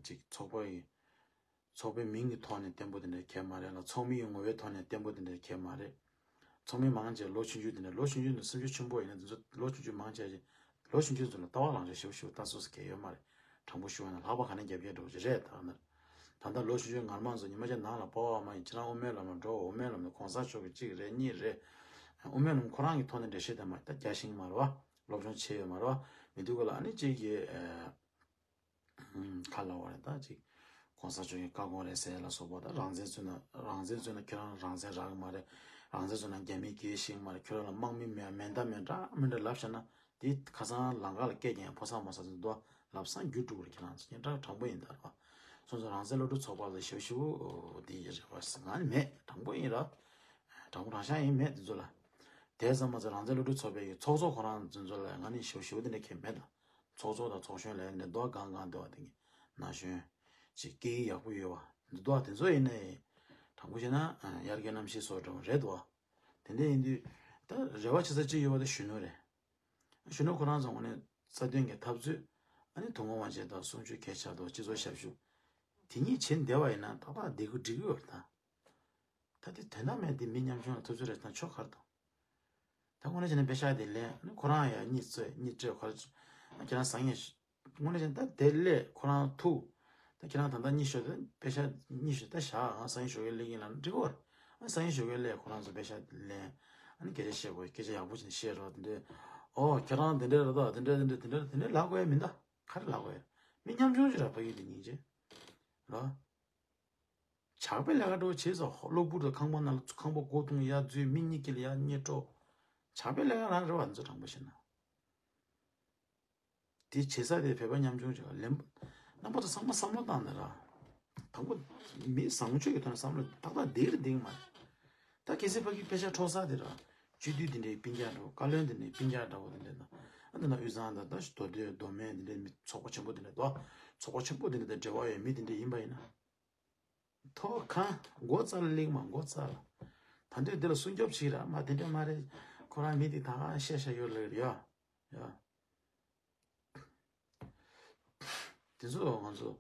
ཅིག་ཚོགས་པ་ཡི། ཚོགས་པའི་མིང་གི་ཐོག་ནས་བརྟན་པོ་དེ་འདྲ་གང་ཡང་མ་རེད་ལ། ཚོགས་མི་ཡི་ངོ་བོའི་ཐོག་ནས་བརྟན་པོ་དེ་འདྲ་གང་ཡང་མ་རེད། ཚོགས་མི་མང་ཆེ་ལོ་ཆུང་ཆུང་དེ་འདྲ། ལོ་ཆུང་ཆུང་དེ་སེམས་ཤུགས་ཆེན་པོ་ཡིན་ན་དེ་ཚོ་ལོ་ཆུང་ཆུང་མང་ཆེ་ཅིག་ལོ་ཆུང་ཆུང་ཚོ་ལ་ལྟ་བ་ལངས་ཤོག་ཞེ་པོ་ཞེ་པོ་ལྟ་སོ་སོ་གང་ཡང་ཡོད་མ་རེད། དྲང་པོ་ཞུ་བ་ན་ལྷག་པ་ག་ནས་རྒྱབ་རྒྱབ་འགྲོ་གི་རེད་ད་ནི། ད་ལྟ་ལོ་ཆུང་ཆུང་ངར་མ་ཚོ་ཉི་མ་གཅིག་ནང་ལ་པ་ཕ་མ་ཡིན་ཁྱེད་རང་དབུ་མའི་ལམ་ལ་འགྲོ། དབུ་མའི་ལམ་ནས་གོང་ས་མཆོག་གི་གཅིག་རེད་གཉིས་རེད། དབུ་མའི་ལམ་ཁོ་རང་གི་ཐོག་ནས་འགྲེལ་བཤད་དེ་མ་ད་རྒྱ་ཞིང་མ་རེད་བ། སློབ་སྦྱོང་བྱས་ཡོད་མ་རེད་བ། མི་འདུག་ག་ལ་ཨ་ནི་གཅིག་གི་ཨ། ཁ་ལ་བ་རེད་ད་ཅིག་གོང་ས་མཆོག་གི་བཀའ་དགོངས་རེད་ཟེར་ལ་སོགས་པ་དང་། རང་བཙན་རྩོད་ན་རང་བཙན་རྩོད་ན་ཁྱོད་རང་རང་བཙན་རག་གི་མ་རེད། རང་བཙན་རྩོད་ན་རྒྱ་མིས་སྐད་ཤེས་ཀྱི་མ་རེད། ཁྱོད་རང་ལ་དམག་མི་མེད་མེ་མདའ་མེད་འདྲ་མི་འདྲ་ལབ་བཞག་ན། དེ་ཁ་སང་ལམ་ཁ་ལ་སྐད་རྒྱག་ཡང་ཕོ་གསར་མོ་གསར་ཚོ་འདུག་ལབ་སང་རྒྱུ་འགྲུབ་རེད། ཁྱེད་རང་ཚོ་ངས་འདྲ་དྲང་པོ་ཡིན་ད་རོ། སོང་ཙང་རང་བཙན་སློབ་ཕྲུག་ཚོགས་པ་ལ་ཞབས་ཞུ་འདི་ཡི་རེ་བ་ང་ནི་མེད། དྲང་པོ་ཡིན་ར། དྲང་པོ་རང་ཤག་ཡིན་མེད་དེ་ཚོ་ལ། དེ་ཙམ་མ་ཚད་རང་བཙན་སློབ་ཕྲུག་ཚོགས་པའི་ཚོགས་གཙོ་ཁོ་རང་ཚོ་ཚོ་ལ་ང་ནི་ཞབས་ཞུ་དེ་འདྲ་ཁྱེད་མེད་ད། ཚོགས་གཙོ་དང་ཚོགས་གཞོན་ལ་ནི་རྡོ་གང་གང་འདོད་པ་དེ་གི་ན་གཞོན་ཅིག་སྐད་ཡིག་ཡག་པོ་ཡོད་པ་འདུག་དེ་ཚོ་ཡིན་ནའི་དྲང་པོ་བཤད་ན་དབྱར་ཁའི་གནམ་གཤིས་སོགས་འདྲ་བོ་རེད་འདུག་དེ་འདྲ་ཡིན་དུས་ད་རེ་བ་བྱེད་ས་གཅིག་ཡོད་པ་དེ་གཞོན་ནུ་རེད། གཞོན་ནུ་ཁོ་རང་ཚོ་དངོས་གནས་རྩ་དོན་གྱི་འཐབ་རྩོད། ཨ་ནི་དུ་མ་དབང་ཆེན་དང་གསུང་ཆོས་གལ་ཆེ་དང་སྤྱི་ཚོགས་ཞབས་ཞུ། དེ་གཉིས་བྱེད་བསྡད་པ་ཡིན་ན་ཏག་ཏག་བསྡད་དགོས་འགྲིག་གི་ཡོད་རེད་ད། ད་དེ་དོན་དག་མེད་དེ་མི་ཉམ་ཆུང་ལ་འཐབ་རྩོད་རེད་ད་ཆོག་ག་རེད་དང་། ད་དངོས་གནས་བྱས་ན་པེ་ཤག་དེ་ལེན་ཨ་ནི་ཁོ་རང་ཡང་གཉིད་སད་གཉིད་སད་ཁོ་རང་ཁྱེད་རང་བཟང་ངན་དངོས་གནས་བྱས་ན་ད་དེ་ལས་ཁོ་རང་ཐུག་ད་ཁྱེད་རང་ད་ལྟ་གཉིད་ཤོད་ད་པེ་ཤག་གཉིད་ཤོད་ད་བཞག་ཨ་སང་ཉིན་ཞོགས་ཀས་སླེབས་ཀྱིན་ལ་འགྲིག་གོ་ཨ་སང་ཉིན་ཞོགས་ཀས་སླེབས་ཁོ་རང་ཚོ་པེ་ཤག་ལེན་ཨ་ནི་སྐད་ཆ་བཤད་དགོས་སྐད་ཆ་ཡག་པོ་ཅིག་བཤད་རོགས་དེ་འདྲས་ཨོ་ཁྱེད་རང་དེ་འདྲས་རེད་ད་དེ་འདྲས་དེ་འདྲས་དེ་འདྲས་དེ་འདྲས་ལབ་དགོས་ཡ་མིན་ད་ག་རེ་ལབ་དགོས་ཡ་མི་ཉམ་ཆུང་ཅིག་ར་ཕ་གི་དེ་ཉིན་ཅེ་ར། ཇག་པའི་ལས་ཀ་འགྲོ་བྱས་ཙང་གློ་བུར་དུ་ཁང་པ་ནང་ལ་ཁང་པ་སྒོ་རྡུང་ཡར་འཛུལ་མི་གཉིས་ཀྱི་ལ་ཡར་གཉིད་འཕྲོ། ཇག་པའི་ལས་ཀ་རང་རེད་བ་འཛུལ་དྲང་པོ་བཤད་ན། དེ་བྱེད་ས་དེ་བོད་པ་ཉམ་ཆུང་ཅིག་ལ་ལན་རྣམ་པ་ཚོ་ཚང་མ་བསམ་བློ་བཏང་ནས་ར། དང་པོ་མི་བཟང་སྤྱོད་ཀྱི་ཐོག་ནས་བསམ་བློ་ཏག་ཏག་འདིར་འདིང་མ་རེད། ད་གལ་སྲིད་ཕ་གི་པེ་ཤ་འཕྲོག་ས་དེ་ར། སྤྱི་འཐུས་དེ་འདྲའི་སྤུན་ཀྱག་འདྲ་བོ་བཀའ་བློན་དེ་འདྲའི་སྤུན་ཀྱག་འདྲ་བོ་དེ་འདྲའི་དང་ཨ་འདི་ན་དབུས་གཙང་དང་ད་མདོ་སྟོད་མདོ་སྨད་དེ་འདྲའི་མི་ཚོགས་པ་ཆེན་པོ་དེ་འདྲ་དོ། ཚོགས་པ་ཆེན་པོ་དེ་འདྲ་དང་འབྲེལ་བ་ཡོད་མི་དེ་འདྲ་ཡིན་པ་ཡིན་ན། ཐོག་ཁ་མགོ་རྩ་ལ་གླེང་མ་མགོ་རྩ་ལ། ད་འདོད་འདི་ལ་སྲུང་སྐྱོབ་བྱེད་ར་མ་དེ་འདྲ་མ་རེད། ཁོ་རང་མི་དེ་ད་ག་བཤད་བཤད་ཡོད་ལ་ཡོད་ཡ། དེ་ཚོ་ང་ཚོ་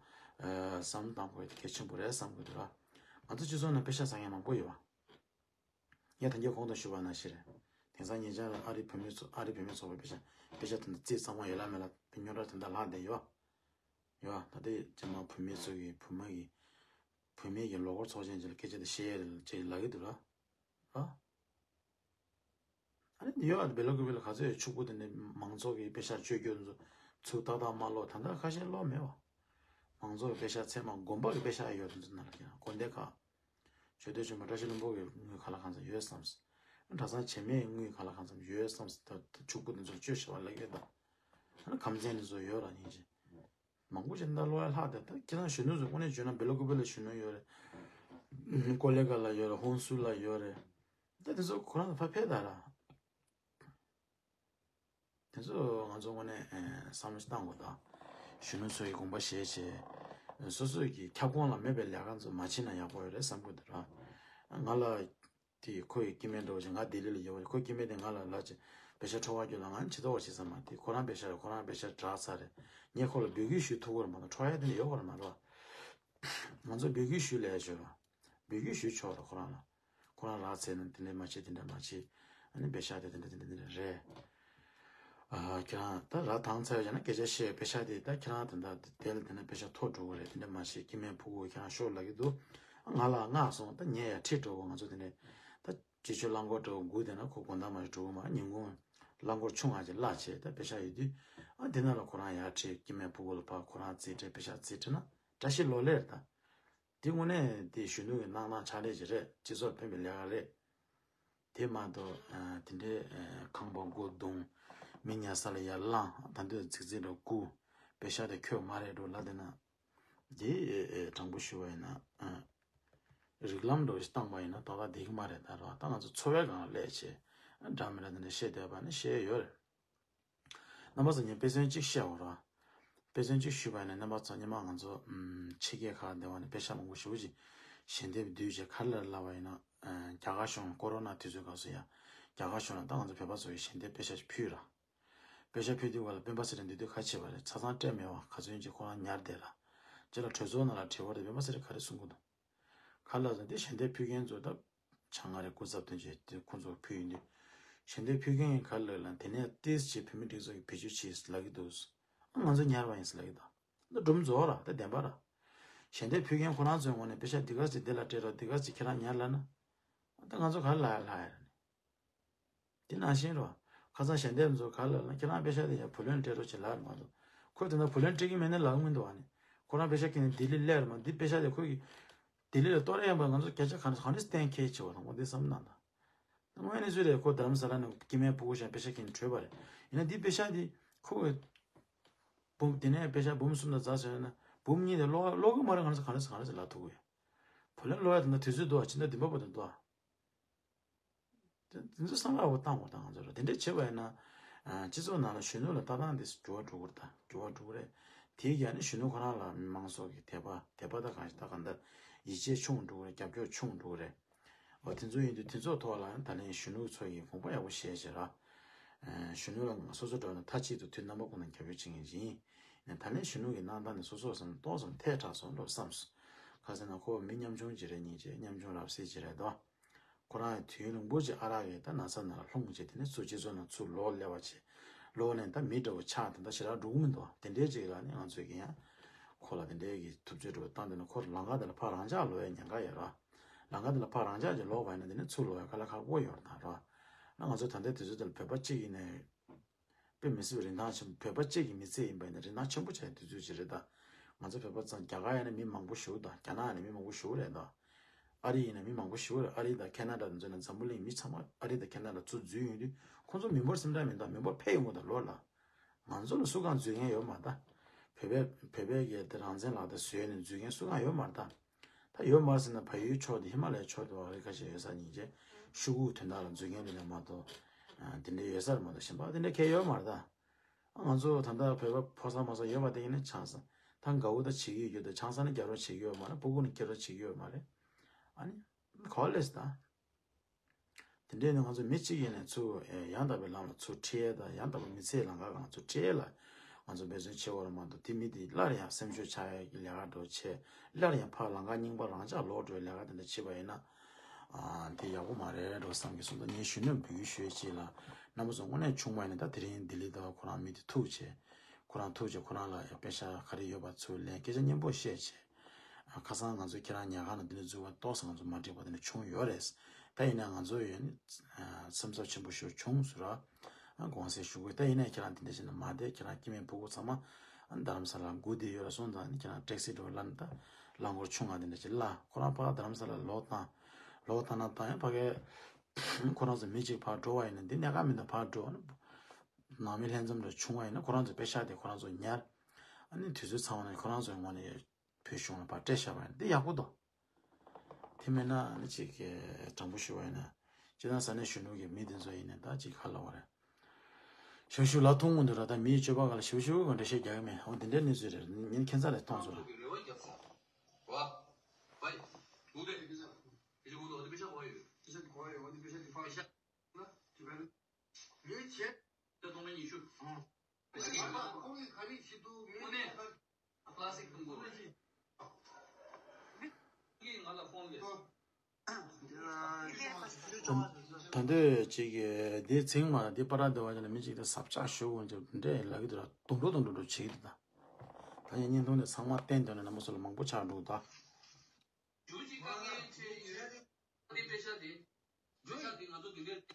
བསམ་བློ་བཏང་དགོས་གལ་ཆེན་པོ་རེད་བསམ་དགོས་འདུག་ར། ང་ཚོ་སྤྱི་ཚོགས་ནང་པེ་ཤ་ཟ་མཁན་མང་པོ་ཡོད་བ། ངས་ད་རྒྱ་གོང་དུ་ཞུས་པ་ནང་བཞིན་རེད། དེང་སང་ཉེ་ཆར་ཨ་རི་བུད་མེད་ཚོ་ཨ་རི་བུད་མེད་ཚོགས་པའི་པེ་ཤ་པེ་ཤ་དེ་འདྲ་རྩིས་གཙང་མ་ཡོད་ལ་མེད་ལ་པེ་རྙོག་དྲ་དེ་འདྲ་ལྷག་བསྡད་ཡོད། ཡོད་ད་ལྟའི་རྗེས་མ་བུད་མེད་ཚོ་གི་བུ་མོ་གི་བུད་མེད་ཀྱི་ལོ་འཁོར་ཚོགས་ཆེན་ཅིག་ལ་སྐད་ཆ་དེ་བཤད་ཡས་རེད་ཅེས་ལབ་ཀྱི་འདུག་ར། ར། ཨ་ནི་འདི་ཡོད་ཨ་བེ་ལ་ཀུ་བེ་ལ་ག་ཚོད་ཕྱུག་པོ་དེ་འདྲ་མང་ཚོགས་ཀྱི་པེ་ཤ་སྤྱོད་རྒྱུ་ཚོ་ཚུར་ཏག་ཏག་མ་ལོག་ད་ལྟ་ཁ་ཤས་ལོག་མེད་བ། མང་ཚོགས་ཀྱི་པེ་ཤ་ཚད་མ་དགོན་པ་གི་པེ་ཤ་ཡོད་དེ་ཚོ་ནང་ལ་ཁྱེད་རང་དགོན་སྡེ་ཁག་ཇོ་སྟོན་ཆེན་པོ་བཀྲ་ཤིས་ལྷུན་པོ་གི་དངུལ་ག་ལ་གང་འཚམ་ཡོད་བསམ། གྲྭ་ཚང་བྱེ་མའི་དངུལ་ག་ལ་གང་འཚམ་ཡོད་བསམ་ད་ཕྱུག་པོ་དེ་ཚོར་སྤྱོད་ཤེས་པ་ལ་ཡོད་ད། ཨ་ནི་ཁམས་ཚན་དེ་ཚོ་ཡོད་ར་ཡིན་ཅི། མང་པོ་ཞིག་ད་ལོ་ཡ་ལྷག་དེ་ད་ཁྱེད་རང་གཞོན་ནུ་ཚོ་དངོས་གནས་བརྗོད་ན་བེ་ལ་ཀུ་བེ་ལ་གཞོན་ནུ་ཡོད་རེད། ཀོ་ལེ་ག་ལ་ཡོད་རེད་ཧོན་སུ་ལ་ཡོད་རེད། ད་དེ་ཚོ་ཁོ་རང་ཚོ་ཕ་ཕེད་ད་ར། དེ་ཚོ་ང་ཚོ་དངོས་གནས་བསམ་བློ་ཞིག་བཏང་དགོས་ད། གཞོན་ནུ་ཚོ་ཡི་དགོངས་པ་བཞེས་བྱས། སོ་སོ་གི་ཁྱབ་ཁོངས་ལ་མེད་པའི་ལས་ཀ་ཚོ་མ་བྱེད་ན་ཡག་པོ་ཡོད་རེད་བསམ་གི་འདུག་ར། ང་ལ། དེ་ཁོ་ཡི་སྐྱེ་དམན་འདྲ་བོ་ཞིག་ང་ལྡི་ལི་ལ་ཡོད་པ་ཁོ་སྐྱེ་དམན་དེ་ང་ལ་ལབ་ཅིག་པེ་ཤ་འཕྲོག་པ་རྒྱུ་ལ་ང་ནི་ཇི་ལྟ་བ་བྱེད་ས་མ་དེ་ཁོ་རང་པེ་ཤ་རེད་ཁོ་རང་པེ་ཤ་དྲག་ཚར་རེད། ངས་ཁོ་ལ་འབོད་སྐུལ་ཞུ་ཐུབ་ཀྱི་རེད་མ་གཏོགས་འཕྲོག་ཡ་དེ་འདྲ་ཡོད་ཀྱི་རེད་མ་རེད་བ། ང་ཚོ་འབོད་སྐུལ་ཞུ་ལས་ཡ་ཆོད་ར། འབོད་སྐུལ་ཞུ་ཆོག་ར་ཁོ་རང་ལ། ཁོ་རང་རག་ཚར་ན་དེ་འདྲ་མ་བྱེད་དེ་འདྲ་མ་བྱེད། ཨ་ནི་པེ་ཤ་དེ་དེ་འདྲ་དེ་འདྲ་དེ་འདྲ་རེད། ཨ་ཁྱེད་རང་ད་ར་ཐང་ཚ་བའི་ཡང་ན་སྐད་ཆ་བཤད་པའི་པེ་ཤ་དེ་ད་ཁྱེད་རང་དེ་འདྲ་དེ་ལ་དེ་ན་པེ་ཤ་ཐོ་འགྲོ་གི་རེད་དེ་འདྲ་མ་བྱེད་སྐྱེ་དམན་ཕྲུ་གུ་ཁྱེད་རང་ཤོར་ལབ་ཀྱི་འདུག་ང་ལ་མངགས་སོང་ད་ངས་ཡ་ཁྲིད་འགྲོ་གོ་ང་ཚོ་དེ་འདྲ་ད་སྤྱི་སྤྱོད་རླངས་འཁོར་འགྲོ་དགུ་དེ་ན་ཁོ་དགོང་དག་མ་རེད་འགྲོ་གི་མ་ཉིན་གུང་རླངས་འཁོར་ཆུང་ང་ཅིག་གླ་བྱས་ད་པེ་ཤ་ཡོད་དུས་ཨ་དེ་ན་ལ་ཁོ་རང་ཡ་ཁྲིད་སྐྱེ་དམན་ཕྲུ་གུ་ལ་ཕར་ཁོ་རང་རྩིས་སྤྲད་པེ་ཤ་རྩིས་སྤྲད་ན་བཀྲ་ཤིས་ལོ་ལེགས་རེད་ད། དེ་དངོས་གནས་དེ་གཞོན་ནུ་གི་གནང་གནང་ཕྱག་ལས་ཅིག་རེད་སྤྱི་ཚོགས་ཕན་པའི་ལས་ཀ་རེད། དེ་མ་གཏོགས་དེ་འདྲའི་ཁང་པ་སྒོ་རྡུང་མི་ཉལ་ས་ལ་ཡར་ལངས་ད་འདོད་རྫིག་རྫིག་འདྲ་བསྐུར་པེ་ཤ་དེ་ཁྱོད་མ་རེད་འགྲོ་ལབ་དེ་ན་དེ་དྲང་པོ་ཞུ་བ་ཡིན་ན་རིགས་ལམ་འགྲོ་ཞིག་བཏང་པ་ཡིན་ན་ཏག་ཏག་བསྡད་ཀྱི་མ་རེད་ད་རོ་ད་ང་ཚོ་འཚོ་བའི་སྒང་ལ་སླེབས་བྱས་འདྲ་མི་འདྲ་དེ་འདྲ་བཤད་བསྡད་པ་ནི་བཤད་ཡོད་རེད། རྣམ་པ་ཚོ་ངས་དཔེ་མཚོན་གཅིག་བཤད་འོ་ར། དཔེ་མཚོན་གཅིག་ཞུས་པ་ཡིན་ན་རྣམ་པ་ཚོ་སྔོན་མ་ང་ཚོ་ཕྱི་རྒྱལ་ཁག་འདི་བ་ནས་པེ་ཤ་མང་པོ་ཞེ་པོ་ཅིག་ཞལ་འདེབས་བསྡུས་བྱས་ག་རེ་ལབ་པ་ཡིན་ན་རྒྱ་གར་གཞུང་ཀོ་རོ་ན་དུས་ཚོད་སྐབས་སུ་ཡང་རྒྱ་གར་གཞུང་ལ་ད་ང་ཚོ་བོད་པ་ཚོ་གི་ཞལ་འདེབས་པེ་ཤ་ཞིག་ཕུལ་ར། པེ་ཤ་ཕུལ་དུས་བ་ལ་སྤེན་པ་ཚེ་རིང་འདི་དུས་ཁ་ཕྱེ་བ་རེད་ཆ་ཚང་སྤྲད་མེད་བ་ག་ཚོད་ཡིན་གྱི་ཁོ་རང་ཉར་བསྡད་ར། རྗེས་ལ་གྲོས་ཚོགས་ནང་ལ་དྲི་བ་རེ་སྤེན་པ་ཚེ་རིང་ག་རེ་གསུང་གི་འདུག་ག་ལ་ཟེར་ཏེ་ཞལ་འདེབས་ཕུལ་མཁན་ཚོ་ད་བྱ་ང་རེ་སྐུ་ཚབ་དོན་གཅོད་དེ་ཁོང་ཚོ་ཕུལ་ཡིན་དུས། ཞལ་འདེབས་ཕུལ་མཁན་ག་ལ་ལ་དེ་ནས་ཏིས་བྱེད་བོད་མི་སྒྲིག་འཛུགས་ཀྱི་བེད་སྤྱོད་བྱེད་ལབ་ཀྱི་འདུག་ཨ་ང་ཚོ་ཉར་བ་ཡིན་ཟེར་ལབ་ཀྱི་འདུག་འདི་སྒྲུང་རྫོགས་ར་ད་བདེན་པ་ར། ཞལ་འདེབས་ཕུལ་མཁན་ཁོ་རང་ཚོའི་ངོས་ནས་པེ་ཤ་འདི་ག་ཚོད་འདི་ལ་སྤྲད་རོགས་འདི་ག་ཚོད་ཁྱེད་རང་ཉར་ལབ་ན། ད་ང་ཚོ་ག་ལ་ལ་ཡ་ལ་ཡ་ར་ནི། དེ་ནང་བཞིན་རོ། ཁ་སང་ཞལ་འདེབས་ཚོ་ག་ལ་ལ་ཁྱེད་རང་པེ་ཤ་དེ་ཡ་བུ་ལོན་སྤྲད་རོགས་བྱེད་ལབ་མ་གཏོགས། ཁོས་དེ་འདྲ་བུ་ལོན་སྤྲད་ཀྱི་མེད་ན་ལབ་མི་འདུག་ཨ་ནི། ཁོ་རང་པེ་ཤ་ཁྱེར་ནས་ལྡི་ལི་སླེབས་རེད་མ། འདི་པེ་ཤ་དེ་ཁོ་གིས་ལྡི་ལི་ལ་གཏོང་རན་པ། ང་ཚོ་སྐད་ཆ་གང་གང་རེ་གཏན་འཁེལ་བྱེད་པ་དང་། འོ་འདི་བསམ་གནང་དང་། དངོས་གནས་ཚུལ་རེད། ཁོ་རྡ་རམ་ས་ལ་ནས་སྐྱེ་དམན་ཕྲུ་གུ་གཞན་པེ་ཤ་ཁྱེར་ནས་བྲོས་པ་རེད། ཡིན་ན་འདི་པེ་ཤ་འདི་ཁོ་གི་འབུམ། དེ་ནས་པེ་ཤ་འབུམ་གསུམ་དང་ཛ་ཟེར་ན་འབུམ་གཉིས་དེ་ཀློག་ཀློག་གི་མ་རེད། གང་རེད་གང་རེད་གང་རེད་ལབ་ཐུབ་གི་ཡོད། བུ་ལོན་ཀློག་ཡ་དེ་འདྲ་དུས་ཚོད་འདུག་ཨ། ཕྱི་ཟླ་བདུན་པ་བར་དུ་འདུག་ཨ། དེ་དེ་ཚོ་བསམ་བློ་བཏང་དགོས། ད་ང་ཚོ་ར་དེ་འདྲ་བྱེད་པ་ཡིན་ན། ཨ། སྤྱི་ཚོགས་ནང་ལ་གཞོན་ནུ་ལ་ལྟ་སྟངས་དེ་འགྱུར་བ་འགྲོ་གི་རེད། ད་འགྱུར་བ་འགྲོ་གི་རེད། དེའི་རྒྱ་ནི་གཞོན་ནུ་ཁོ་རང་ལ་མི་མང་ཚོགས་ཀྱི་དད་པ་དད་པ་ད་གང་ཞིག་ད་གང་ལྟར་ཡིད་ཆེས་ཆུང་འགྲོ་གི་རེད། རྒྱབ་སྐྱོར་ཆུང་འགྲོ་གི་རེད། འོ་དེ་ཚོ་ཡིན་དུས་དེ་ཚོ་ཐོག་ལ་ད་ལན་གཞོན་ནུ་ཚོ་ཡིས་དགོངས་པ་ཡག་པོ་བཞེས་བྱས་ར། ཨ། གཞོན་ནུ་ལ་ང་སོ་སོ་འགྲོ་ན་མཐའ་གཅིག་ཏུ་དུས་རྣམ་པ་ཀུན་ཏུ་རྒྱབ་སྐྱོར་བྱེད་མཁན་ཅིག་ཡིན། ད་ལན་གཞོན་ནུ་གི་གནང་སྟངས་ནི་སོ་སོ་བསམ་ཏོག་ཙམ་ཐལ་དྲགས་སོང་འགྲོ་བསམས་སོང་། ག་ཟེར་ན་ཁོ་མི་ཉམ་ཆུང་ཅིག་རེད། སྙིང་རྗེ་ཉམ་ཆུང་རབ་གསལ་ཅིག་རེད་དོ། ཁོ་རང་དུས་ཡུན་རིང་པོ་ཅིག་ཨ་རག་གི་ད་ན་ཚ་ནང་ལ་ལྷུང་བྱས། དེ་ནས་ཚུར་སྤྱི་ཚོགས་ནང་ཚུར་ལོག་སླེབས་པ་བྱས། ལོག་ནས་ད་མི་འདྲ་བོ་ཆགས། དེ་འདྲ་ཞེ་དྲག་འགྲོ་གི་མི་འདུག་དེ་འདྲའི་ཅིག་ལ་ནི་ང་ཚོས་ཀྱི་ཡང་ཁོ་ལ་དེ་འདྲའི་གི་ཐུབ་ཚོད་འདྲ་བོ་བཏང་དུས་ན། ཁོ་ལམ་ཁ་དེ་ལ་ཕར་རང་འཇགས་ལོག་ཡ་ཉེན་ཁ་ཡོད་ར། ལམ་ཁ་དེ་ལ་ཕར་རང་འཇགས་ཀྱི་ལོག་པ་ཡིན་ན་དེ་ནས་ཚུར་ལོག་ཡ་དཀའ་ལས་ཁག་པོ་ཡོད་རེད་ད་ར། ན་ང་ཚོ་ད་ལྟའི་དུས་ཚོད་དེ་ལ་བོད་པ་གཅིག་ཡིན་ནའི་དཔེ་མི་སྲིད་པའི་རིན་ཐང་ཆེན་པོ། བོད་པ་གཅིག་གི་མི་ཚེ་ཡིན་པ་ཡིན་ན་རིན་ཐང་ཆེན་པོ་ཆགས་ཡ་དུས་ཚོད་ཅིག་རེད་ད། ང་ཚོ་བོད་པ་ཚང་རྒྱ་གར་ཡིན་ན་མི་མང་པོ་ཞེ་པོ་དང་། རྒྱ་ནག་ཡིན་ན་མི་མང་པོ་ཞེ་པོ་རེད་ད། ཨ་རི་ཡིན་ན་མི་མང་པོ་ཞེ་པོ་རེད། ཨ་རི་དང་ཁེ་ན་ཌ་དང་མཚོན་ན་འཛམ་བུ་གླིང་མི་ཚང་མ་ཨ་རི་དང་ཁེ་ན་ཌ་ཚུར་འཛུལ་ཡོང་དུས་ཁོང་ཚོ་མི་འབོར་སེམས་ཁྲལ་མི་འདུག་མི་འབོར་འཕེལ་ཡོང་གི་འདུག་ལོ་ལ། ང་ཚོ་ལ་སུ་གང་འཛུལ་མཁན་ཡོད་མ་རེད་ད། བོད་པའི་བོད་པའི་གི་དེ་རང་བཙན་ལག་དེབ་བཟོས་ནས་འཛུལ་མཁན་སུ་གང་ཡོད་མ་རེད་ད། ད་ཡོད་མ་རེད་ཟེར་ན་བལ་ཡུལ་ཕྱོགས་དེ་ཧི་མ་ལ་ཡའི་ཕྱོགས་དེ་བ་རེད། ཁ་ཤས་ཡོད་ས་ཡིན་ཅེ། ཤོག་གུ་དོན་དག་ལ་འཛུལ་མཁན་དེ་འདྲ་མ་གཏོགས། ཨ། དེ་འདྲ་ཡོད་ས་རེད་མ་གཏོགས། གཞན་པ་དེ་འདྲ་གང་ཡོད་མ་རེད་ད། ང་ཚོ་ད་ལྟ་བོད་པ་ཕོ་གསར་མོ་གསར་ཡོད་པ་དེ་ཡིན་ན་ཆང་ས་ད་དགའ་བོ་ད་བྱེད་ཀྱི་ཡོད་ཀྱི་འདུག་ཆང་ས་ནི་རྒྱག་རོགས་བྱེད་ཀྱི་ཡོད་མ་རེད། སྤུ་གུ་ནི་སྐྱེ་རོགས་བྱེད་ཀྱི་ཡོད་མ་རེད། ཨ་ནི་ག་པར་སླེབས་སོང་ད། དེ་འདྲའི་ནི་ང་ཚོ་མི་གཅིག་ཡིན་ནའི་ཚུར་ཡང་དག་པའི་ལམ་ལ་ཚུར་ཁྲིད་ཡས་དང་། ཡང་དག་པའི་མི་ཚེའི་ལམ་ཁ་སྒང་ཚུར་ཁྲིད་ཡས་ལ་ང་ཚོ་འབད་བརྩོན་བྱེད་དགོས་རེད་མ་གཏོགས། དེ་མི་དེ་སླར་ཡང་སེམས་ཤུགས་ཆག་ཡས་ཀྱི་ལས་ཀ་འདྲ་བོ་བྱས། སླར་ཡང་ཕར་ལམ་ཁ་རྙིང་པ་རང་འཇགས་ལོག་འགྲོ་བའི་ལས་ཀ་དེ་འདྲ་བྱེད་པ་ཡིན་ན། ཨ། དེ་ཡག་པོ་མ་རེད་འགྲོ་བསམ་གྱི་སོང་། ད་ངས་གཞོན་ནུར་འབོད་སྐུལ་ཞུ་ཡས་ཅིག་ལ། རྣམ་པ་ཚོ་དངོས་གནས་ཆུང་མ་ཡིན་ནའི་ད་དེ་རིང་ལྡི་ལི་ད་ཁོ་རང་མི་དེ་ཐུག་བྱས། ཁོ་རང་ཐུག་བྱས་ཁོ་རང་ལ་ཡང་པེ་ཤ་ག་རེ་ཡོད་པ་ཚུར་ལེན། སྐད་ཆ་སྙན་པོ་བཤད་བྱས། ཨ། ཁ་སང་ང་ཚོ་ཁྱེད་རང་ཉལ་ཁང་ནང་འདི་འདྲ་འཛུལ་བ་ཏོག་ཙམ་ང་ཚོ་མ་འགྲིག་པ་དེ་འདྲ་བྱུང་ཡོད་རེད། ད་ཡིན་ན་ང་ཚོ་ཡོད་ནི། ཨ། སེམས་འཚབ་ཆེན་པོ་ཞིག་བྱུང་ཟེར་ར། ཨ། དགོངས་སེལ་ཞུ་དགོས། ད་ཡིན་ན་ཁྱེད་རང་དེ་འདྲ་བྱས་ན་མ་བསྡད། ཁྱེད་རང་སྐྱེ་དམན་ཕྲུ་གུ་ཚང་མ། ཨ། རྡ་རམ་ས་ལ་སྒུག་བསྡད་ཡོད་ར་སོང་ཙང་ནི་ཁྱེད་རང་ཊེག་སི་འགྲོ་ལ་ནི་ད་རླངས་འཁོར་ཆུང་ང་དེ་འདྲ་ཅིག་གླ། ཁོ་རང་ཕར་རྡ་རམ་ས་ལ་ལོག་བཏང་། ལོག་བཏང་ན་བཏང་ཡང་ཕ་གི་ཁོ་རང་ཚོ་མི་གཅིག་ཕར་འགྲོ་བ་ཡིན་ན་འདི་གནད་འགག་མི་འདུག་ཕར་འགྲོ་ནི། ནང་མི་ལྷན་འཛོམས་འདྲ་བྱུང་བ་ཡིན་ན་ཁོ་རང་ཚོ་པེ་ཤ་དེ་ཁོ་རང་ཚོ་ཉར། ཨ་ནི་དུས་ཚོད་ཚང་བ་ནས་ཁོ་རང་ཚོའི་ངོས་ནས་བོད་གཞུང་ལ་ཕར་སྤྲད་བཞག་པ་ཡིན་ན་འདི་ཡག་པོ་འདུག་དེ་མིན་ན་ཨ་ནི་ཅིག་གི་དྲང་པོ་ཞུ་བ་ཡིན་ན། སྤྱིར་བཏང་ས་གནས་གཞོན་ནུ་གི་མི་དེ་ཚོ་ཡིན་ན་ད་ཅིག་ཁ་ལོ་བ་རེད། ཞུ་ཞུ་ལ་ཐུང་ངུ་འདུག་ར། ད་མིའི་སྤྱོད་པ་ག་ལ་ཞུ་ཞུ་ག་འགྲེལ་བཤད་རྒྱག་གི་མེད། འོ་འདི་འདྲའི་གནས་ཚུལ་རེད། ཉིན་ཁྱད་མཚར་རེ་མཐོང་སོང་ར། ད་འདོད་ཅིག་གི་འདི་ཚིག་མ་འདི་པ་ར་འདི་བ་ཅན་མི་ཅིག་དང་ཟབ་ཆག་ཞུ་འོང་ཅིག་འདྲེ་ལ་གི་དུ་ར་དུང་འགྲོ་དུང་འགྲོ་འགྲོ་བྱེད་ཀྱི་འདུག་ད་ཡང་བརྙན་ཐུང་འདི་ཚང་མ་བསྟན་འདོད་ན་རྣམ་པ་ཚོ་ལ་མང་པོ་ཆགས་འགྲོ་གི་འདུག་ད། ཞུ་ཅིག་དཀའ་ངལ་ཆེ་ཡོད། འདི་དཔེ་ཆ་འདི། དཔེ་ཆ་འདི་ང་ཚོ་འདི་འདྲའི། ད་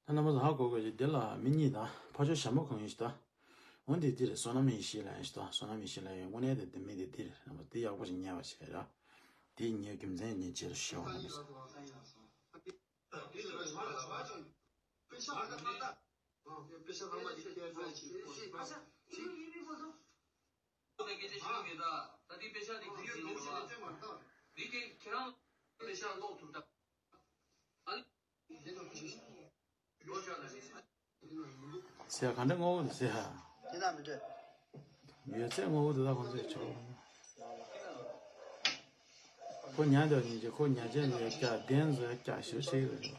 རྣམ་པ་ཚོ་ཧ་གོ་དགོས་ཀྱི་འདི་ལ་མི་གཉིས་དང་ཕ་ཆོས་ཞྭ་མོ་གང་ཡིན་ཞིག་ད། འོན་ཏེ་འདི་རེད། བསོད་ནམས་ཡེ་ཤེས་ལགས་ཡིན་ཞིག་ད། བསོད་ནམས་ཡེ་ཤེས་ལགས་ཡིན། དངོས་གནས་དེ་འདི་མི་དེ་འདི་རེད། རྣམ་པ་འདི་ཡག་པོ་ཞིག་ཉན་པ་བྱས་ར། འདི་ཉན་རྒྱུ་མཚན་ཉན་བྱས་ར་ཞེས་པ་རྣམ་པ་ཚོ། ཟེར་ག་འདྲ་ངོ་བོ་འདུག་ཟེར། དེ་དང་མི་འདྲ། ཡོད་ཚད་ངོ་བོ་འདུག་ད་ཁོང་ཚོས་ཆོག་ཁོ་ཉལ་འདོད་ཉིན་གྱི་ཁོ་ཉལ་ཆེན་ལས་ཀྱ་བདེན་བཟོ་ཀྱ་ཞུ་ཆེ་གི་རེད།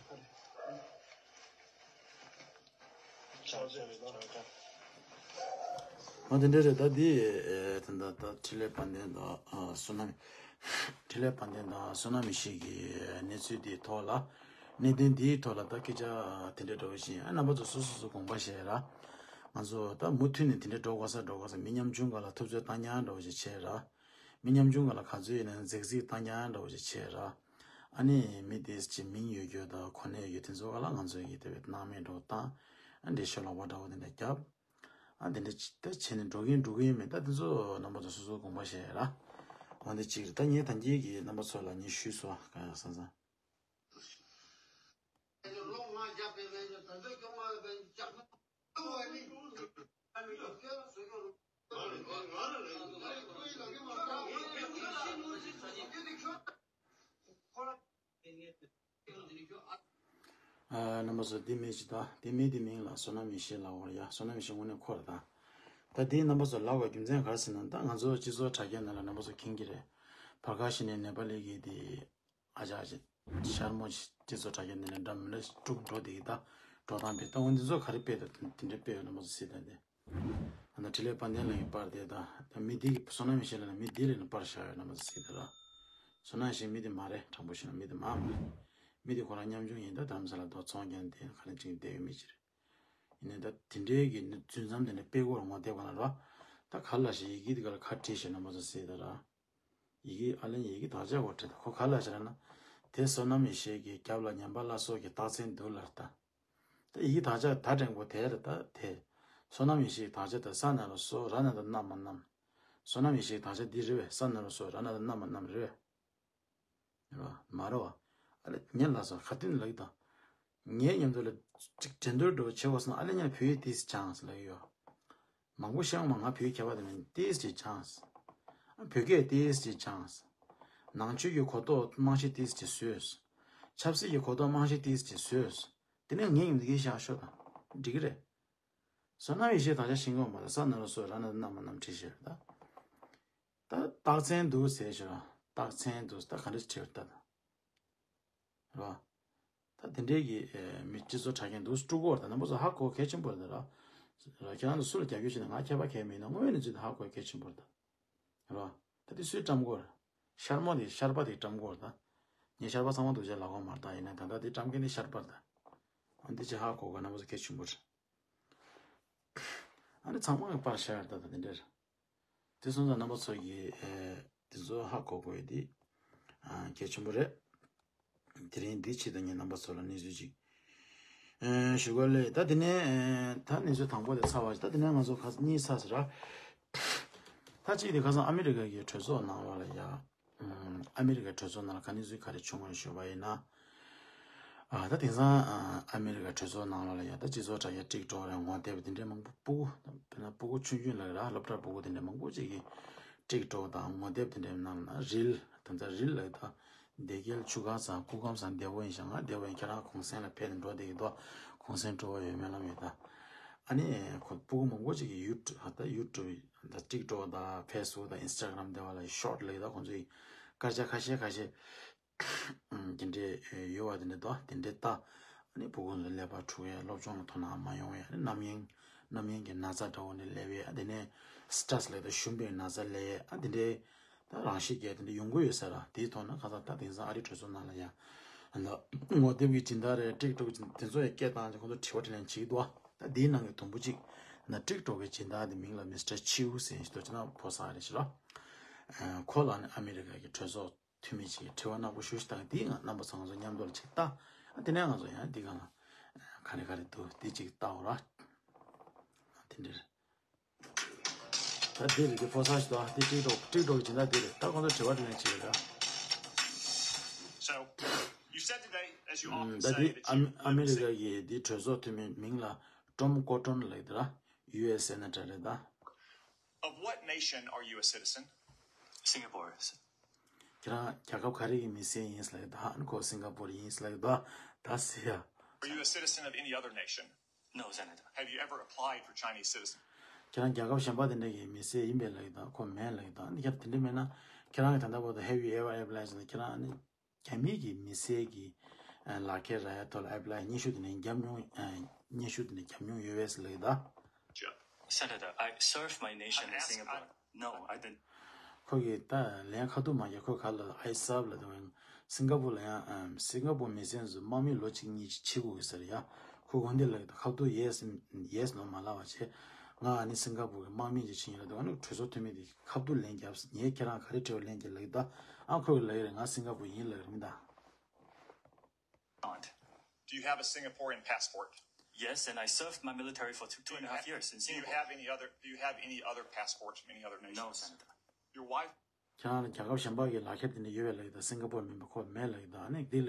ཨ་དེ་འདྲ་རེད། ད་འདི་ད་ད་ད་འཕྲིན་ལས་དཔལ་ལྡན་དང་བསོད་ནམས། འཕྲིན་ལས་དཔལ་ལྡན་དང་བསོད་ནམས་ཡེ་ཤེས་ཀྱི་གནས་ཚུལ་འདིའི་ཐོག་ལ། གནད་དོན་འདིའི་ཐོག་ལ་ད་སྐད་ཆ་དེ་འདྲ་འདྲ་བོ་ཞིག་ཨ་རྣམ་པ་ཚོ་སོ་སོ་སོ་དགོངས་པ་བཞེས་ར། ང་ཚོ་ད་མུ་མཐུད་ནས་དེ་འདྲ་འགྲོ་དགོས་ས་འགྲོ་དགོས་ས། མི་ཉམ་ཆུང་སྒང་ལ་ཐུབ་ཚོད་བཏང་མཁན་འདྲ་བོ་ཞིག་བྱས་ར། མི་ཉམ་ཆུང་སྒང་ལ་ག་ཚོད་ཡིན་ན་འཛེག་འཛེག་བཏང་མཁན་འདྲ་བོ་ཞིག་བྱས་ར། ཨ་ནི་མི་དེ་ཅིག་མིང་ཡོད་རྒྱུ་དང་གོ་གནས་ཡོད་རྒྱུ་དེ་ཚོ་སྒང་ལ་ང་ཚོ་ཡིས་དེ་བས་སྣང་མེད་འགྲོ་བཏང་། ཨ་འདི་ཤོ་ལོག་པ་འདྲ་བོ་དེ་འདྲ་རྒྱབ། ཨ་འདི་འདྲ་ཅིག་ད་བྱས་ནས་འགྲོ་གིན་འགྲོ་གིན་ཡོད་མེད་ད་དེ་ཚོ་རྣམ་པ་ཚོ་སོ་སོ་དགོངས་པ་བཞེས་ར། འོ་འདི་གཅིག་རེད། ད་ངས་ད་གིན་གྱི་རྣམ་པ་ཚོ་ལ་ངས་ཞུས་སོང་གང་ཡག་ས་ས། རྣམ་པ་ཚོ་འདི་མི་ཅིག་ད་འདི་མི་འདི་མིང་ལ་བསོད་ནམས་ཡེ་ཤེས་ལབ་ཡོད་རེད་ཡ། བསོད་ནམས་ཡེ་ཤེས་དངོས་གནས་ཁོ་རེད་ད། ད་འདི་རྣམ་པ་ཚོ་ལབ་པའི་རྒྱུ་མཚན་ག་རེ་ཟེར་ན་ད་ང་ཚོ་སྤྱི་ཚོགས་དྲ་རྒྱའི་ནང་ལ་རྣམ་པ་ཚོ་མཁྱེན་གྱི་རེད། བར་ཁ་ཞིག་ནས་ནེ་པ་ལི་གི་དེ་ཨ་ཅག་ཅིག་ཤར་མོ་ཅིག་སྤྱི་ཚོགས་དྲ་རྒྱ་འདི་ནས་འདྲ་མི་འདྲ་དཀྲུག་འགྲོ་བསྡད་ཀྱི་ད། འགྲོ་སྟངས་དཔེ་ད་འོ་འདི་ཚོ་ག་རེ་དཔེ་ད་དེ་འདྲའི་དཔེ་ཡོད་ན་མ་ཚོ་སྲིད་ད་དེ། ཨ་ན་འཕྲིན་ལས་དཔལ་ལྡན་ལགས་ཀྱི་པར་དེ་ད་ད་མི་འདི་གི་བསོད་ནམས་ཡེ་ཤེས་ལ་ན་མི་འདི་ལས་ན་པར་བཞག་ཡོད་ན་མ་ཚོ་སྲིད་ད་ར། བསོད་ནམས་ཡེ་ཤེས་མི་འདི་མ་རེད། དྲང་པོ་བཤད་ན་མི་འདི་མ་མ་རེད། མི་འདི་ཁོ་རང་ཉམ་ཆུང་ཡིན་ད་དྷ་རམ་ས་ལ་དོ་ཚོང་རྒྱག་འདི་ག་རེ་ཅིག་བསྡད་ཡོད་མི་ཅིག་རེད། ཡིན་ནའི་ད་དེ་འདྲའི་གི་རྫུན་གཏམ་དེ་འདྲ་དཔེ་ཁོ་རང་ངོ་དེབ་ག་ན་ར། ད་ག་ལ་ཞིག་ཡི་གེ་འདི་ག་ལ་ཁ་བྲིས་བྱས་ན་མ་ཚོ་སྲིད་ད་ར། ཡི་གེ་ཨ་ལན་ཡི་གེ་དག་ཆ་གོ་བྲིས་ད་ཁོ་ག་ལ་བྱས་ན། དེ་བསོད་ནམས་ཡེ་ཤེས་ཀྱི་རྒྱབ་ལ་ཉམས་པ་སླར་གསོ་གི་རྟགས་མཚན་འདུག་ལ་ལྟ། ད་ཡི་གེ་དག་ཆ་ད་དྲན་གོ་དེ་ལ་ལྟ་དེ། བསོད་ནམས་ཡེ་ཤེས་ཀྱི་དག་ཆ་ད་ས་ན་རོ་སོ་ར་ན་ད་ན་མ་ནམ། བསོད་ནམས་ཡེ་ཤེས་ཀྱི་དག་ཆ་འདི་རེད་བས། ས་ན་རོ་སོ་ར་ན་ད་ན་མ་ནམ་རེད་བས། རེད་བ། མ་རེད་བ། ཨ་ལས་ངས་ལ་སོ་ག་དུས་ནས་ལབ་ཀྱི་དང་། ངའི་མཉམ་དུ་ལ་ཅིག་འགྲན་བསྡུར་འགྲོ་བྱེད་དགོས་སོང་ཨ་ལས་ངས་བོད་ཡིག་ཏིས་སྦྱངས་ལབ་ཀྱི་ཡོད། མང་པོ་ཤེས་མ་ང་བོད་ཡིག་མཁས་པ་དེ་མིན་ཏིས་ཅིག་སྦྱངས། བོད་སྐད་ཏིས་ཅིག་སྦྱངས། ནང་ཆོས་ཀྱི་གོ་རྟོགས་རྨང་གཞི་ཏིས་ཅིག་བཟོས། ཆབ་སྲིད་ཀྱི་གོ་རྟོགས་རྨང་གཞི་ཏིས་ཅིག་བཟོས། དེ་ནས་ངའི་མཉམ་དུ་གིས་བཞག་ཤོག་དང་འགྲིག་གི་རེད། བསོད་ནམས་ཡེ་ཤེས་དག་ཆ་ཤེས་ཀྱི་ཡོད་མ་རེད། ས་ན་རོ་སོ་ར་ན་ད་ན་མ་ནམ་བྲིས་ཤེས་རེད་ད། ད་རྟགས་མཚན་འདུག་ཟེར་ཞོར་རྟགས་མཚན་འདུག་ད་ག་འདྲ་བྲིས་ད། རེད་བ། ད་དེ་འདྲའི་གི་ཨེ་མི་སྤྱི་ཚོགས་དྲ་རྒྱ་འདུག་དཀྲུག་གོ་ད་རྣམ་པ་ཚོ་ཧ་གོ་གལ་ཆེན་པོ་རེད་ད་ར། ར་ཁྱེད་རང་ཚོ་སུ་ལ་རྒྱབ་སྐྱོར་བྱེད་ན་ང་ཁྱད་པར་གལ་མེད་ན་དངོས་ཡོད་གནས་ཚུལ་དེ་ཧ་གོ་གལ་ཆེན་པོ་རེད་ད། རེད་བ། ད་དེ་སུས་བཀྲམ་གོ་ར། ཤར་མོ་དེ་ཤར་པ་དེ་བཀྲམ་གོ་ར་ད། ངས་ཤར་པ་ཚང་མ་འདུག་ཅེས་ལབ་གོ་མ་རེད་ད་ཡིན་ན་ད་ལྟ་དེ་བཀྲམ་མཁན་དེ་ཤར་པ་རེད་ད། ཨ་འདི་ཅི་ཧ་གོ་གོ་རྣམ་པ་ཚོ་གལ་ཆེན་པོ་རེད། ཨ་ནི་ཚང་མ་གི་པར་ཤར་ད་ད་དེ་འདྲ་རེད། དེ་སོང་ཙང་རྣམ་པ་ཚོ་གིས་ཨེ་དེ་ཚོ་ཧ་གོ་དགོས་ཡོད་དེ་ཨ་གལ་ཆེན་པོ་རེད། དེ་རིང་འདི་ཆེད་དུ་ངས་རྣམ་པ་ཚོ་ལ་གནས་ཚུལ་ཅིག་ཨེ་ཞུ་ག་ལས་ད་དེ་ནས་ཨེ་ད་གནས་ཚུལ་དང་པོ་དེ་ཚར་བ་ཞིག་ད་དེ་ནས་ང་ཚོ་ཁ་གཉིས་ཚར་ཟེར་ར། ད་གཅིག་དེ་ཁ་སང་ཨ་མི་རི་ཀ་གི་གྲོས་ཚོགས་ནང་ལོགས་ལ་ཡ། ཨམ་ཨ་མི་རི་ཀའི་གྲོས་ཚོགས་ནང་ལ་ག་ནས་ཚུལ་ག་རེ་བྱུང་བ་ཞུས་པ་ཡིན་ན། ཨ་ད་དེང་སང་ཨ་ཨ་མི་རི་ཀའི་གྲོས་ཚོགས་ནང་ལོགས་ལ་ཡ་ད་སྤྱི་ཚོགས་དྲ་རྒྱ་ཀྲིག་ཀྲོག་རེད་ངོ་དེབ་དེ་འདྲའི་མང་པོ་སྤུ་གུ་དཔེར་ན་སྤུ་གུ་ཆུང་ཆུང་ལ་ར་སློབ་གྲྭ་སྤུ་གུ་དེ་འདྲའི་མང་པོ་ཅིག་གིས་ཀྲིག་ཀྲོག་དང་ངོ་དེབ་དེ་འདྲའི་ནང་ལ་རིལ་ད་ལྟ་རིལ་ལ་ད་བདེ་སྐྱིད་ཆུ་ཁ་ཚང་སྐུ་ཁམས་བཟང་བདེ་པོ་ཡིན་ཤག་ང་བདེ་པོ་ཡིན་ཁྱེད་རང་གུང་སེང་ལ་ཕེབས་ནས་འགྲོ་བསྡད་ཀྱི་འདུག་གུང་སེང་སྤྲོ་བོ་ཡོད་སྨོན་ལམ་ཡོད་ད། ཨ་ནི་ཁོ་སྤུ་གུ་མང་པོ་ཅིག་གིས་ཡུ་ཊུབ་ད་ཡུ་ཊུབ་ད་ཀྲིག་ཀྲོག་དང་ཕེ་སི་བུག་དང་ཨིན་སི་ཊ་གྷ་རམ་དེ་བ་ལ་ཤོཊ་ལབ་ཀྱི་ད་ཁོང་ཚོ་ཡི་སྐར་ཆ་ཁ་ཤས་ཁ་ཤས་དེ་འདྲས་ཡོད་པ་དེ་འདྲས་དོ་དེ་འདྲས་ལྟ། ཨ་ནི་སྤུ་གུ་ཚོ་ཀླད་པ་འཁྲུག་ཡས་སློབ་སྦྱོང་ལ་དོ་སྣང་མ་ཡོང་ཡས་ཨ་ནི་རྣམ་གཡེང་རྣམ་གཡེང་གི་ན་ཚ་འདྲ་བོ་འདྲ་སླེབས་ཡས་ཨ་དེ་ནས་སི་ཊྲེ་སི་ལབ་ཀྱི་ད་ཞུམ་པའི་ན་ཚ་སླེབས་ཡས་ཨ་དེ་འདྲས། ད་རང་ཤེད་རྒྱས་དེ་འདྲ་ཡོང་གི་ཡོད་ས་ར་དེའི་ཐོག་ན་ཁ་སང་ད་དེང་སང་ཨ་རིའི་གྲོས་ཚོགས་ནང་ལ་ཡ། ད་ངོ་དེབ་ཀྱི་སྦྱིན་བདག་རེད་ཀྲིག་ཀྲོག་དེ་ཚོ་ཡ་སྐད་བཏང་ཅིག་ཁོང་ཚོ་དྲི་བ་དྲིས་ལན་བྱེད་ཀྱི་འདུག་ད་དེའི་ནང་གི་དུམ་བུ་གཅིག་ན་ཀྲིག་ཀྲོག་གི་སྦྱིན་བདག་དེ་མིང་ལ་མི་སི་ཊར་ཆིའུ་ཟེར་ཞིག་འདུག་ཅི་ན་ཕོ་གསར་རེད་ཤི་ར། ཁོ་ལ་ནི་ཨ་མི་རི་ཀ་གི་གྲོས་ཚོགས་འཐུས་མི་ཅིག་གིས་དྲི་བ་ནག་པོ་ཞུ་ཞིག་བཏང་དེའི་ང་རྣམ་པ་ཚོ་ང་ཚོ་མཉམ་དུ་ལ་ཅིག་ལྟ། དེ་ནས་ང་ཚོ་ཡང་འདི་ག་ལ་ག་རེ་ག་རེ་འདུག་དེ་ཅིག་ལྟའོ་ར། དེ་འདྲ་རེད། ད་འདི་རེད་དེ་ཕོ་གསར་ཞིག་འདུག་ཨ་དེ་ཀྲིག་ཀྲོག་ཀྲིག་ཀྲོག་གི་སྦྱིན་བདག་དེ་རེད། ད་ཁོང་ཚོ་དྲི་བ་དྲིས་ལན་བྱེད་ཀྱི་རེད། So, you said today, as you often ད་say, འདི་that ཨ་you ཨ་མི་རི་ཀ་གི་འདི་གྲོས་ཚོགས་འཐུས་མི་མིང་ལ་ཀྲོམ་ཀོ་ཀྲོན་ལབ་ཀྱི་འདུག་ར། ཡུ་ཨེས་སེ་ནེ་ཊར་རེད་ད། Of what nation are you a citizen? Singapore. ཁྱེད་རང་རྒྱལ་ཁབ་ག་རེ་གི་མི་སེར་ཡིན་ལབ་ཀྱི་འདུག་ཨ་ནི་ཁོ་སིང་ག་པོར་ཡིན་ལབ་ཀྱི་འདུག་ད་ཟེར་ཡ། Are you a citizen of any other nation? No, Senator. Have you ever applied for Chinese citizenship? ཁྱེད་རང་རྒྱལ་ཁབ་གཞན་པ་དེ་འདྲ་གི་མི་སེར་ཡིན་པས་ལབ་ཀྱི་དང་ཁོ་མེད་ལབ་ཀྱི་དང་ཨ་ནི་ཁྱེད་རང་དེ་འདྲ་མེད་ན་ཁྱེད་རང་གི་ད་ལྟ་བར་དུ་Have you ever applied ཟེར་ན་ཁྱེད་རང་ཨ་ནི་རྒྱ་མི་གི་མི་སེར་གི་ལག་ཁྱེར་རག་ཡ་ཐོག་ལ་ཨེབ་ལའི་སྙན་ཞུ་དེ་འདྲ་བརྒྱབ་མྱོང་སྙན་ཞུ་དེ་འདྲ་བརྒྱབ་མྱོང་ཡོད་པས་ལབ་ཀྱི་དང་། Senator, I served my nation in Singapore. No, I didn't. ཁོ་གིས་ད་ལན་ཁ་ཐུག་མ་རྒྱག་ཁོས་ག་ལ་I serve ལབ་དང་། སིང་ག་པུར་ལ་ཡང་ཨམ་སིང་ག་པུར་མི་སེར་ཚོ་དམག་མི་ལོ་གཅིག་གཉིས་ཅིག་བྱེད་དགོས་ཀྱི་ཟེར་ཡ། ཁོས་འོན་ཏེ་ལབ་ད་ཁ་ཐུག་yes yes no མ་ལབ་པ་བྱས། ང་ཨ་ནི་སིང་ག་པུར་གི་དམག་མི་ཅིག་ཕྱིན་ཡིན་ལབ་དང་ཨ་ནི་གྲོས་ཚོགས་འཐུས་མི་དེ་ཁ་ཐུག་ལན་བརྒྱབ་ངས་ཁྱེད་རང་ག་རེ་དྲི་བ་ལན་བརྒྱབ་ལབ་ད། ཨ་ཁོས་ལབ་ཡ་རེད་ང་སིང་ག་པུར་ཡིན་ལབ་རེད་མི་ད། Do you have a Singaporean passport? Yes, and I served my military for two, two and a half years in Singapore. Do you have any other, do you have any other passports from any other nations? No, Senator. Your wife? ཁྱེད་རང་ལ་རྒྱལ་ཁབ་གཞན་པ་གི་ལག་ཁྱེར་དེ་འདྲ་ཡོད་པའི་ལབ་ཀྱི་འདུག་སིང་ག་པོར་མིན་པ་ཁོ་མེད་ལབ་ཀྱི་འདུག་ཨ་ནི་འདི་ལ་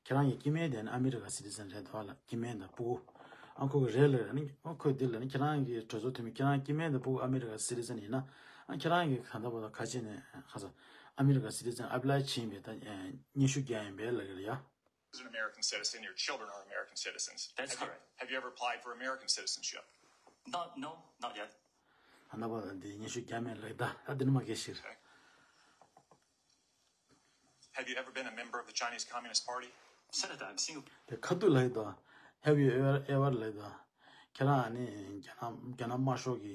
ཁྱེད་རང་གི་སྐྱེ་དམན་དེ་ནི་ཨ་མི་རི་ཀ་སི་ཊི་ཟན་རེད་འདུག་ལ། སྐྱེ་དམན་དང་སྤུ་གུ། ཨ་ཁོ་གི་རེད་ལབ། ཨ་ནི་ཨ་ཁོས་འདི་ལ་ནི་ཁྱེད་རང་གི་གྲོས་ཚོགས་འཐུས་མི་ཁྱེད་རང་སྐྱེ་དམན་དང་སྤུ་གུ་ཨ་མི་རི་ཀ་སི་ཊི་ཟན་ཡིན་ན། ཨ་ཁྱེད་རང་གི་གང་ལྟར་བར་དུ་ཁ་ཆེ་ནས་ཁ་ས་ཨ་མི་རི་ཀ་སི་ཊི་ཟན་ཨེབ་ལའི་བྱས་ཡིན་པའི་ད་སྙན་ཞུ་རྒྱག་ཡིན་པའི་ལབ་ཀྱི་རེད་ཡ། Is an American citizen. Your children are American citizens. That's have correct. You, have you ever applied for American citizenship? Not, no, not yet. ཨ་ན་པ་དང་དེ་སྙན་ཞུ་རྒྱ་མེད་ལགས་ད་ཨ་དེ་ནི་མ་གལ་ཤེར། Have you ever been a member of the Chinese Communist Party? Senator, I'm single. དེ་ཁ་ཐུག་ལགས་ད། Have you ever ever ལགས་ད། ཁྱེད་རང་ཨ་ནི་རྒྱ་ནག་རྒྱ་ནག་དམར་ཤོག་གི་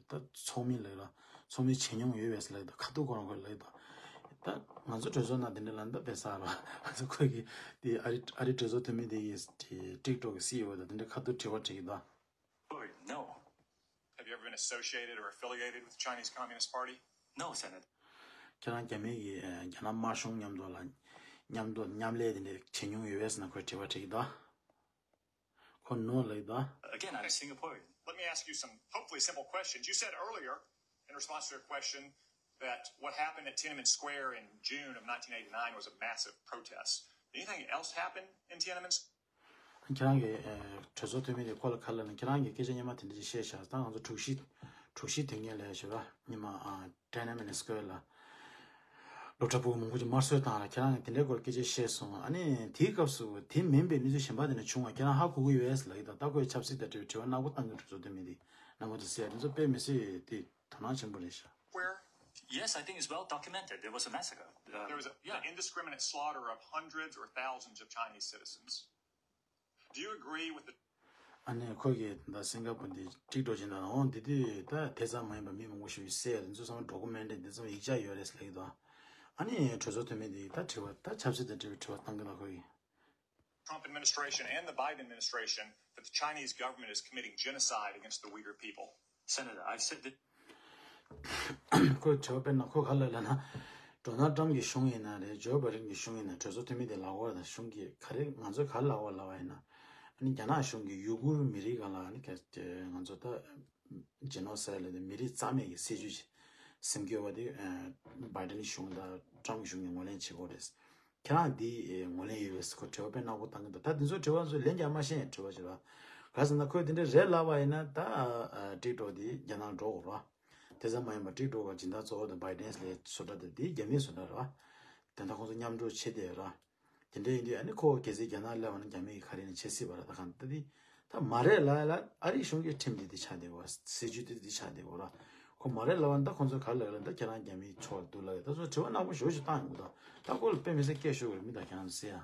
ད་ཚོགས་མི་ལགས་ལ་ཚོགས་མི་བྱེད་མྱོང་ཡོད་པས་ལགས་ད། ཁ་ཐུག་ཁོ་རང་ཁོས་ལགས་ད། ད་ང་ཚོ་གྲོས་ཚོགས་ནང་དེ་འདྲ་ལ་ད་བེ་ས་ར་ང་ཚོ་ཁོས་ཀྱི་དེ་ཨ་རི་ཨ་རི་གྲོས་ཚོགས་འཐུས་མི་དེ་ཡིས་ཀྲིག་ཀྲོག་གི་སི་ཨི་ཨོ་དང་དེ་འདྲ་ཁ་ཐུག་དྲི་བ་དྲིས་ཀྱི་ད། Oh, no. Have you ever been associated or affiliated with the Chinese Communist Party? No, Senator. ཁྱེད་རང་རྒྱ་མི་གི་རྒྱ་ནག་དམར་གཞུང་མཉམ་དུ་ལ་མཉམ་དུ་མཉམ་ལས་དེ་འདྲ་བྱེད་མྱོང་ཡོད་པས་ཟེར་ན་ཁོས་དྲི་བ་དྲིས་ཀྱི་ད། ཁོ་ནོ་ལབ་ཀྱི་ད། Again, I'm Singaporean. Let me ask you some hopefully simple questions. You said earlier in response to a question that what happened at Tiananmen Square in June of nineteen eighty-nine was a massive protest. Did anything else happen in Tiananmen Square? ཁྱེད་རང་གི་གྲོས་ཚོགས་འཐུས་མི་དེ་ཁོ་ལ་ག་ལ་ན་ཁྱེད་རང་གི་སྐད་ཆ་སྙན་མ་དེ་འདྲ་ཅིག་བཤད་ཤག་ད་ང་ཚོ་དྲུག་བཞི་དྲུག་བཞི་དེ་ངས་ལས་ཞུ་ར་ཉི་མ་ཨ་ཏྲེ་ན་མེ་ནི་སྐོར་ལ་སློབ་གྲྭ་ཕྲུ་གུ་མང་པོ་ཅིག་དམར་གསོད་བཏང་ར། ཁྱེད་རང་གི་དེ་འདྲའི་སྐོར་སྐད་ཆ་བཤད་སོང་། ཨ་ནི་དེའི་སྐབས་སུ་དེ་མིན་པའི་གནས་ཚུལ་གཞན་པ་དེ་འདྲ་བྱུང་བ་ཁྱེད་རང་ཧ་གོ་གི་ཡོད་ལབ་ཀྱི་ད། ད་ཁོས་ཆབ་སྲིད་དང་འབྲེལ་བའི་དྲི་བ་ནག་པོ་བཏང་གི་གྲོས་ཚོགས་འཐུས་མི་དེ་ནག་པོ་དེ་སེ་དེ་ཚོ་དཔེ་མི་སྲིད་དེ་དོ་སྣང་ཆེན་པོ་རེད་ཤག Where? Yes, I think it's well documented. There was a massacre. Uh, There was a, yeah. an indiscriminate slaughter of hundreds or thousands of Chinese citizens. Do you agree with the ཨ་ནི་ཁོ་གིས་ད་སིང་ག་པུར་འདི་ཀྲིག་ཀྲོག་བྱས་ན་འོང་འདི་དུས་ད་དེ་ཙམ་མ་ཡིན་པ་མི་མང་པོ་ཞིག་གསད་འདི་ཚོ་ཚང་མ་ཌོ་ཀུ་མེན་ཊི་འདི་ཚང་མ་ཡིག་ཆ་ཡོད་རེད་ལབ་ཀྱི་འདུག་ཨ་ནི་གྲོས་ཚོགས་འཐུས་མི་འདི་ད་དྲི་བ་ད་ཆབ་སྲིད་དང་འབྲེལ་བའི་དྲི་བ་བཏང་གི་འདུག་ཁོ་གིས། Trump administration and the Biden administration that the Chinese government is committing genocide against the Uyghur people. Senator, I've said that ཁོས་དྲི་བ་དཔེར་ན་ཁོ་ག་ལ་ལབ་ན། ཌོ་ནལ་ཊམ་གྱི་གཞུང་ཡིན་ན་རེད། ཇོ་བྷའི་ཌེན་གྱི་གཞུང་ཡིན་ན་གྲོས་ཚོགས་འཐུས་མི་དེ་ལབ་དགོས་རེད། གཞུང་གི་ག་རེ་ང་ཚོས་ག་རེ་ལབ་དགོས་ལབ་པ་ཡིན་ན། ཨ་ནི་རྒྱ་ནག་གཞུང་གིས་ཡུ་གུར་མི་རིགས་སྒང་ལ་ཨ་ནི་ག་ང་ཚོ་ད་ཇེ་ནོ་སའེ་ཌི་ལབ་དེ་མི་རིགས་རྩ་མེད་ཀྱི་སྲིད་ཇུས་ཅིག་སེམས་སྐྱོ་བ་དེ་བྷའི་ཌེན་གཞུང་དང་ཊམ་གཞུང་གིས་ངོས་ལེན་བྱེད་དགོས་རེད། ཁྱེད་རང་འདི་ངོས་ལེན་ཡོད་པས་ཁོ་དྲི་བ་དཔེ་ནག་པོ་བཏང་གི་འདུག་ད་འདི་ཚོ་དྲི་བ་ཚོ་ལན་རྒྱག་མ་ཤེས་དྲི་བ་ཞིག་ར། ག་ཟེར་ན་ཁོས་འདི་འདྲ་རེད་ལབ་པ་ཡིན་ན་ད་ཀྲིག་ཀྲོག་འདི་རྒྱ་ནག་འགྲོ་དགོས་ར། དེ་ཙམ་མ་ཡིན་པར་ཀྲིག་ཀྲོག་གི་སྦྱིན་བདག་གཙོ་བོ་དེ་བྷའི་ཌེན་ལས་བཟོ་གྲྭ་དེ་འདི་རྒྱ་མིའི་བཟོ་གྲྭ་ར། དེ་འདྲ་ཁོང་ཚོ་མཉམ་འགྲོ་བྱེད་བསྡད་ཡོད་ར། དེ་འདྲ་ཡིན་དུས་ཨ་ནི་ཁོ་གལ་སྲིད་རྒྱ་ནག་སླེབས་པ་ན་རྒྱ་མི་གིས་ག་རེ་ནས་བྱེད་སྲིད་པ་ར། ད་གང་ལྟར་འདི་ད་མ་རེད་ལབ་ལ་ཨ་རིའི་གཞུང་གི་ཁྲིམས་དེ་འདི་ཆགས་བསྡད་ཡོད་ར། སྲིད་ཇུས་དེ་འདི་ཆགས་བསྡད་ཡོད་ར། ཁོ་མ་རེད་ལབ་པ་ན་ད་ཁོང་ཚོས་ག་རེ་ལབ་ལ་ད་ཁྱེད་རང་རྒྱ་མིའི་ཕྱོགས་ལ་འདུག་ལབ་ཡོད། ད་ཚོ་དྲི་བ་ནག་པོ་ཞེ་པོ་ཞིག་བཏང་ཡོང་གི་འདུག་ད་ཁོ་ལ་དཔེ་མི་སྲིད་སྐད་ཤོར་གི་རེད། མི་ད་ཁྱེད་རང་ཚོ་ཟེར་ཡ།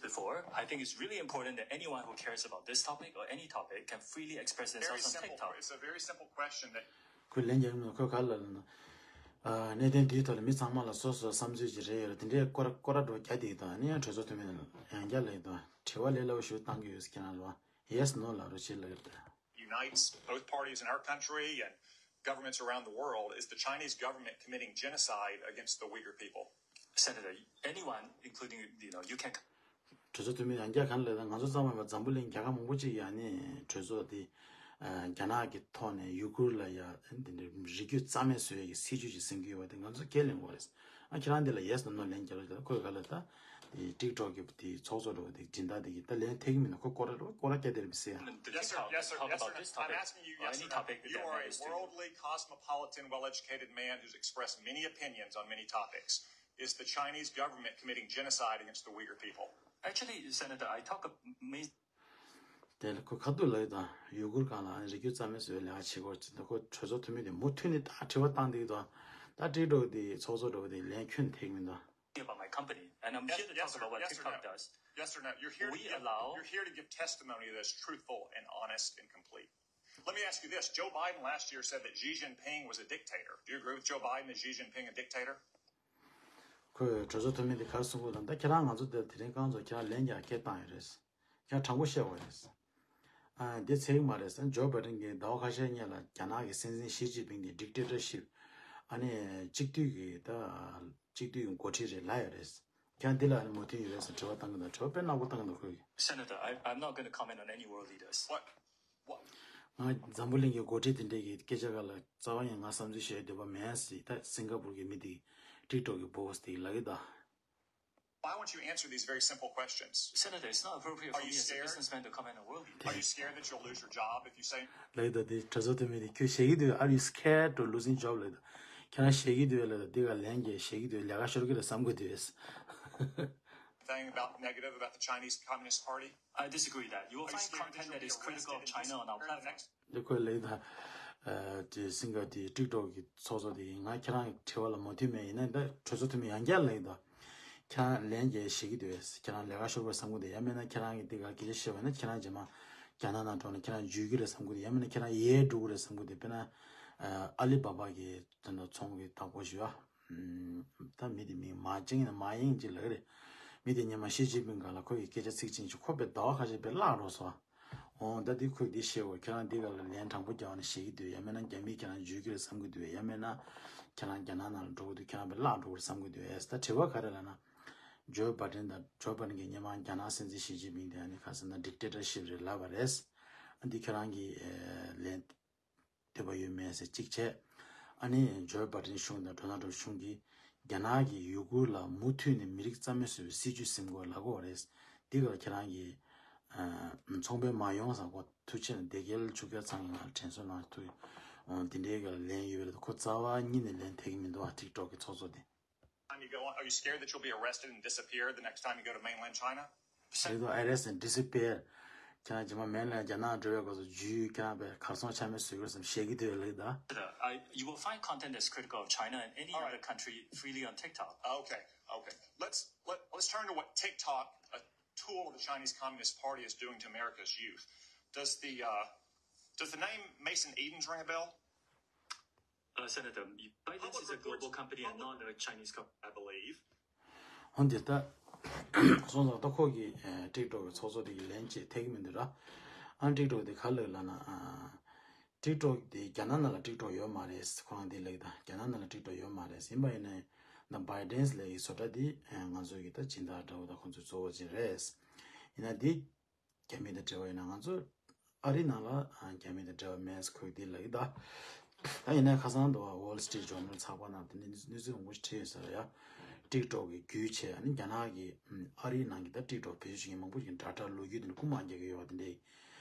Before, I think it's really important that anyone who cares about this topic or any topic can freely express Very themselves on simple. TikTok. It's a very simple question that ཁོས་ལན་རྒྱག་གི་མི་འདུག་ཁོས་ག་རེ་ལབ་ལབ་ན། ཨ་གནད་དོན་འདིའི་ཐོག་ལ་མི་ཚང་མ་ལ་སོ་སོའི་བསམ་ཚུལ་ཅིག་རེ་ཡོད་རེད། དེ་འདྲའི་སྐོར་སྐོར་ར་འགྲོ་རྒྱག་བསྡད་ཀྱི་འདུག་ཨ་ནི་ཡང་གྲོས་ཚོགས་འཐུས་མི་ཡང་བསྐྱར་ལབ་ཀྱི་འདུག་དྲི་བ་ལས་སླ་པོ་ཞིག་བཏང་གི་ཡོད་ཟེར། ཁྱེད་རང་ལ་ཡེ་སི་ནོ་ལབ་རོགས་བྱེད་ལབ་ཀྱི་རེད། unites both parties in our country and governments around the world is the Chinese government committing genocide against the Uyghur people. Senator, anyone, including, you know, you can གྲོས་ཚོགས་འཐུས་མི་ཡང་བསྐྱར་ག་རེ་ལབ་ན། ང་ཚོ་ཚང་མ་ཡིན་པ་འཛམ་བུ་གླིང་རྒྱལ་ཁབ་མང་པོ་ཅིག་ཡང་ནི་གྲོས་ཚོགས་དེ་རྒྱ་ནག་གི་ཐོག་ནས་ཡུ་གུར་ལ་ཡ་འདི་འདྲའི་རིགས་རྒྱུད་རྩ་མེད་བཟོ་ཡ་གི་སྲིད་ཇུས་ཅིག་སེམས་ཀྱི་ཡོད་པ་དེ་ང་ཚོ་ཁས་ལེན་དགོས་རེད། ཨ་ཁྱེད་རང་འདི་ལ་ཡེ་སི་ནོ་ལན་རྒྱག་རོགས་བྱེད། ཁོས་ག་ལ་ད་དེ་ཀྲིག་ཀྲོག་གི་དེ་ཚོགས་གཙོ་འདྲ་བོ་དེ་སྦྱིན་བདག་དེ་གི་ད་ལན་ཐེབས་ཀྱི་མིན་ན་ཁོ་སྐོར་ར་སྐོར་ར་སྐད་དེ་རེད་མི་སྲིད་ཨ། The TikTok, talk about this topic or any topic that there is to. Cosmopolitan, well-educated man who's expressed many opinions on many topics. Is the Chinese government committing genocide against the Uyghur people? Actually, Senator, I talk ab- main དེ་ལ་ཁོ་ཁ་ཐུག་ལབ་ཡོད་དང་ཡུ་གུར་སྒང་ལ་རིགས་རྒྱུད་རྩ་མེད་བཟོ་བའི་ལས་ཀ་བྱེད་དགོས་ཅེས་ད་ཁོ་གྲོས་ཚོགས་འཐུས་མི་དེ་མུ་མཐུད་ནས་ད་དྲི་བ་བཏང་བསྡད་ཡོད་དང་ད་ཀྲིག་ཀྲོག་དེ་ཚོགས་གཙོ་འདྲ་བོ་དེ་ལན་ཁྱོན་ཐེག་མི་འདུག about my company, and I'm here to talk about what TikTok does. Yes or no? You're here, to We give, allow- you're here to give testimony that's truthful and honest and complete. Let me ask you this. Joe Biden last year said that Xi Jinping was a dictator. Do you agree with Joe Biden? Is Xi Jinping a dictator? ཁོས་གྲོས་ཚོགས་འཐུས་མི་དེ་ག་རེ་གསུང་གི་འདུག་ད་ཁྱེད་རང་ང་ཚོ་དེ་དེ་རིང་རྐང་ཚོ་ཁྱེད་རང་ལན་རྒྱག་སྐད་བཏང་ཡོད་རེད། ཁྱེད་རང་དྲང་པོ་བཤད་དགོས་རེད། ཨ་འདི་ཚིག་མ་རེད་ཟེར། ཇོ་བྷའི་ཌེན་གྱིས་ཟླ་བ་ཁ་ཤས་སྔོན་ལ་རྒྱ་ནག་གི་སྲིད་འཛིན་ཞི་ཅིན་ཕིང་དེ་ཌིག་ཊེ་ཊར་ཤིབ་ཨ་ནི་གཅིག་སྡུད་ཀྱི་ད་གཅིག་སྡུད་ཀྱི་འགོ་ཁྲིད་རེད་ལབ་ཡོད་རེད། ཁྱེད་རང་འདི་ལ་ནི་མོས་མཐུན་ཡོད་པས་ཟེར་དྲི་བ་བཏང་གི་འདུག་དྲི་བ་དཔེ་ནག་པོ་བཏང་གི་འདུག་ཁོས། Senator, I, I'm not going to comment on any world leaders. What? What? ང་འཛམ་བུ་གླིང་གི་འགོ་ཁྲིད་དེ་འདྲས་ཀྱི་སྐད་ཆ་ག་ལ་རྩ་བ་ཡང་ང་བསམ་ཚུལ་བཤད་འདོད་པ་མེད་ཟེར། ད་སིང་ག་པུར་གྱི་མི་དེ་ཊིག་ཊོག་གི་སྦོ་སི་དེ་ལབ་ཀྱི་འདུག I want you to answer these very simple questions. Senator, it's not appropriate for me as a businessman to comment on world leaders. Are you scared that you'll lose your job if you say? ལབ་ཀྱི་འདུག་དེ་གྲོས་ཚོགས་འཐུས་མི་དེ་ཁྱོད་ཞེད་ཀྱི་འདུག Are you scared to losing job? ལབ་ཀྱི་འདུག་ཁྱེད་རང་ཞེད་ཀྱི་འདུག་ལབ་ཀྱི་འདུག་འདི་ག་ལན་རྒྱག་ཞེད་ཀྱི་འདུག་ལས་ཀ་ཤོར་གྱི་རེད་བསམ་གྱི་འདུག Thing about negative about the Chinese Communist Party? I disagree with that. You will find content that is critical of China on our platform. འདི་ཁོས་ལབ་ད། དེ་སིང་ག་དེ་ཊིག་ཊོག་གི་ཚོགས་གཙོ་དེ་ང་ཁྱེད་རང་གི་དྲི་བ་ལ་མོས་མཐུན་མེད། ཡིན་ན་ད་གྲོས་ཚོགས་འཐུས་མི་ཡང་བསྐྱར་ལབ་ད། ཁྱེད་རང་ལན་རྒྱག་ཞེད་ཀྱི་འདུག་ཁྱེད་རང་ལས་ཀ་ཤོར་བ་བསམ་གྱི་འདུག་ཡང་མིན་ན་ཁྱེད་རང་གི་འདི་ག་སྐད་ཆ་བཤད་པ་ཡིན་ན་ཁྱེད་རང་རྗེས་མ་རྒྱ་ནག་ནང་འགྲོ་ན་ཁྱེད་རང་འཇུས་ཀྱི་རེད་བསམ་གྱི་འདུག་ཡང་མིན་ན་ཁྱེད་རང་ཡལ་འགྲོ་གི་རེད་བསམ་གྱི་འདུག་དཔེར་ན། ཨ་ལི་བ་བ་གི་དོན་དུ་ཚོང་གི་བདག་པོ་ཞུ་བ། ད་མི་དེ་མིང་མ་བཅིངས་ན་མ་ཡེངས་ཅིག་ལབ་ཀྱི་རེད། མི་དེ་ཉི་མ་ཞི་ཅིན་ཕིང་སྒང་ལ་ཁོ་ཡི་སྐད་ཆ་ཚིག་གཅིག་ཅིག་ཁོ་དཔེ་ཟླ་བ་ཁ་ཤས་དཔེ་བརླག་འགྲོ་སོང་། འོ་ད་འདི་ཁོས་འདི་བཤད་འོ་ཁྱེད་རང་འདི་སྒང་ལ་ལན་དྲང་པོ་རྒྱག་ནས་ཞེད་ཀྱི་འདུག་ཡང་མིན་ན་རྒྱ་མིས་ཁྱེད་རང་འཇུས་ཀྱི་རེད་བསམ་གྱི་འདུག་ཡང་མིན་ན་ཁྱེད་རང་རྒྱ་ནག་ནང་ལ་འགྲོ་གི་འདུག་ཁྱེད་རང་དཔེ་བརླག་འགྲོ་གི་རེད་བསམ་གྱི་འདུག་ཨེ་ད་དྲི་བ་ག་རེ་ལབ་ན། ཇོ་བྷ་ཏན་དང་ཇོ་བྷ་ཏན་གྱིས་སྔོན་མ་རྒྱ་ནག་སྲིད་འཛིན་ཞི་ཅིན་ཕིང་དེ་ཨ་ནི་ཁ་སང་ད་ཌིག་ཊེ་ཊར་ཤིབ་རེད་ལབ་པ་རེད། འདི་ཁྱེད་རང་གི་ལན། འདོད་པ་ཡོད་མེད་ཟེར་གཅིག་བྱས། ཨ་ནི་ཇོ་བྷ་ཏན་གཞུང་དང་ཌོ་ནལ་ཊམ་གཞུང་གིས་རྒྱ་ནག་གིས་ཡུ་གུར་ལ་མུ་མཐུད་ནས་མི་རིགས་རྩ་མེད་བཟོ་བའི་སྲིད་ཇུས་འཛིན་དགོས་ལབ་ཀྱི་ཡོད་རེད། འདི་གར་ཁྱེད་རང་གིས་ཚོང་དཔོན་མ་ཡོང་ཟེར་གོ་ཐུགས་རྗེ་ཆེ་ན་བདེ་སྐྱིད་ཆུ་རྐྱལ་ཚང་གི་ནང་དྲན་གསོ་གནང་ཐུབ། འདི་འདྲའི་གི་ལན་ཡོད་པ་རེད། ཁོ་རྩ་བ་ཉིད་ནས་ལན་ཐེབས་ཀྱི་མི་འདུག་ཨ་ཊིག་ཊོག་གི་ཚོགས་གཙོ་དེ། Time you go on, are you scared that you'll be arrested and disappear the next time you go to mainland China? ཟེར་དུས་ཨ་རེ་སི་ཊེན་ཌི་སི་པི་ཡར། ཁྱེད་རང་རྗེས་མ་མེན་ལ་རྒྱ་ནག་འགྲོ་བའི་སྐབས་སུ་རྒྱུས་ཁྱེད་རང་པའི་གར་སོང་ཆ་མེད་བཟོས་ཡོད་བསམ་ཞེད་ཀྱི་འདུག་ལབ་ད། Uh, you will find content that's critical of China and any other country freely on TikTok. Okay, okay. Let's let, let's turn to what TikTok, a tool of the Chinese Communist Party, is doing to America's youth. Does the uh, does the name Mason Edens ring a bell? Uh, Senator, ByteDance is a global company and not a Chinese company, I believe. འོན་ཏེ་ད་སོང་ཙང་ད་ཁོ་གི་ཊིག་ཊོག་གི་ཚོགས་གཙོ་དེ་གི་ལན་ཅིག་ཐེབས་ཀྱི་མི་འདུག་ར། ཨ་ཊིག་ཊོག་དེ་ག་ལབ་ལབ་ན། ཊིག་ཊོག་དེ་རྒྱ་ནག་ནང་ལ་ཊིག་ཊོག་ཡོད་མ་རེད། ཁོ་རང་དེ་ལབ་ཀྱི་ད་རྒྱ་ནག་ནང་ལ་ཊིག་ཊོག་ཡོད་མ་རེད། ཡིན་པ་ཡིན་ནའི་ད་ByteDance ལབ་ཀྱི་བཟོ་གྲྭ་དེ་ང་ཚོ་གི་ད་སྦྱིན་བདག་འདྲ་བོ་ད་ཁོང་ཚོའི་གཙོ་བོ་ཅིག་རེད། ཡིན་ན་དེ། རྒྱ་མི་དང་འབྲེལ་བ་ཡོད་ན་ང་ཚོ་ཨ་རི་ནང་ལ་རྒྱ་མི་དང་འབྲེལ་བ་མེད་ཁོས་འདི་ལབ་ཀྱི་ད། ད་ཡིན་ན་ཁ་སང་དུ་Wall Street Journal ཚགས་པར་ནང་དེ་ནས་གནས་ཚུལ་མང་པོ་ཞིག་བྲིས་ཡོད་ས་རེད་ཡ། ཊིག་ཊོག་གི་བརྒྱུད་བྱས་ཨ་ནི་རྒྱ་ནག་གི་ཨ་རིའི་ནང་གི་ད་ཊིག་ཊོག་བེད་སྤྱོད་བྱེད་མཁན་མང་པོ་ཞིག་གི་ཌེ་ཊ་ལོ་རྒྱུས་དེ་ནི་རྐུ་མ་རྒྱག་གི་ཡོད་པ་དེ་འདྲའི་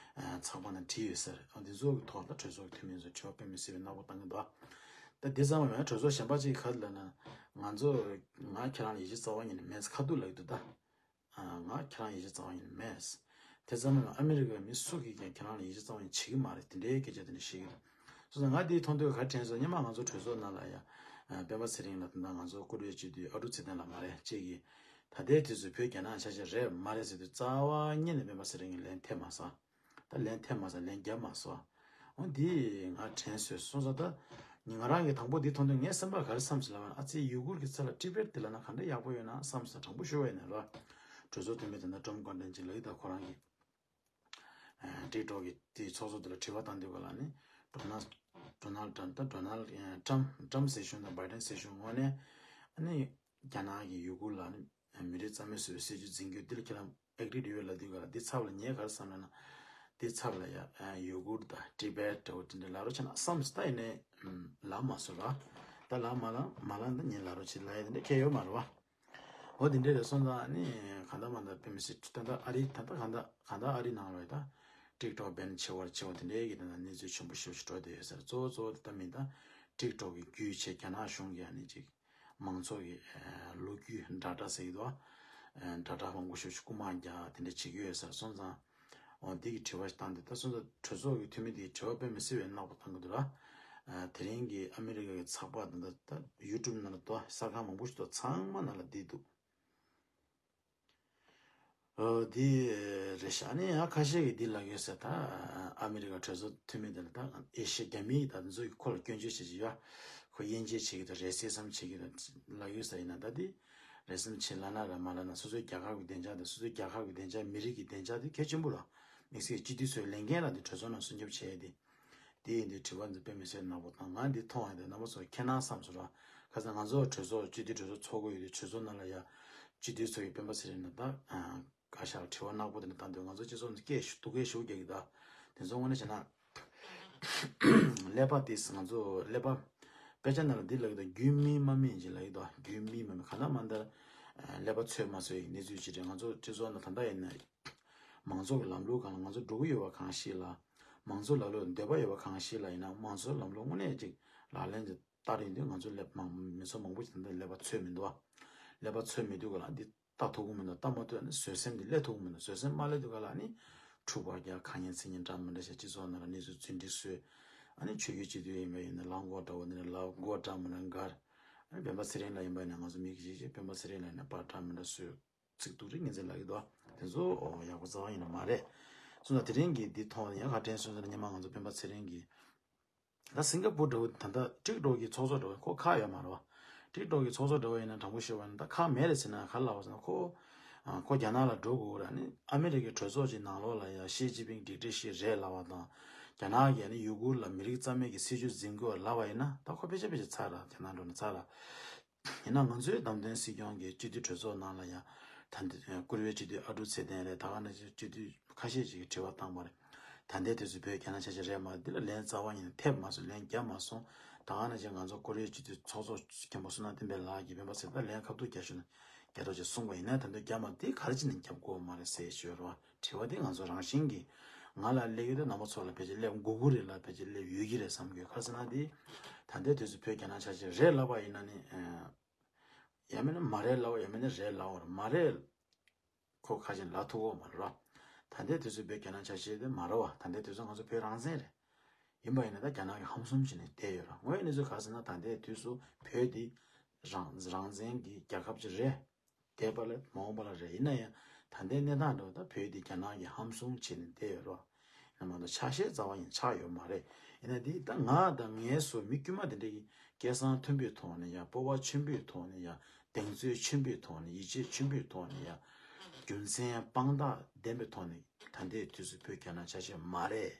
ཚགས་པར་ནང་བྲིས་ཡོད་ས་རེད། འདི་ཚོ་གི་ཐོག་ད་གྲོས་ཚོགས་ཀྱི་འཐུས་མི་ཚོ་དྲི་བ་དཔེ་མི་སྲིད་པའི་རྣ་བ་གཏོང་གི་འདུག་ད་འདི་ཙམ་མ་ཡིན་གྲོས་ཚོགས་གཞན་པ་ཅིག་ག་རེ་ལབ་ན་ང་ཚོ་ང་ཁྱེད་རང་ལ་ཡིད་ཆེས་རྩ་བ་ཉིད་ནས་མེད་ཁ་ཐུག་ལབ་ཀྱི་འདུག་ད། ང་ཁྱེད་རང་ཡིད་ཆེས་རྩ་བ་ཉིད་ནས་མེད། དེ་ཙམ་མིན་ཨ་མི་རི་ཀའི་མི་སུ་གིས་ཀྱང་ཁྱེད་རང་ལ་ཡིད་ཆེས་རྩ་བ་ཉིད་བྱེད་ཀྱི་མ་རེད། དེ་འདྲའི་སྐད་ཆ་དེ་འདྲ་བཤད་ཀྱི་འདུག་སོང་ཙང་ང་དེའི་མཐོང་ཐོས་ག་དྲན་སོང་། སྔོན་མ་ང་ཚོ་གྲོས་ཚོགས་ནང་ལ་ཡ། སྤེན་པ་ཚེ་རིང་ལ་དེ་འདྲ་ང་ཚོ་སྐུ་མགྲོན་བྱེད་དུས་ཨ་ཀྲུག་ཚེ་བརྟན་ལགས་མ་རེད་ཅེས་ཀྱིས། ད་ལྟའི་དུས་སུ་བོད་རྒྱ་ནག་ཆ་ཤས་རེད་མ་རེད་ཟེར་དུས་རྩ་བ་ཉིད་ནས་སྤེན་པ་ཚེ་རིང་གིས་ལན་ཐེབས་མ་སོང་། ད་ལན་ཐེབས་མ་སོང་། ལན་བརྒྱབ་མ་སོང་། འོ་འདི་ང་དྲན་སོང་། སོང་ཙང་ད་ང་རང་གིས་དང་པོ་འདི་མཐོང་དུས་ངའི་སེམས་པ་ག་རེ་བསམ་སོང་ལབ་ན། ཨ་ཙི་ཡུ་གུར་གྱི་ཚབ་ལ་ཊི་བེཊ་དེ་ལབ་ན་ག་འདྲ་ཡག་པོ་ཡོད་ན་བསམ་སོང་། དྲང་པོ་ཞུ་བ་ཡིན་ན་ར། གྲོས་ཚོགས་འཐུས་མི་དེ་འདྲ་ཀྲམ་ཀོན་ཊན་ཅིག་ལབ་ཀྱི་ད་ཁོ་རང་གི་ཊིག་ཊོག་གི་དེའི་ཚོགས་གཙོ་དེ་ལ་དྲི་བ་བཏང་དུས་ག་ལ་ནི་ཌོ་ནལ་ཌོ་ནལ་ཊམ་ད་ཌོ་ནལ་ཊམ་ཊམ་སྲིད་གཞུང་དང་བའི་ཌེན་སྲིད་གཞུང་ངོས་ནས་ཨ་ནི་རྒྱ་ནག་གི་ཡུ་གུར་ལ་ནི་མི་རིགས་རྩ་མེད་བཟོ་བའི་སྲིད་ཇུས་འཛིན་རྒྱུ་འདི་ལ་ཁྱེད་རང་ཨེག་རི་ཡོད་ལབ་དུས་ག་ལ་འདི་ཚབ་ལ་ངས་ག་རེ་བསམ་ན་ན། འདི་ཚབ་ལ་ཡ་ཡུ་གུར་དང་ཊི་བེཊ་འདྲ་བོ་དེ་འདྲ་ལབ་རོགས་བྱས་ན་བསམ་སོང་། ད་ཡིན་ནའི་ལབ་མ་སོང་ར། ད་ལབ་མ་ལབ་མ་ལབ་ད་ངས་ལབ་རོགས་བྱེད་ལབ་ཡ་དེ་འདྲ་ཁྱད་ཡོད་མ་རེད་བ། འོ་དེ་འདྲ་རེད། སོང་ཙང་ནི་གང་ལྟར་མ་ལྟར་དཔེ་མི་སྲིད་ད་ལྟ་ཨ་རི་ད་ལྟ་གང་ལྟར་གང་ལྟར་ཨ་རི་ནང་ལོགས་ད་ཊིག་ཊོག་བེན་བྱེད་པར་བྱེད་པ་དེ་འདྲའི་གི་ད་ལྟ་གནས་ཚུལ་ཆེན་པོ་ཞེ་པོ་ཞིག་འགྲོ་བསྡད་ཡོད་ཟེར། གཙོ་བོ་གཙོ་བོ་དེ་ད་མི་ད་ཊིག་ཊོག་གི་བརྒྱུད་བྱས་རྒྱ་ནག་གཞུང་གིས་ཨ་ནི་ཅིག་མང་ཚོགས་ཀྱི་ལོ་རྒྱུས་འདྲ་འདྲ་ཟེར་གྱི་འདུག་འདྲ་འདྲ་མང་པོ་ཞིག་རྐུ་མ་རྒྱག་དེ་འདྲ་བྱེད་ཀྱི་ཡོད་ཟེར། སོང་ཙང་འོ་འདི་གི་དྲི་བ་ཞིག་བཏང་སྟེ། ད་སོང་ཙང་གྲོས་ཚོགས་ཀྱི་འཐུས་མི་དེ་གི་དྲི་བ་དཔེ་མི་སྲིད་པའི་ནག་པོ་བཏང་གི་འདུག་ར། དེ་རིང་གི་ཨ་མི་རི་ཀ་གི་ཚགས་པར་དང་ད་ཡུ་ཊུབ་ནང་ལ་འདུག་གསར་ཁང་མང་པོ་ཞིག་འདུག་ཚང་མ་ནང་ལ་འདི་འདུག་འདི་རེད་ཤག་ཨ་ནི་ཡང་ཁ་ཤས་ཀྱིས་འདི་ལབ་ཡོད་ཟེར། ད་ཨ་མི་རི་ཀ་གྲོས་ཚོགས་འཐུས་མི་དེ་ལ་ད་ཨེ་ཤི་ཡ་རྒྱ་མིའི་ད་འདི་ཚོ་གི་ཁོ་ལ་སྐྱོན་བརྗོད་བྱེད་ཀྱི་ཡོད། ཁོ་དབྱེ་འབྱེད་བྱེད་ཀྱི་འདུག་རེ་སི་ཛམ་བྱེད་ཀྱི་འདུག་ལབ་ཡོད་ཟེར། ཡིན་ན་ད་འདི་རེ་སི་ཛམ་བྱེད་ལབ་ན་ར་མ་ལབ་ན་སོ་སོའི་རྒྱལ་ཁབ་ཀྱི་བདེ་འཇགས་དང་སོ་སོའི་རྒྱལ་ཁབ་ཀྱི་བདེ་འཇགས་མི་རིགས་ཀྱི་བདེ་འཇགས་དེ་གལ་ཆེན་པོ་ར། དམིགས་བསལ་སྤྱི་འཐུས་ཚོའི་ལས་འགན་ར་འདི་གྲོས་ཚོགས་ནང་སྲུང་སྐྱོབ་བྱས་ཏེ། དེ་ཡིན་དུས་དྲི་བ་འདི་དཔེ་མི་སྲིད་ནག་པོ་དང་། ང་འདི་མཐོང་ཡོང་དུས་རྣམ་པ་ཚོ་ཁྱེད་རང་བསམ་ཚུལ་ར། ཁ་སང་ང་ཚོ་གྲོས་ཚོགས་སྤྱི་འཐུས་གྲོས་ཚོགས་ཚོགས་ཀྱི་ཡོད་དུས་གྲོས་ཚོགས་ནང་ལ་ཡ་ སྤྱི་འཐུས་ཚོ་ཡི་སྤེན་པ་ཚེ་རིང་ལ་ད་ག་ཤར་དྲི་བ་ནག་པོ་དེ་འདྲ་བཏང་དུས་ང་ཚོ་སྤྱི་ཚོགས་ནང་སྐད་ཤུགས་སྡུག་སྐད་ཤུགས་རྒྱག་གི་ད། དེ་ཚོ་དངོས་གནས་བྱས་ན་ཀླད་པ་དེ་ང་ཚོ་ཀླད་པ་དཔེ་ཆ་ནང་ལ་འདི་ལབ་ཀྱི་འདུག་རྒྱུས་མེད་མ་རྨས་ཅིག་ལབ་ཀྱི་འདུག་རྒྱུས་མེད་མ་རྨས་གང་ལྟར་མ་ལྟར་ཀླད་པ་ཚོད་མ་ཚོད་ཡི་གནས་ཚུལ་ཅིག་རེད། ང་ཚོ་སྤྱི་ཚོགས་ནང་ད་ལྟ་ཡིན་ན་མང་ཚོགས་ཀྱི་ལམ་ལུགས་སྒང་ལ་ང་ཚོ་འགྲོ་གི་ཡོད་པ་གང་ཤེས་ལ། མང་ཚོགས་ལམ་ལུགས་འདོད་པ་ཡོད་པ་གང་ཤེས་ལ་ཡིན་ན་མང་ཚོགས་ལམ་ལུགས་དངོས་གནས་ཅིག་ལག་ལེན་ཅིག་བསྟར་ཡིན་དུས་ང་ཚོ་ཀླད་མང་མི་ཚོ་མང་པོ་ཅིག་ད་ལྟ་ཀླད་པ་ཚོད་མི་འདུག་བ། ཀླད་པ་ཚོད་མི་འདུག་ག་ལ་འདི་ལྟ་ཐུབ་ཀྱི་མི་འདུག་ལྟ་མ་ཐུབ་ན་བཟོད་སེམས་འདི་སླེབས་ཐུབ་ཀྱི་མི་འདུག་བཟོད་སེམས་མ་སླེབས་དུས་ག་ལ་ནི་འཁྲུག་པ་རྒྱག་ཁ་ངན་ཚིག་ངན་འདྲ་མི་འདྲ་བྱས་སྤྱི་ཚོགས་ནང་ལ་གནས་ཚུལ་རྫུན་སྒྲིག་བཟོས། ཨ་ནི་ཆོས་བརྒྱུད་སྤྱི་འཐུས་ཡིན་པ་ཡིན་ན་གླང་གོག་འདྲ་བོ་འདི་འདྲ་ལབ། མགོ་འདྲ་མི་འདྲ་འགར། ཨ་ནི་སྤེན་པ་ཚེ་རིང་ལ་ཡིན་པ་ཡིན་ན་ང་ཚོ་མི་གི་ཅིག་ཅིག་སྤེན་པ་ཚེ་རིང་ལ་ཡིན་ན་པར་འདྲ་མི་འདྲ་བཟོས། ཚིག་སྡུག་རིགས་ངན་ཚད་ལབ་ཀྱི་འདུག་དེ་ཚོ་ཨོ་ཡག་པོ་རྩ་བ་ཉིད་ནས་མ་རེད། སོང་ཙང་དེ་རིང་གི་འདི་ཐོག་ནས་ཡང་ག་དྲན་སོང་ཟེར་ན་སྔོན་མ་ང་ཚོ་སྤེན་པ་ཚེ་རིང་གིས་ད་སིང་ག་པུར་འདྲ་བོ་ད་ལྟ་ཀྲིག་ཀྲོག་གི་ཚོགས་གཙོ་འདྲ་བོ་ཁོ་ཁག་ཡོད་མ་རེད་བ། ཀྲིག་ཀྲོག་གི་ཚོགས་གཙོ་འདྲ་བོ་ཡིན་ན་དྲང་པོ་ཤོད་པ་ཡིན་ན་ད་ཁག་མེད་རེད་ཟེར་ན་ག་རེ་ལབ་པ་ཟེར་ན་ཁོ་ཨ་ཁོ་རྒྱ་ནག་ལ་འགྲོ་དགོས་རེད། ཨ་ནི་ཨ་མི་རི་ཀའི་གྲོས་ཚོགས་ཀྱི་ནང་ལོགས་ལ་ཡང་ཞི་ཅིན་ཕིང་སྒྲིག་ཁྲིམས་ཤིག་རེད་ལབ་པ་དང་རྒྱ་ནག་གིས་ཨ་ནི་ཡུ་གུར་ལ་མི་རིགས་རྩ་མེད་ཀྱི་སྲིད་བྱུས་འཛིན་དགོས་ལབ་པ་ཡིན་ན་ད་ཁོ་ཕལ་ཆེར་ཕལ་ཆེར་ཚར་ར་རྒྱ་ནག་འགྲོ་ན་ཚར་ར། ཡིན་ན་ང་ཚོའི་བདམས་ཐོན་སྲིད་སྐྱོང་གི་སྤྱི་འཐུས་གྲོས་ཚོགས་ནང་ལ་ཡང་ད་ལྟ་བཀུར་འོས་སྤྱི་འཐུས་ཨ་ཀྲུག་ཚེ་བརྟན་རེད། ད་ག་ནང་བཞིན་སྤྱི་འཐུས་ཁ་ཤས་ཅིག་གིས་དྲི་བ་བཏང་བ་རེད། ད་ལྟའི་དུས་སུ་བོད་རྒྱ་ནག་ཆ་ཤས་རེད་མ་རེད། འདི་ལ་ལན་རྩ་བ་ཉིད་ནས་ཐེབས་མ་སོང་། ལན་བརྒྱབ་མ་སོང་། ད་ག་ནང་བཞིན་ང་ཚོ་བཀུར་འོས་སྤྱི་འཐུས་ཚོགས་གཙོ་མཁན་པོ་བསོད་ནམས་བསྟན་འཕེལ་ལགས་ཀྱིས་སྤེན་པ་ཚེ་རིང་ལ་ལན་ཁ་ཐུག་རྒྱག་ཞུ་ན་རྒྱག་རོགས་བྱེད་གསུངས་པ་ཡིན་ན་ད་ལྟ་བརྒྱབ་མ་འདི་ག་རེ་བྱས་ནས་བརྒྱབ་དགོས་མ་རེད་ཟེར་ཞུ་རོགས། དྲི་བ་དེ་ང་ཚོ་རང་བཞིན་གྱིས་ང་ལ་སླེབས་ཡོད་དེ་རྣམ་པ་ཚོ་ལ་ཕལ་ཆེར་སླེབས་དགོས་ཀྱི་རེད་ལ་ཕལ་ཆེར་སླེབས་ཡོད་ཀྱི་རེད་བསམ་གྱི་ཡོད། ག་རེ་ཟེར་ན་དེ་ད་ལྟའི་དུས་སུ་བོད་རྒྱ་ནག་ཆ་ཤས་རེད་ལབ་པ་ཡིན་ན་ནི་ཡང་མིན་ན་མ་རེད་ལབ་པ་ཡང་མིན་ན་རེད་ལབ་པ་མ་རེད། ཁོ་ཁ་ཅིག་ལབ་ཐུབ་ཀྱི་མ་རེད་ར། ད་ལྟའི་དུས་སུ་བོད་རྒྱ་ནག་ཆ་ཤས་དེ་མ་རེད་བ། ད་ལྟའི་དུས་སུ་ང་ཚོ་བོད་རང་བཙན་རེད། ཡིན་པ་ཡིན་ན་ད་རྒྱ་ནག་གིས་ཧམ་གསུམ་བྱས་ནས་བསྡད་ཡོད་ར། དངོས་ཡོད་གནས་ཚུལ་ག་རེ་ཟེར་ན་ད་ལྟའི་དུས་སུ་བོད་འདི་རང་རང་བཙན་གྱི་རྒྱལ་ཁབ་ཅིག་རེད། འདས་པ་ལ་མ་འོངས་པ་ལ་རེད། ཡིན་ན་ཡང་ད་ལྟའི་གནས་སྟངས་འདྲ་བོ་ད་བོད་འདི་རྒྱ་ནག་གིས་ཧམ་བཟུང་བྱས་ནས་བསྡད་ཡོད་རེད་བ། ཡིན་ན་མ་གཏོགས་ཆ་ཤས་རྩ་བ་ཡིན་ཆགས་ཡོད་མ་རེད། ཡིན་ན་འདི་ད་ང་དང་ངའི་བཟོ་མི་དཀྱུས་མ་དེ་འདྲ་གི་སྐད་གསང་མཐོན་པོའི་ཐོག་ནས་ཡང་སྤོབས་པ་ཆེན་པོའི་ཐོག་ནས་ཡང་གདེང་ཚོད་ཆེན་པོའི་ཐོག་ནས་ཡིད་ཆེས་ཆེན་པོའི་ཐོག་ནས་ཡང་རྒྱུ་མཚན་དཔང་རྟགས་ལྡན་པའི་ཐོག་ནས་ད་ལྟའི་དུས་སུ་བོད་རྒྱ་ནག་ཆ་ཤས་མ་རེད།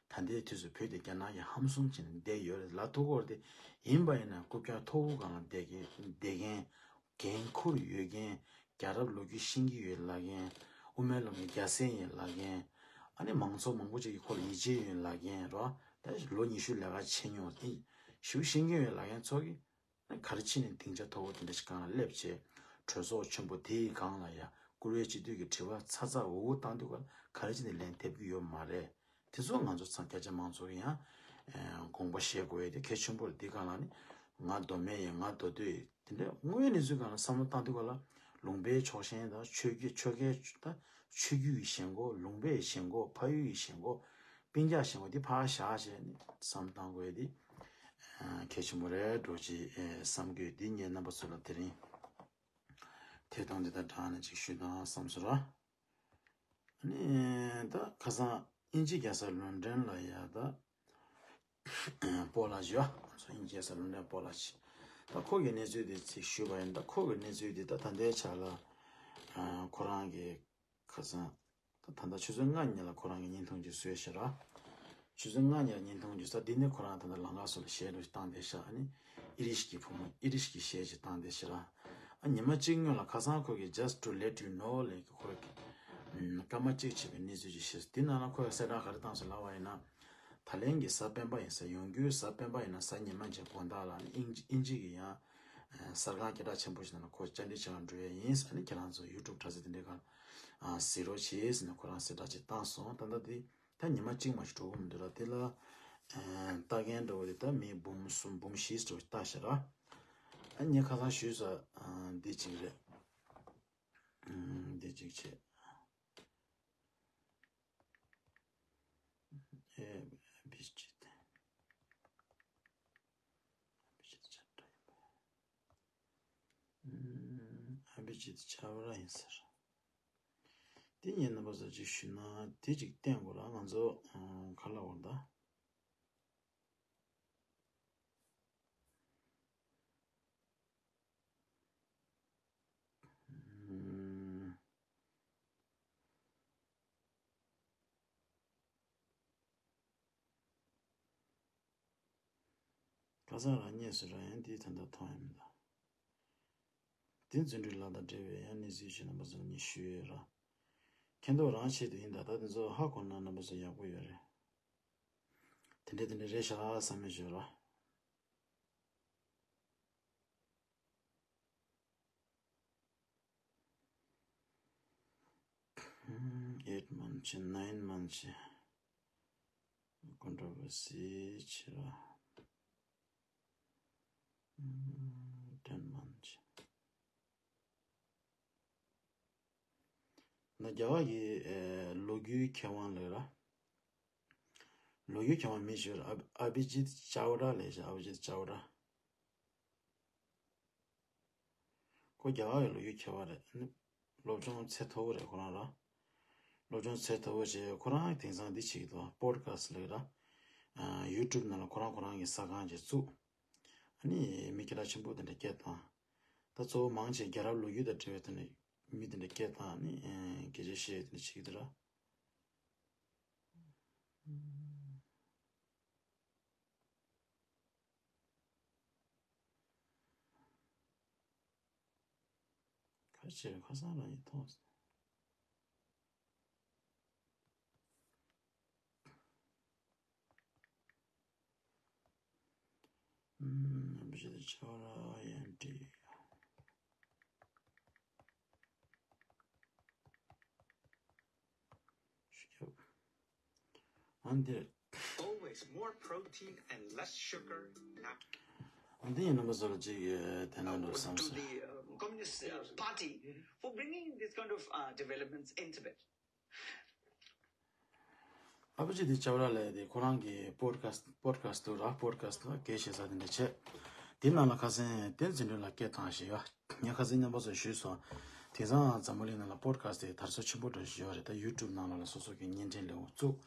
ད་ལྟའི་དུས་སུ་བོད་དེ་རྒྱ་ནག་གིས་ཧམ་བཟུང་བྱས་ནས་བསྡད་ཡོད་རེད་ལབ་ཐུབ་ཀྱི་རེད་དེ། ཡིན་པ་ཡིན་ན་རྐུབ་བཀྱག་མཐོ་པོ་སྒང་ལ་བསྡད་མཁན་བསྡད་མཁན་འགན་ཁུར་ཡོད་མཁན། རྒྱལ་རབས་ལོ་རྒྱུས་ཤེས་ཀྱི་ཡོད་ལབ་མཁན། དབུ་མའི་ལམ་གྱི་རྒྱལ་སྲས་ཡིན་ལབ་མཁན། ཨ་ནི་མང་ཚོགས་མང་པོ་ཅིག་གིས་ཁོ་ལ་ཡིད་ཆེས་ཡོད་ལབ་མཁན་རོ། ད་ལོ་ཉི་ཤུ་ལས་ཀ་བྱས་མྱོང་ཞེ་པོ་ཤེས་ཀྱི་ཡོད་ལབ་མཁན་ཚོ་གིས། ག་རེ་བྱས་ནས་སྡིངས་ཆ་མཐོ་པོ་དེ་འདྲ་ཞིག་སྒང་ལ་སླེབས་བྱས། གྲོས་ཚོགས་ཆེན་པོ་དེའི་སྒང་ལ་ཡ་བཀུར་འོས་སྤྱི་འཐུས་ཀྱི་དྲི་བ་ཚ་ཚ་འུར་འུར་བཏང་དུས་ག་ལ་ག་རེ་བྱས་ནས་ལན་འདེབས་ཀྱི་ཡོད་མ་རེད། དེ་ཚོ་ང་ཚོ་ཚང་སྐད་ཆ་མང་ཚོགས་ཀྱིས་ཡང་དགོངས་པ་བཞེས་དགོས་ཡས་དེ་གལ་ཆེན་པོ་རེད། དེ་སྒང་ལ་ནི་ང་མདོ་སྨད་ཡིན་ང་མདོ་སྟོད་ཡིན་དེ་འདྲ་དངོས་ཡོད་གནས་ཚུལ་སྒང་ལ་བསམ་བློ་བཏང་དུས་ག་ལ་ལུང་པའི་ཕྱོགས་ཞེན་དང་ཆོས་བརྒྱུད་ཆོལ་ཁའི་ད་ཆོས་བརྒྱུད་ཀྱི་ཞེན་ཁོག་ལུང་པའི་ཞེན་ཁོག་ཕ་ཡུལ་གྱི་ཞེན་ཁོག་སྤུན་ཀྱག་ཞེན་ཁོག་འདི་ཕར་བཞག་བྱས་ནས་བསམ་བཏང་དགོས་ཡས་དེ། གལ་ཆེན་པོ་རེད་འགྲོ་ཅིག་བསམ་གྱི་ཡོད། འདི་ངས་རྣམ་པ་ཚོ་ལ་དེ་རིང་ཐད་གཏོང་འདི་དང་སྦྲགས་ནས་ཅིག་ཞུས་དང་བསམ་སོང་ར། ཨ་ནི་ད་ཁ་སང་དབྱིན་ཇི་རྒྱལ་ས་ལོན་ཌོན་ལ་ཡ་ད་སྤོ་ལགས་ཞུ་ང་ཚོ་དབྱིན་ཇི་རྒྱལ་ས་ལོན་ཌོན་སྤོ་ལགས་ཅིག་ད་ཁོ་གི་གནས་ཚུལ་འདི་ཅིག་ཞུས་པ་ཡིན། ད་ཁོ་གི་གནས་ཚུལ་འདི་ད་ད་ལྟའི་ཆ་ལ་ཁོ་རང་གི་ཁ་སང་། ད་ད་ལྟ་ཆུ་ཚོད་ལྔ་ཉིན་ལ་ཁོ་རང་གི་བརྙན་ཐུང་ཅིག་བཟོས་ཤག་ར། ཆུ་ཚོད་ལྔ་ཉིན་ལ་བརྙན་ཐུང་ཅིག་བཟོས། འདི་ནི་ཁོ་རང་ད་ལྟ་ལམ་ཁ་སོགས་ལ་གཞས་འདྲ་ཞིག་བཏང་བསྡད་ཤག་ཨ་ནི་ཨི་རིགས་ཀྱི་བུ་མོ་ཨི་རིགས་ཀྱི་གཞས་ཅིག་བཏང་བསྡད་ཤག་ར། ཨ་ཉི་མ་གཅིག་སྔོན་ལ་ཁ་སང་ཁོ་གིས་Just to let you know ལབ་ཀྱི་ཁོ་གི་སྐར་མ་གཅིག་བྱས་པའི་གནས་ཚུལ་ཅིག་བཤད་སོང་། འདི་ནང་ལ་ཁོས་གསལ་བསྒྲགས་ག་རེ་བཏང་སོང་ལབ་པ་ཡིན་ན། ད་ལན་གྱི་གཟའ་སྤེན་པ་ཡིན་ས། ཡོང་རྒྱུའི་གཟའ་སྤེན་པ་ཡིན་ན་གཟའ་ཉི་མ་བྱས་དགོང་དག་ལ་ཨིན་ཨིན་ཇི་གི་ཡང་གསར་ཁང་སྐད་གྲགས་ཆེན་པོ་ཞིག་ནང་ལ་ཁོ་བཅར་འདྲི་བྱེད་ག་འགྲོ་ཡས་ཡིན་ཟེར་ནས། ཁྱེད་རང་ཚོ་ཡུ་ཊུབ་དྲ་ཚིགས་དེ་འདྲའི་སྒང་གཟིགས་རོགས་བྱེད་ཟེར་ནས་ཁོ་རང་གསལ་བསྒྲགས་ཅིག་བཏང་སོང་། ད་ལྟ་དེ་ད་ཉི་མ་གཅིག་མ་ཞིག་འགྲོ་གི་མི་འདུག་ར། དེ་ལ་ལྟ་མཁན་འདྲ་བོ་དེ་ད་མི་འབུམ་གསུམ་འབུམ་བཞི་འདྲ་བོ་ཞིག་ལྟ་ཤག་ར། ཨ་ངས་ཁ་སང་ཞུས་ས་འདི་གཅིག་རེད། འདི་གཅིག་བྱས། ཨེ་ཨ་བི་ཇིད། ཨ་བི་ཇིད་ཆབ་བྲག་ཡིན་པ། ཨ་བི་ཇིད་ཆབ་བྲག་ཡིན་ཟེར། དེ་ཉན་ན་བ་ས་ཅིག་ཞུས་ན་དེ་ཅིག་བསྟན་དགོས་ར། ང་ཚོ་ག་ལ་བར་ད། ཁ་སང་རང་ཉེས་སུ་རང་ཡང་འདི་ད་ལྟ་མཐོང་ཡང་མི་འདུག་དེ་འཛིན་གྲྭ་ལ་དང་འབྲེལ་བའི་ཡང་གནས་ཚུལ་ཞིག་རྣམ་པ་ཚོ་ལ་ངས་ཞུས་ཡོད་ར། མཁྱེན་རྟོགས་རང་ཆེད་དུ་ཡིན་ད། ད་དེ་ཚོ་ཧ་གོ་ན་རྣམ་པ་ཚོ་ཡག་པོ་ཡོད་རེད། དེ་འདྲ་དེ་འདྲ་རེད་ཤག་བསམ་མེད་བྱོས་ར། eight month ཆེ། nine month ཆེ། controversy ཆེ་ར། ten month ཆེ། ན་རྒྱ་གར་གྱི་ཨེ་ལོ་རྒྱུས་མཁས་དབང་ལབ་ར། ལོ་རྒྱུས་མཁས་དབང་མི་ཞིག་ཡོད་ར། ཨ་ཨ་བི་ཇིད་ཅའོ་ཌ་ལབ་ཤག་ཨ་བི་ཇིད་ཅའོ་ཌ། ཁོ་རྒྱ་གར་གྱི་ལོ་རྒྱུས་མཁས་དབང་རེད། ཨ་ནི་སློབ་སྦྱོང་ཚད་མཐོ་པོ་རེད་ཁོ་རང་ར། སློབ་སྦྱོང་ཚད་མཐོ་པོ་བྱས། ཁོ་རང་དེང་སང་འདི་བྱེད་ཀྱི་འདུག་པོ་ཌི་ཁ་སི་ཊི་ལབ་ཀྱི་ར། ཡུ་ཊུབ་ནང་ལ་ཁོ་རང་ཁོ་རང་གི་གསར་ཁང་ཅིག་བཙུགས། ཨ་ནི་མི་སྐད་གྲགས་ཆེན་པོ་དེ་འདྲ་སྐད་བཏང་། ད་གཙོ་བོ་མང་ཆེ་རྒྱལ་རབས་ལོ་རྒྱུས་དང་འབྲེལ་བའི་ཐོག་ནས་མི་དེ་འདྲ་སྐད་བཏང་ནི་ཨེ་སྐད་ཆ་བཤད་དེ་འདྲ་བྱེད་ཀྱི་འདུག་ར། ཁ་ཕྱིར་ཁ་སང་རང་ཡིན་མཐོང་། ཨུམ། བཞི་དང་ཆ་ར་ཡན་ཏི། ཨ་འདིར། Always more protein and less sugar now. ཨ་འདི་ཡིན་ན་མ་ཟོ་ལ་ཅིག་དེ་ན་འགྲོ་བསམ་སོང་། To the, uh, Communist, uh, Party for bringing this kind of, uh, developments in Tibet. ཨ་ཕ་ཅི་དེ་ཅའོ་ཌ་ལབ་དེ་ཁོ་རང་གི་པོ་ཌི་ཁ་སི་ཊི། པོ་ཌི་ཁ་སི་ཊི་ར། པོ་ཌི་ཁ་སི་ཊི་སྐད་བཤད་ས་དེ་འདྲ་བྱས། དེ་ནང་ལ་ཁ་སང་བསྟན་འཛིན་སྒྲོན་ལགས་སྐད་བཏང་ཞེས་ཡ། ངས་ཁ་སང་རྣམ་པ་ཚོར་ཞུས་སོང་། དེང་སང་འཛམ་བུ་གླིང་ནང་ལ་པོ་ཌི་ཁ་སི་ཊི་དེ་དར་སྲོལ་ཆེན་པོ་འདྲ་ཞིག་ཡོད་རེད། ད་ཡུ་ཊུབ་ནང་ལ་ལ་སོ་སོ་གི་བརྙན་འཕྲིན་ལས་འགོ་བཙུགས།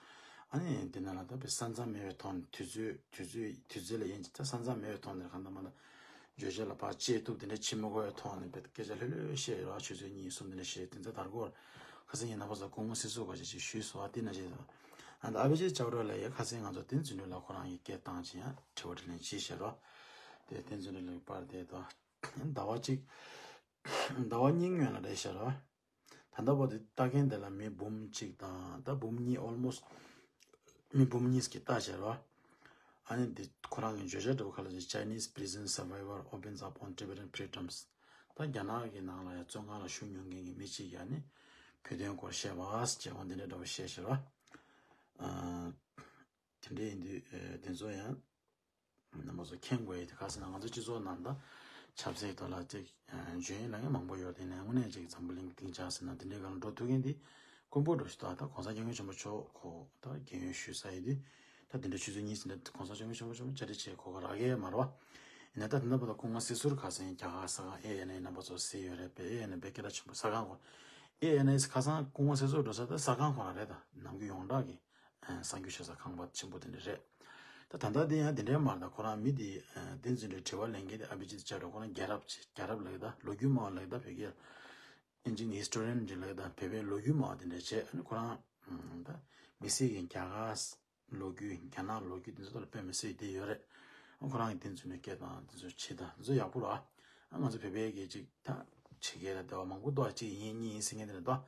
ཨ་ནི་དེ་ནང་ལ་ད་དཔེ་ས་མཚམས་མེད་པའི་ཐོག་ནས་དུས་ཚོད་དུས་ཚོད་དུས་ཚོད་ལ་ཡིན་གྱི་ད་ས་མཚམས་མེད་པའི་ཐོག་ནས་གང་ལྟར་མ་ལ་བརྗོད་བྱ་ལ་ཕར་བཅད་ཐུབ། དེ་འདྲ་བྱེད་མི་དགོས་པའི་ཐོག་ནས་དཔེ་སྐད་ཆ་ལྷོད་ལྷོད་བཤད་ཡོད་ར། ཆུ་ཚོད་གཉིས་གསུམ་དེ་འདྲ་བཤད། དེ་ཚོ་དར་གོ་ཁ་སང་ངས་རྣམ་པ་ཚོར་སྐུ་ངོ་སྲིད་ཟུར་ག་ཅིག་ཅིག་ཞུས་སོང་བ། དེ་ན་བྱས་སོང་། ཨ་ད་ཨ་ཕ་ཅི་ཅའོ་ཌ་ལབ་ཡ་ཁ་སང་ང་ཚོ་བསྟན་འཛིན་སྒྲོན་ལགས་ཁོ་རང་གི་སྐད་བཏང་བྱས་ཡང་དྲི་བ་དྲིས་ལན་བྱས་བཞག་རོགས། དེ་བསྟན་འཛིན་སྒྲོན་ལགས་པར་དེ་དང་ཟླ་བ་གཅིག་ཟླ་བ་གཉིས་སྔོན་ལ་རེད་བཞག་རོགས། ད་ལྟ་བར་དུ་ལྟ་མཁན་དེ་ལ་མི་འབུམ་གཅིག་དང་ད་འབུམ་གཉིས། almost མི་འབུམ་གཉིས་ཀྱིས་ལྟ་བཞག་རོགས། ཨ་ནི་འདི་ཁོ་རང་གི་བརྗོད་བྱ་འདྲ་པོ་ཁ་ལ་Chinese prison survivor opens up on Tibetan freedoms། ད་རྒྱ་ནག་གི་ནང་ལ་ཡང་བཙོན་ཁང་ལ་བཞུགས་མྱོང་མཁན་གྱི་མི་གཅིག་གིས་ཨ་ནི་བོད་དོན་སྐོར་བཤད་པ་ཟེར་བྱས་འོ་འདི་འདྲ་འདྲ་པོ་བཤད་བཞག་རོགས། ཨ། དེ་འདྲ་ཡིན་དུས་ཨེ་དེ་ཚོ་ཡང་རྣམ་པ་ཚོ་མཁྱེན་དགོས་ཡ་དེ་ག་ཟེར་ན། ང་ཚོ་སྤྱི་ཚོགས་ནང་ད་ཆབ་སྲིད་ཐོག་ལ་ཅིག་ཨེ་འཇོན་ཡིན་ལབ་མཁན་མང་པོ་ཡོད་རེད། དེ་ནས་དངོས་གནས་ཅིག་འཛམ་བུ་གླིང་གི་སྡིངས་ཆ་ཟེར་ན་དེ་འདྲའི་སྒང་ལ་འགྲོ་ཐུབ་མཁན་དེ་དཀོན་པོ་འགྲོ་ཞིག་ད། ད་གོང་ས་སྐྱབས་མགོན་ཆེན་པོ་མཆོག་ཁོ་ད་རྒན་ཡོལ་ཞུས་ཚར་ཡོད་དུས་ད་དེ་འདྲ་ཆུ་ཚོད་གཉིས་ཟིན་ད་གོང་ས་སྐྱབས་མགོན་ཆེན་པོ་མཆོག་བཅར་འདྲི་བྱེད་གོ་སྐབས་རག་གི་མ་རེད་པ། ཡིན་ན་ད་དེ་འདྲ་བ་ད་སྐུ་ངོ་སྲིད་ཟུར་ཁ་སང་རྒྱ་གར་ས་ཁང་ཨེ་ཨེན་ཨེ་རྣམ་པ་ཚོ་གཟིགས་ཡོད་རེད་པས། ཨེ་ཨེན་ཨེ་དཔེ་སྐད་གྲགས་ཆེན་པོ་ས་ཁང་ཁོ། ཨེ་ཨེན་ཨེ་ཁ་སང་སྐུ་ངོ་སྲིད་ཟུར་འགྲོ་ས་ད་ས་ཁང་ཁོ་རང་རེད། ད་ནམ་རྒྱུན་ཡོངས་གྲགས་ཀྱི་ཨ་གསར་འགྱུར་ཤོད་ས་ཁང་པ་ཆེན་པོ་དེ་འདྲ་རེད། ད་ད་ལྟ་དེ་ཡང་དེ་འདྲའི་མ་རེད། ད་ཁོ་རང་མི་དེ་ཨ་བསྟན་འཛིན་སྒྲོན་དྲི་བ་ལེན་མཁན་དེ་ཨ་བི་ཇི་ཏི་ཅཱ་ཌ། ཁོ་རང་རྒྱལ་རབས་ཆེ། རྒྱལ་རབས་ལབ་ཀྱི་ད་ལོ་རྒྱུས་སྨྲ་བ་ལབ་ཀྱི་ད་བོད་སྐད་ལ། Ancient historian ཅིག་ལབ་ཀྱི་ད་བོད་པའི་ལོ་རྒྱུས་སྨྲ་བ་དེ་འདྲ་བྱས། ཨ་ནི་ཁོ་རང་ཨ་ད་མི་སེར་གྱི་རྒྱ་གར་ལོ་རྒྱུས། རྒྱ་ནག་ལོ་རྒྱུས་དེ་ཚོ་ལ་དཔེ་མི་སྲིད་བསྡད་ཡོད་རེད། ཁོ་རང་གིས་དེ་ཚོ་ནས་སྐད་བཏང་། དེ་ཚོ་བྱེད་ད་དེ་ཚོ་ཡག་པོ་རེད། ང་ཚོ་བོད་པའི་གི་ཅིག་ད་ཕྱི་རྒྱལ་ལ་བསྡད་པ་མང་པོ་འདུག་གཅིག་ཡིན་གཉིས་ཡིན་ཟེར་མཁན་དེ་འདྲ་འདུག་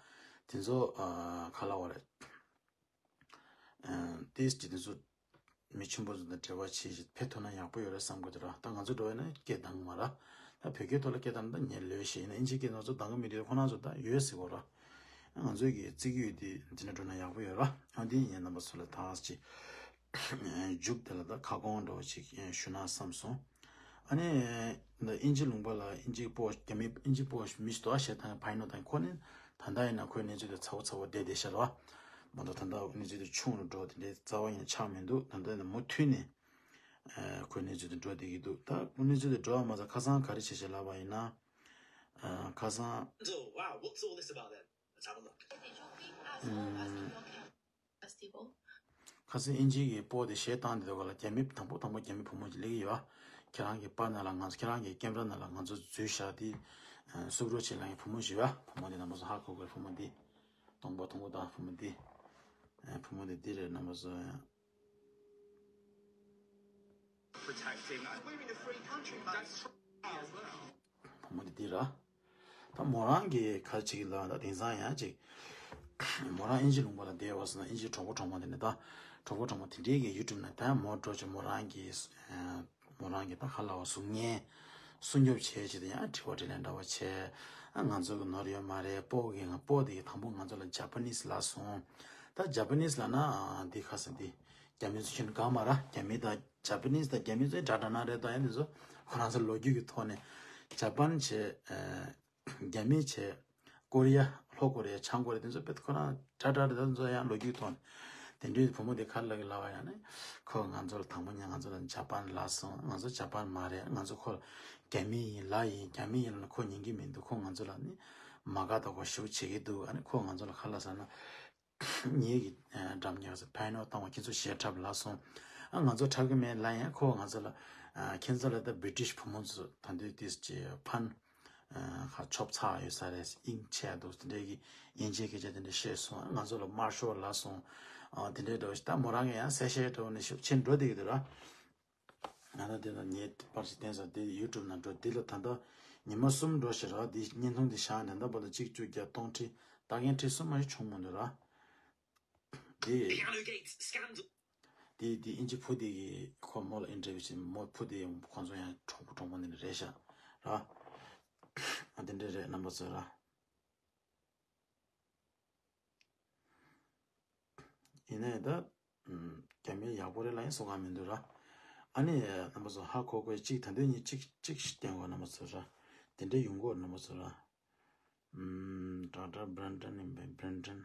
དེ་ཚོ་ག་ལབ་དགོས་རེད། ཏིས་ཀྱི་དེ་ཚོ་མི་ཆེན་པོ་ཚོ་དང་འབྲེལ་བ་བྱེད་ཕེབས་ཐུབ་ན་ཡག་པོ་ཡོད་རེད་བསམ་གི་འདུག་ར། ད་ང་ཚོ་འགྲོ་ཡ་ན་སྐད་བཏང་གི་མ་རེད། ད་བོད་སྐད་ཐོག་ལ་སྐད་བཏང་ན་ད་ཉན་ལོས་ཤེས་ཡིན་ན། ཨིན་ཇི་སྐད་ནང་ཚོ་གཏོང་གི་མི་འདུག་ཁོ་རང་ཚོ་ད་ཡོད་ཟེར་གོ་ར། ང་ཚོའི་གི་བརྩི་གི་ཡོད་དེ་འདི་ནས་འགྲོ་ན་ཡག་པོ་ཡོད་ར། ཨ་འདི་ཡིན་ན་རྣམ་པ་ཚོ་ལ་ཐག་ཅིག་མཇུག་དེ་ལ་ད་ཁ་སྐོང་འདྲ་བོ་ཅིག་ཞུ་ན་བསམ་སོང་། ཨ་ནི་ད་ཨིན་ཇི་ལུང་པ་ལ་ཨིན་ཇི་པོ་རྒྱ་མི་ཨིན་ཇི་པོ་མི་ཞིག་འདུག་ཨ། ཞེ་ཐང་ཕ་ཡིན་ནོ་ད་ཁོ་ནི་ད་ལྟ་ཡིན་ན་ཁོའི་གནས་ཚུལ་དེ་ཚ་བོ་ཚ་བོ་བསྡད་བསྡད་ཤག་ར། མ་གཏོགས་ད་ལྟ་གནས་ཚུལ་དེ་ཆུང་རུ་འགྲོ་དེ་འདྲའི་རྩ་བ་ཡང་ཆགས་མི་འདུག་ད་ལྟ་ཡིན་ན་མུ་མཐུད་ནས་ཨ་ཁོའི་གནས་ཚུལ་དེ་འགྲོ་བསྡད་ཀྱི་འདུག་ད་ཁོའི་གནས་ཚུལ་དེ་འགྲོ་བ་མ་ཚད་ཁ་སང་ག་རེ་བྱས་ཤག་ལབ་པ་ཡིན་ན། ཨ་ཁ་སང་། So, wow, what's all this about then? Let's have a look. ཨུམ། Festival. ཁ་སང་ཨིན་ཇི་གི་པོ་དེ་གཞས་བཏང་དེ་དུས་ག་ལ་རྒྱ་མི་དང་པོ་དང་པོ་རྒྱ་མི་བུ་མོ་ཅིག་སླེབས་ཀྱི་ཡོད། ཁྱེད་རང་གི་པར་ནང་ལ་ང་ཚོ་ཁྱེད་རང་གི་ཀེམ་ར་ནང་ལ་ང་ཚོ་འཛུལ་བཞག་དེ་སུབ་རོ་ཆེ་ལ་ཡི་བུ་མོ་ཞིག་ཡོད། བུ་མོ་དེ་རྣམ་པ་ཚོ་ཧ་གོ་དགོས། བུ་མོ་དེ་སྟོང་པ་སྟོང་པ་དང་བུ་མོ་དེ་བུ་མོ་དེ་དེ་རེད། རྣམ་པ་ཚོ་ཡང་བུ་མོ་དེ་དེ་ར། ད་མོ་རང་གི་ཁ་ཅིག་ལ་ད་དེང་སང་ཡང་ཅིག་མོ་རང་དབྱིན་ཇི་ལུང་པ་ལ་བསྡད་པ་སོང་ན། དབྱིན་ཇི་གྲོགས་པོ་གྲོགས་མོ་དེ་འདྲ། ད་གྲོགས་པོ་གྲོགས་མོ་དེ་འདྲའི་གི་ཡུ་ཊུབ་ནང་ད་མོ་འགྲོ་ཅིག་མོ་རང་གི་མོ་རང་གི་ད་ཁ་ལ་བ་གཟུགས་བརྙན་སྲུང་སྐྱོབ་བྱེད་ཅིག་དང་ཡང་དྲི་བ་དྲིས་ལན་འདྲ་བ་བྱས། ཨ་ང་ཚོ་གི་ནོར་ཡོད་མ་རེད། སྤོ་གི་ང་སྤོ་དེ་གི་དང་པོ་ང་ཚོ་ལ་ཇ་པ་ནིས་ལབ་སོང་། ད་ཇ་པ་ནིས་ལབ་ན་འདི་ཁ་སང་འདི་རྒྱ་མི་ཚོ་ཁྱོན་གང་མ་ར་རྒྱ་མི་དང་ཇ་པ་ནིས་དང་རྒྱ་མི་ཚོའི་འདྲ་འདྲ་ན་རེད། ད་ཡང་འདི་ཚོ་ཁོ་རང་ཚོ་ལོ་རྒྱུས་ཀྱི་ཐོག་ནས་ཇ་པན་བྱས། རྒྱ་མི་བྱས། ཀོ་རི་ཡ། ལྷོ་ཀོ་རི་ཡ། བྱང་ཀོ་རི་ཡ། དེ་ཚོ་དཔེ་ཁོ་རང་འདྲ་འདྲ་རེད། ད་དེ་ཚོ་ཡང་ལོ་རྒྱུས་ཐོག་ནས་དེ་འདྲའི་བུ་མོ་དེ་ག་རེ་ལབ་ཀྱི་ལབ་པ་ཡང་ནི། ཁོ་ང་ཚོ་ལ་དང་པོ་ཉིད་ང་ཚོ་ལ་ཇ་པན་ལབ་སོང་། ང་ཚོ་ཇ་པན་མ་རེད། ང་ཚོ་ཁོ་ལ་རྒྱ་མི་ཡིན་ལབ་ཡིན། རྒྱ་མི་ཡིན་ལབ་ན་ཁོ་ཉན་གྱི་མི་འདུག་ཁོ་ང་ཚོ་ལ་ནི་མ་དགའ་དགོས་ཞེ་པོ་བྱེད་ཀྱི་འདུག་ཨ་ནི་ཁོ་ང་ཚོ་ལ་ག་རེ་ལབ་ཟེར་ན། ངེད་ཀྱི་འགྲམ་ཉག་ཟེར་ཕན་ནོ་བཏང་བ་ཁྱེད་ཚོ་ཞེ་འཁྲབ་ལབ་སོང་། ཨ་ང་ཚོ་འཁྲབ་ཀྱི་མེད་ལབ་ཡང་ཁོ་ང་ཚོ་ལ་ཁྱེད་ཚོ་ལ་ད་བི་ཏི་ཤི་བུ་མོ་ཚོ་ད་འདོད་དེ་ཅེས་ཕན། ཁ་ཆོབ་ཚ་ཡོད་ས་རེད། དབྱིངས་ཆད་འདུག་དེ་འདྲའི་གི་དབྱིན་ཇིའི་སྐད་ཆ་དེ་འདྲ་བཤད་སོང་། ང་ཚོ་ལ་དམར་ཤོག་ལབ་སོང་། ཨ་དེ་འདྲའི་འདྲ་བོ་ཞིག་ད་མོ་རང་གི་ཡང་གསལ་བཤད་འདྲ་བོ་ནས་ཤུགས་ཆེན་འགྲོ་བསྡད་ཀྱི་འདུག་ར། ང་ད་དེ་ལ་ངས་པར་ཞིག་བསྟན་ས་དེ་ཡུ་ཊུབ་ནང་འགྲོ། འདི་ལ་ད་ལྟ་ཉི་མ་གསུམ་འགྲོ་ཞེས་ར། འདི་བརྙན་ཐུང་འདི་བཞག་ནས་ད་ལྟ་བར་དུ་གཅིག་བཅུ་བརྒྱ་སྟོང་ཁྲི་ད་ངས་ཁྲི་གསུམ་མ་ཞིག་བྱུང་མི་འདུག་ར། དེ། དེ་དེ་དབྱིན་ཇི་བུ་དེ་གི་ཁོ་མོ་ལ་ཨིན་ཊར་བིའུ་བྱས། མོ་བུ་དེ་ཁོང་ཚོ་ཡང་གྲོགས་པོ་གྲོགས་མོ་འདི་འདྲ་རེད་ཤག་ར། ཨ་དེ་འདྲ་རེད་རྣམ་པ་ཚོ་ར། ཡིན་ནའི་ད་རྒྱ་མི་ཡག་པོ་རེད་ལབ་ཡང་གསུང་ག་མི་འདུག་ར། ཨ་ནི་རྣམ་པ་ཚོ་ཧ་གོ་དགོས་གཅིག་ད་འདོད་ཉིད་གཅིག་གཅིག་བསྟན་དགོས་རྣམ་པ་ཚོ་ར། དེ་འདྲ་ཡོང་གི་རེད་རྣམ་པ་ཚོ་ར། ཨམ། ཌོག་ཊར་བྷི་རན་ཌན་ཡིན་པས། བྷི་རན་ཌན།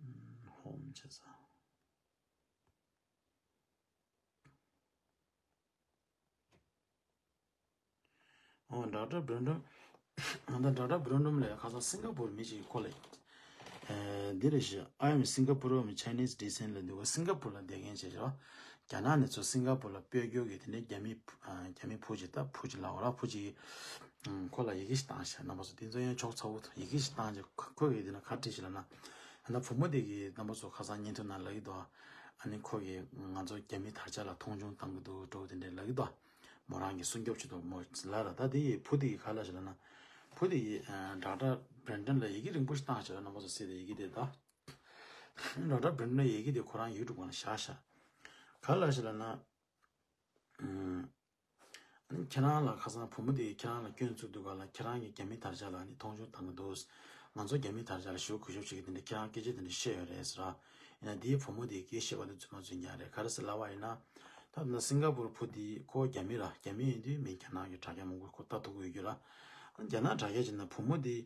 ཨམ། ཧོམ་བྱས་ས། ཨོ། ཌོག་ཊར་བྷི་རན་ཌན། ཨ་ད་ཌོག་ཊར་བྷི་རན་ཌན་ལ་ཁ་སང་སིང་ག་པུར་མི་ཞིག་ཁོ་ལ། ཨེ། འདི་རེད་ཤག I am Singaporean of Chinese descent ལབ་འདུག་ག་སིང་ག་པུར་ལ་བསྡད་མཁན་བྱས་ཤག་རྒྱ་ནག་ནས་ཚུར་སིང་ག་པུར་ལ་སྤོས་སྒྱུར་གྱི་དེ་འདྲའི་རྒྱ་མི། ཨ། རྒྱ་མི་བུ་ཅིག་ད་བུ་ཅིག་ལབ་དགོས་ར། བུ་ཅིག་ཨུམ། ཁོ་ལ་ཡི་གེ་ཞིག་བཏང་ཤག་རྣམ་པ་ཚོ་དེ་ཚོ་ཡང་ཆོག་ཚ་བོ་ཡི་གེ་ཞིག་བཏང་རྗེས་ཁོ་ཁོས་ཡི་གེ་དེ་ན་ག་བྲིས་ཤག་ལབ་ན། ད་བུ་མོ་དེ་གིས་རྣམ་པ་ཚོ་ཁ་སང་བརྙན་ཐུང་ནང་ལབ་ཀྱི་འདུག་ཨ་ནི་ཁོ་གིས་ང་ཚོ་རྒྱ་མི་དར་ཆ་ལ་མཐོང་ཆུང་བཏང་གི་འདུག་འདྲ་བོ་དེ་འདྲས་ལབ་ཀྱི་འདུག་མོ་རང་གིས་སྲུང་སྐྱོབ་བྱེད་དུ་མོ་ལ་ར། ད་དེ་ཡི་བུ་དེ་གིས་ག་ལབ་ཤག་ལབ་ན། བུ་དེ་གིས་ཌོག་ཊར་བྷི་རན་ཌན་ལ་ཡི་གེ་རིང་པོ་ཞིག་བཏང་ཤག་རྣམ་པ་ཚོ་གཟིགས་དང་། ཡི་གེ་དེ་ད། ཌོག་ཊར་བྷི་རན་ཌན་ལ་ཡི་གེ་དེ་ཁོ་རང་ཡུ་ཊུབ་སྒང་ལ་བཞག་ཤག་ག་ལབ་ཤག་ལབ་ན། ཨུམ། ཁྱེད་རང་ལ་ཁ་སང་བུ་མོ་དེ་ཁྱེད་རང་ལ་སྐྱོན་བཙུགས་འདུག་ག་ལ། ཁྱེད་རང་གིས་རྒྱ་མི་དར་ཆ་ལ་ནི་མཐོང་ཆུང་བཏང་གི་འདུག་ང་ཚོ་རྒྱ་མི་དར་ཆ་ལ་ཞེ་པོ་གུས་ཞབས་བྱེད་ཀྱི་འདུག་དེ་འདྲ་ཁྱེད་རང་སྐད་ཆ་དེ་འདྲ་བཤད་ཡོད་རེད་ཟེར་ར། ཡིན་ན་དེའི་བུ་མོ་དེས་སྐད་བཤད་པ་དེ་རྫུན་མ་རྫུན་རྐྱང་རེད། ག་རེ་ཟེར་ལབ་པ་ཡིན་ན། ད་ན་སིང་ག་པུར་བུ་དེ་ཁོ་རྒྱ་མི་ར། རྒྱ་མི་ཡིན་དུས་མི་རྒྱ་ནག་གི་དྲ་རྒྱ་མང་པོ་ཁོ་ལྟ་ཐུབ་ཀྱི་ཡོད་རྒྱུ་ར། རྒྱ་ནག་དྲ་རྒྱ་བྱས་ན་བུ་མོ་དེ།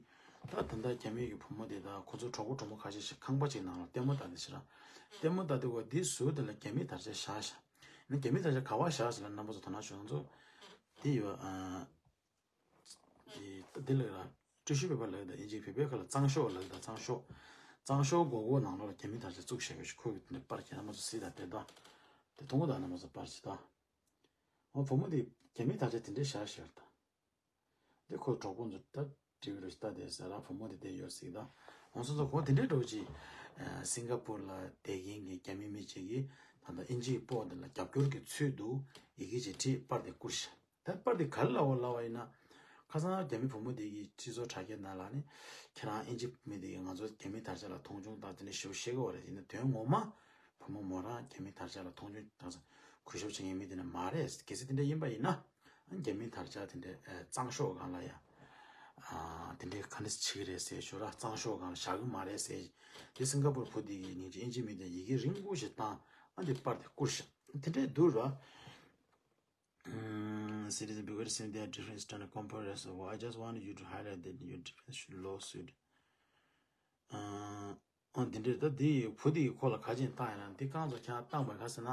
ད་ད་ལྟ་རྒྱ་མི་གི་བུ་མོ་དེ་དང་ཁོ་ཚོ་གྲོགས་པོ་གྲོགས་མོ་ཁ་ཤས་ཤིག་ཁང་པ་གཅིག་ནང་ལ་ལྟད་མོ་ལྟ་དེ་ཤི་ར། ལྟད་མོ་ལྟ་དེ་གོ་དེའི་ཟུར་དེ་ལ་རྒྱ་མི་དར་ཆ་བཞག་ཤག་ནི་རྒྱ་མི་དར་ཆ་ག་བ་བཞག་ཟེར་ལ་རྣམ་པ་ཚོ་དོ་སྣང་ཞུ་ང་ཚོ། དེ་ཡོད་ཨ། དེ་དེ་ལ་ར། ཊི་ཤུ་པེ་པར་ལ་ཡོད་ད། དབྱིན་ཇིའི་བོད་པའི་ཁ་ལ་གཙང་ཤོག་ལ་ཡོད་ད། གཙང་ཤོག་གཙང་ཤོག་སྒོར་སྒོར་ནང་ལོགས་ལ་རྒྱ་མི་དར་ཆ་བཙུགས་བཞག་ཡོད་ཤག་ཁོ་གི་དེ་འདྲ་པར་ཁྱེད་རྣམ་པ་ཚོ་གཟིགས་ད་དེ་ད། དེ་མཐོང་གི་ད་རྣམ་པ་ཚོ་པར་ཅིག་ད། འོ་བུ་མོ་དེ་རྒྱ་མི་དར་ཆ་དེ་འདྲ་བཞག་བཞག་ད། འདི་ཁོའི་གྲོགས་པོ་ཚོ་ད་ཊི་ཝི་རུ་ལྟ་དེ་ཟེར་ར། བུ་མོ་དེ་བསྡད་ཡོད་ཟིག་ད། འོང་སོང་ཙང་ཁོ་དེ་འདྲའི་འགྲོ་ཅིག་སིང་ག་པུར་ལ་བསྡད་མཁན་གྱི་རྒྱ་མི་མི་གཅིག་གིས་ད་ལྟ་དབྱིན་ཇིའི་པར་དེ་ལ་རྒྱབ་སྐྱོར་གྱི་ཚུལ་དུ་ཡི་གེ་ཅིག་བྲིས་པར་དེ་བསྐུར་ཤག་ད་པར་དེ་ག་རེ་ལབ་པ་ལབ་པ་ཡིན་ན། ཁ་སང་རྒྱ་མི་བུ་མོ་དེ་གིས་སྤྱི་ཚོགས་དྲ་རྒྱ་ནང་ལ་ནི། ཁྱེད་རང་དབྱིན་ཇི་མི་དེ་གིས་ང་ཚོ་རྒྱ་མི་དར་ཆ་ལ་མཐོང་ཆུང་དང་དེ་འདྲ་ཞེ་པོ་བཤད་ཀྱི་ཡོད་རེད། ཡིན་ན་དོན་ངོ་མ་བུ་མོ་མོ་རང་རྒྱ་མི་དར་ཆ་ལ་མཐོང་ཆུང་དང་གུས་ཞབས་བྱེད་མཁན་མི་དེ་འདྲ་མ་རེད། གལ་སྲིད་དེ་འདྲ་ཡིན་པ་ཡིན་ན། རྒྱ་མི་དར་ཆ་དེ་འདྲའི་ཨ་གཙང་ཤོག་སྒང་ལ་ཡ། ཨ་དེ་འདྲའི་ག་འདྲ་བྱེད་ཀྱི་རེད་ཟེར་ཞུ་ར། གཙང་ཤོག་སྒང་ལ་བཞག་གི་མ་རེད་ཟེར། དེ་སིང་ག་པུར་བུ་དེ་གིས་ཉིན་གཅིག་དབྱིན་ཇི་མི་དེ་ཡི་གེ་རིང་པོ་ཞིག་བཏང་། ཨ་འདི་པར་དེ་བསྐུར་ཤག་དེ་འདྲའི་འདུག་ར། ཨམ། Citizen because since they are different standard compared as well, I just wanted you to highlight that your difference should lawsuit. ཨ། འོ་འདི་འདྲས་ད་འདི་བུ་འདི་ཡི་ཁོ་ལ་ག་ཅིག་བཏང་ཡིན་ན། འདི་རྐང་ཚོ་ཁྱེད་རང་བཏང་བ་ག་ཟེར་ན།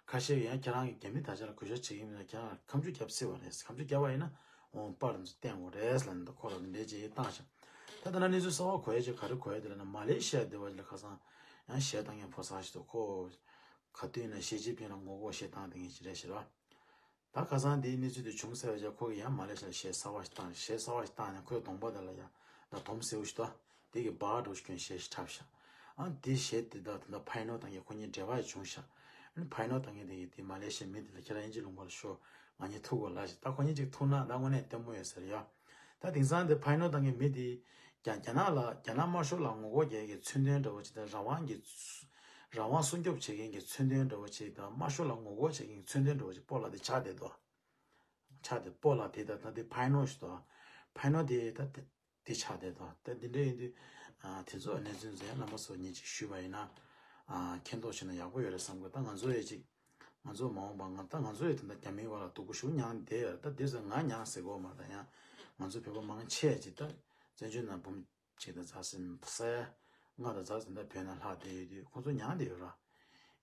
ཁ་ཤས་ཡང་ཁྱེད་རང་གི་རྒྱ་མི་དར་ཆ་ལ་གུས་ཞབས་བྱེད་ཀྱི་མིན་ན་ཁྱེད་རང་ཁ་མཆུ་བརྒྱབ་སྲིད་པ་རེད། ཁ་མཆུ་བརྒྱབ་པ་ཡིན་ན་འོང་པར་འདི་ཚོ་བསྟན་དགོས་རེད་ལབ་ནས་ད་ཁོ་ལ་འདི་འདྲས་ཅིག་བཏང་ཤག་ད་ལྟ་ན་གནས་ཚུལ་གསར་བ་གོ་ཡ་ཅིག་ག་རེ་གོ་ཡ་དེ་ལབ་ན། མ་ལེ་ཤི་ཡ་སྡེ་བ་ཅིག་ལ་ཁ་སང་ཡང་གཞས་བཏང་མཁན་ཕོ་གསར་ཞིག་འདུག་ཁོ་ག་དུས་ཡིན་ན་ཞི་ཅིན་ཕིང་ལ་ངོ་རྒོལ་གཞས་བཏང་བསྡད་མཁན་ཞིག་རེད་ཤག་ར། ད་ཁ་སང་དེའི་གནས་ཚུལ་དེ་བྱུང་ཚར་བའི་རྗེས་ཁོ་གིས་ཡང་མ་ལེ་ཤི་ཡ་ལ་གཞས་གསར་བ་ཞིག་བཏང་། གཞས་གསར་བ་ཞིག་བཏང་ནས་ཁོའི་གདོང་པ་དེ་ལ་ཡང་ད་དོམ་སེར་པོ་ཞིག་འདུག་དེ་གི་སྦག་འདྲ་བོ་ཞིག་གྱོན་གཞས་ཤིག་འཁྲབ་ཤག་ཨ་དེ་གཞས་དེ་དག་དེ་འདྲ་ཕན་ནོར་བཏང་མཁན་ཁོ་གཉིས་འབྲེལ་བ་ཞིག་བྱུང་ཤག་ཨ་ནི་ཕན་ནོར་བཏང་མཁན་དེ་གིས་དེ་མ་ལེ་ཤི་ཡའི་མི་དེ་ལ་ཁྱེད་རང་དབྱིན་ཇི་ལུང་པ་ལ་ཤོག་ང་གཉིས་ཐུག་དགོས་ལབ་ཞིག་ད་ཁོ་གཉིས་གཅིག་ཐུག་ན་ད་དངོས་གནས་ལྟད་མོ་ཡོད་ཟེར་ཡ། ད་དེང་སང་དེ་ཕ་ཡི་ནོ་བཏང་གི་མི་དེ་རྒྱ་རྒྱ་ནག་ལ་རྒྱ་ནག་དམར་ཤོག་ལ་ངོ་རྒོལ་རྒྱག་གི་མཚོན་དོན་འདྲ་བོ་ཅིག་དང་རང་དབང་གི་རང་དབང་སྲུང་སྐྱོབ་བྱེད་མཁན་གྱི་མཚོན་དོན་འདྲ་བོ་ཅིག་དང་དམར་ཤོག་ལ་ངོ་རྒོལ་བྱེད་མཁན་གྱི་མཚོན་དོན་འདྲ་བོ་ཅིག་སྤོ་ལགས་དེ་ཆགས་བསྡད་འདུག་ཆགས་བསྡད་སྤོ་ལགས་དེ་ད་ད་དེ་ཕ་ཡི་ནོ་ཞིག་འདུག་ཕ་ཡི་ནོ་དེ་ད་དེ་དེ་ཆགས་བསྡད་དོ། ད་འདི་འདྲ་ཡིན་དུས། ཨ་དེ་ཚོ་གནས་ཚུལ་ཟེར་རྣམ་པ་ཚོ་ཉིད་ཅིག་ཞུས་པ་ཡིན་ན། ཨ་མཁྱེན་རྟོགས་བྱས་ན་ཡག་པོ་ཡོད་རེད་བསམ་གི་ད་ང་ཚོ་ཡས་ཅིག་ང་ཚོ་མ་འོངས་པ་ང་ད་ང་ཚོ་ཡས་དེ་འདྲ་རྒྱ་མིའི་བར་ལ་སྡུག་པོ་ཞུ་མྱངས་བསྡད་ཡོད་རེད། ད་དེ་ཚོ་ང་མྱངས་ཟེར་གོ་མ་རེད། ད་ཡང་ང་ཚོ་བོད་པ་མང་ཆེ་ཅིག་ད་བཙན་བྱོལ་ནང་འབུམ་གཅིག་དང་རྩ་ཟིན་ས་ཡ་ལྔ་དང་རྩ་ཟིན་ད་བོད་ནང་ལྷག་བསྡད་ཡོད་དུས་ཁོང་ཚོ་མྱངས་བསྡད་ཡོད་ར།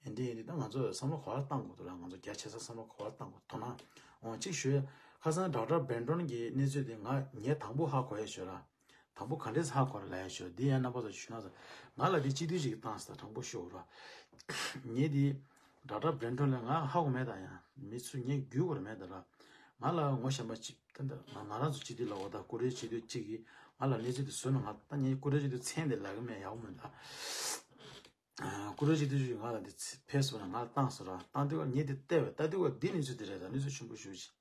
ཨེ་འདི་ཡིན་དུས་ད་ང་ཚོ་བསམ་བློ་ག་པར་བཏང་དགོས་འདུག་ལ། ང་ཚོ་རྒྱ་ཆེ་ས་བསམ་བློ་ག་པར་བཏང་དགོས་དོ་སྣང་འོང་གཅིག་ཞུ། ཁ་སང་ཌོག་ཊར་བྷེན་ཌོན་གྱི་གནས་ཚུལ་དེ་ང་ངས་དང་པོ་ཧ་གོ་ཡས་ཞུ་ར། དང་པོ་ག་འདྲས་ཧ་གོ་ར་ལ་ཡས་ཞུ་འདི་ཡང་རྣམ་པ་ཚོ་ཞུ་ན་ཚོ་ང་ལ་འདི་སྤྱི་འཐུས་ཅིག་བཏང་ས་དང་པོ་ཞུ་ར། ངས་འདི་ཌོག་ཊར་བྷེན་ཌོན་ལ་ང་ཧ་གོ་མེད་ད་ཡང་མི་ཚོ་ངས་རྒྱུས་གོ་ར་མེད་ད་ར། ང་ལ་ངོ་ཤེས་པ་ཅིག་ད་ང་རང་ཚོ་སྤྱི་འཐུས་ལ་འོ་ད་ཀུ་རེ་སྤྱི་འཐུས་གཅིག་གིས་ང་ལ་གནས་ཚུལ་དེ་བཟོས་ན་ང་ད་ངས་ཀུ་རེ་སྤྱི་འཐུས་མཚན་དེ་ལབ་གི་མེད་ཡག་པོ་མེད་ད། ཀུ་རེ་སྤྱི་འཐུས་ང་ལ་འདི་ཕེབས་སོང་ན་ང་ལ་བཏང་སོང་ར། བཏང་དུས་ངས་འདི་བལྟས་པ་ལྟ་དུས་འདི་གནས་ཚུལ་འདི་རེད་ད། གནས་ཚུལ་ཆེན་པོ་ཞུ་ཅིག་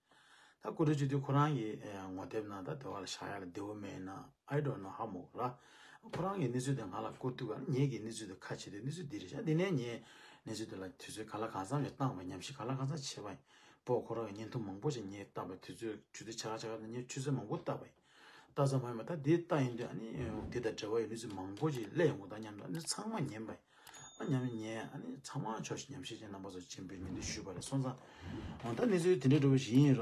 ད་ཀུ་རེ་སྤྱི་འཐུས་ཁོ་རང་གི་ངོ་དེབ་ནང་ད་དེ་བ་ལ་བཞག་ཡ་ལ་བདེ་བོ་མེད་ན། I don't know ཧ་མོ་ར། ཁོ་རང་གི་གནས་ཚུལ་དེ་ང་ལ་བསྐུར་དུས་ཀ་ངས་ཀྱི་གནས་ཚུལ་དེ་ཁ་ཕྱེ་དུས་གནས་ཚུལ་འདི་རེད་ཤག་འདི་ནས་ངས་གནས་ཚུལ་དེ་ལ་དུས་ཚོད་ག་ལ་གང་འཚམ་ཞིག་བཏང་བ་ཉམས་ཞིབ་ག་ལ་གང་འཚམ་བྱས་པ་ཡིན། སྤོ་ཁོ་རང་གི་བརྙན་ཐུང་མང་པོ་ཞིག་ངས་བལྟས་པ་དུས་ཚོད་ཆུ་ཚོད་ཕྱེད་ཀ་ཕྱེད་ཀ་དང་ངས་ཆུ་ཚོད་མང་པོ་བལྟས་པ་ཡིན། ལྟ་ཙམ་མ་ཡིན་པ་ད་འདི་ལྟ་ཡིན་དུས་ཨ་ནི་འདི་དང་འབྲེལ་བ་ཡོད་གནས་ཚུལ་མང་པོ་ཞིག་སླེབས་ཡོང་གི་ད་སྙམ་ད་ཨ་ནི་ཚང་མ་ཉན་པ་ཡིན། ཨ་ཉམས་ཉན་ཨ་ནི་ཚང་མ་ཕྱོགས་ཞིག་ཉམས་ཞིབ་ཅན་རྣམ་པ་ཚོ་ཆེན་པོའི་ཉིན་དུ་ཞུས་པ་རེད་སོང་ཙང་། འོ་ད་གནས་ཚུལ་དེ་འདྲའི་འདྲ་བོ་ཞིག་ཡིན་ར།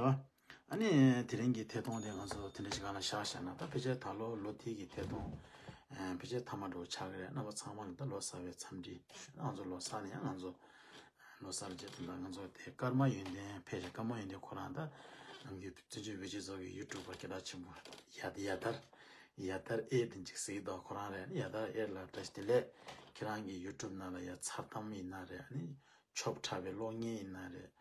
ཨ་ནི་དེ་རིང་གི་ཐད་གཏོང་དེ་ང་ཚོ་དེ་འདྲ་ཞིག་གང་ལ་བཞག་བཞག་ན་ད་ཕལ་ཆེར་ད་ལོ་ལོ་དེ་གི་ཐད་གཏོང་ཕལ་ཆེར་མཐའ་མ་འགྲོ་ཆགས་ཀྱི་རེད། རྣམ་པ་ཚང་མ་ལ་ད་ལོ་གསར་བའི་འཚམས་འདྲི་ང་ཚོ་ལོ་གསར་ནས་ཡང་ང་ཚོ་ལོ་གསར་རྗེས་དེ་འདྲ་ང་ཚོ་དེ་ཀརྨ་ཡོན་ཏན་ཕལ་ཆེར་ཀརྨ་ཡོན་ཏན་ཁོ་རང་ད་ནམ་རྒྱུན་བཙན་བྱོལ་བོད་སྤྱི་ཚོགས་ཀྱི་ཡུ་ཊུབ་པར་སྐད་གྲགས་ཆེན་པོ་ཡ་ཡ་དར་ཡ་དར་ཨེ་དེ་འཇིགས་སྲིད་དོ་ཁོ་རང་རེད། ཡ་དར་ཨེ་ལ་བཀྲ་ཤིས་བདེ་ལེགས། ཁྱེད་རང་གི་ཡུ་ཊུབ་ནང་ལ་ཡ་མཚར་གཏམ་ཡིན་ན་རེད། ཨ་ནི་ཆོབ་འཁྲབ་པའི་གློག་བརྙན་ཡིན་ན་རེད།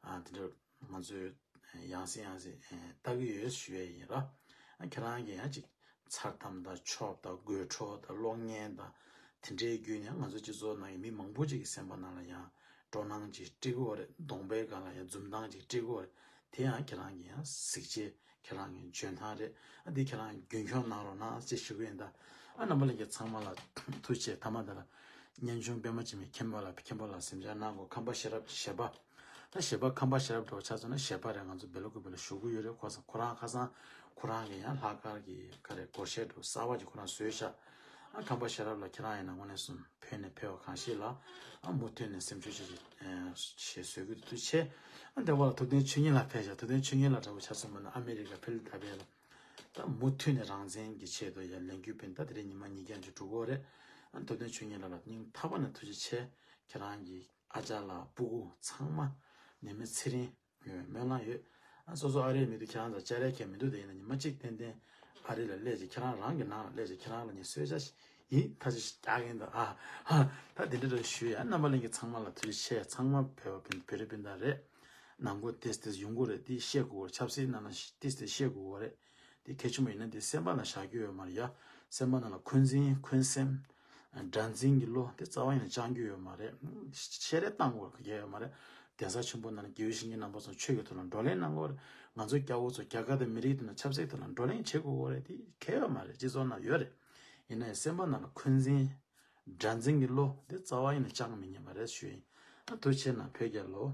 ཨ་དེ་འདྲ་ང་ཚོས་ཡང་སེ་ཡང་སེ་ལྟ་གི་ཡོད་ཞུ་ཡས་ཡིན་ར། ཁྱེད་རང་གིས་ཡང་ཅིག་མཚར་གཏམ་དང་ཆོབ་དང་དགོད་བྲོ་དང་གློག་བརྙན་དང་དེ་འདྲའི་བརྒྱུད་ནས་ང་ཚོ་སྤྱི་ཚོགས་ནང་གི་མི་མང་པོ་ཅིག་གི་སེམས་པ་ནང་ལ་ཡང་སྤྲོ་སྣང་ཅིག་སྤྲད་ཀྱི་ཡོད་རེད། གདོང་པའི་སྒང་ལ་ཡང་འཛུམ་མདངས་ཅིག་སྤྲད་ཀྱི་ཡོད་རེད། དེ་ཡང་ཁྱེད་རང་གི་ཡང་གཟིགས་བྱེད་ཁྱེད་རང་གི་འཇོན་ཐང་རེད། ཨ་འདི་ཁྱེད་རང་རྒྱུན་འཁྱོངས་གནང་རོགས་གནང་ཅེས་ཞུ་གི་ཡིན་ད། ཨ་རྣམ་པ་ལྷན་རྒྱས་ཚང་མ་ལ་ཐུགས་རྗེ་ཆེ། ཐ་མ་དེ་ལ་སྙན་ཆུང་པདྨ་འཆི་མེད་མཁྱེན་པ་ལ་མཁྱེན་པ་ལ་གཟིམ་འཇག་གནང་དགོས། ཁམས་པ་ཤེས་རབ་བཞད་པ། ད་བཞད་པ་ཁམས་པ་ཤེས་རབ་འགྲོ་ཆ་ཚང་ན་བཞད་པ་རེད། ང་ཚོ་སྦེ་ལ་ཀུ་སྦེ་ལ་ཞུ་གི་ཡོད་རེད། ཁོ་ཚང་ཁོ་རང་ཁ་སང་ཁོ་རང་གི་ཡང་ལྷག་དཀར་གྱི་ཁ་རེད་སྒོར་གཞས་འགྲོ་གསར་པ་ཅིག་ཁོ་རང་བཟོས་ཤག་ཨ་ཁམས་པ་ཤེས་རབ་ལ་ཁྱེད་རང་ཡིན་ན་དངོས་གནས་སུ་ཕན་ནས་ཕན་པ་གང་ཤེས་ལ། ཨ་མུ་མཐུད་ནས་སེམས་ཤུགས་ཆེ་ཆེ་ཞེས་བཟོས་གི་འདུག་ཆེ། ཨ་འདི་བ་ལ་ཐུབ་བསྟན་ཆོས་ཉིད་ལགས་ཕེབས་ཤག་ཐུབ་བསྟན་ཆོས་ཉིད་ལགས་འདྲ་བོ་ཆ་ཚང་མ་ན་ཨ་མེ་རི་ཀ་ཕི་ལ་ཌེལ་ཕི་ཡ་ལ་ད་མུ་མཐུད་ནས་རང་བཙན་གྱི་ཆེད་དུ་ཡ་ལས་འགུལ་སྤེལ། ད་དེ་རིང་ཉི་མ་ཉིས་བརྒྱ་འདྲ་འགྲོ་གི་རེད། ཨ་ཐུབ་བསྟན་ཆོས་ཉིད་ལགས་ལ་སྙིང་ཐག་པ་ནས་ཐུགས་རྗེ་ཆེ། ཁྱེད་རང་གི་ཨ་ཅག་ལགས་སྤུ་གུ་ཚང་མ་ནད་མེད་ཚེ་རིང་ཡོང་བའི་སྨོན་ལམ་ཡོད། ཨ་སོ་སོ་ཨ་རིར་མི་འདུག་ཁྱེད་རང་ཚོ་ཅ་རེ་ཁྱེད་མི་འདུག་དེ་ཡིན་ན་ཉི་མ་གཅིག་ཏན་ཏན་ཨ་རི་ལ་སླེབས་ཀྱི་ཁྱེད་རང་རང་གི་ནང་ལ་སླེབས་ཀྱི་ཁྱེད་རང་ལ་ངས་གསོལ་ཇ་ཞིག་ཡིན་ཐ་ཆད་ཞིག་རྒྱག་གི་ཡིན་ད། ཨ་ཧ་ད་དེ་འདྲ་རེ་ཞུ་ཡ། རྣམ་པ་ལྷན་རྒྱས་ཚང་མ་ལ་ཐུགས་རྗེ་ཆེ། ཚང་མ་བོད་པ་བོད་རིགས་སྤུན་ཟླ་རེད། ནང་སྒོ་ཏེས་ཏེས་ཡོང་གི་རེད། དེ་བཤད་དགོས་རེད། ཆབ་སྲིད་ནང་ལ་ཏེས་ཏེས་བཤད་དགོས་རེད། དེ་གལ་ཆེན་པོ་ཡིན་ན་དེ་སེམས་པ་ནང་བཞག་རྒྱུ་ཡོད་མ་རེད་ཡ། སེམས་པ་ནང་ལ་འཁོན་འཛིན་འཁོན་སེམས། དགྲར་འཛིན་གྱི་བློ་དེ་རྩ་བ་ཡིན་ན་བཅང་རྒྱུ་ཡོད་མ་རེད། ཤེས་རེ་བཏང་དགོས་གལ་ཡོད་མ་རེད། གདན་ས་ཆེན་པོ་ནང་ལ་དགེ་བའི་བཤེས་གཉེན་རྣམ་པ་ཚོ་ཆོས་ཀྱི་ཐོག་ལ་བགྲོ་གླེང་གནང་དགོས་རེད། ང་ཚོ་སྐྱ་བོ་ཚོ་རྒྱ་གར་དང་མི་རིགས་དེ་ནང་ཆབ་སྲིད་ཐོག་ལ་བགྲོ་གླེང་བྱེད་དགོས་རེད། དེ་གལ་ཡོད་མ་རེད། སྤྱི་ཚོགས་ནང་ཡོད་རེད། ཡིན་ན་ཡང་སེམས་པ་ནང་ལ་འཁོན་འཛིན། དགྲར་འཛིན་གྱི་བློ་དེ་རྩ་བ་ཡིན་ན་བཅང་མི་ཉན་པ་རེད་ཞུ་ཡིན། ཨ་ཐུགས་རྗེ་ཆེ་གནང་། བོད་རྒྱལ་ལོ།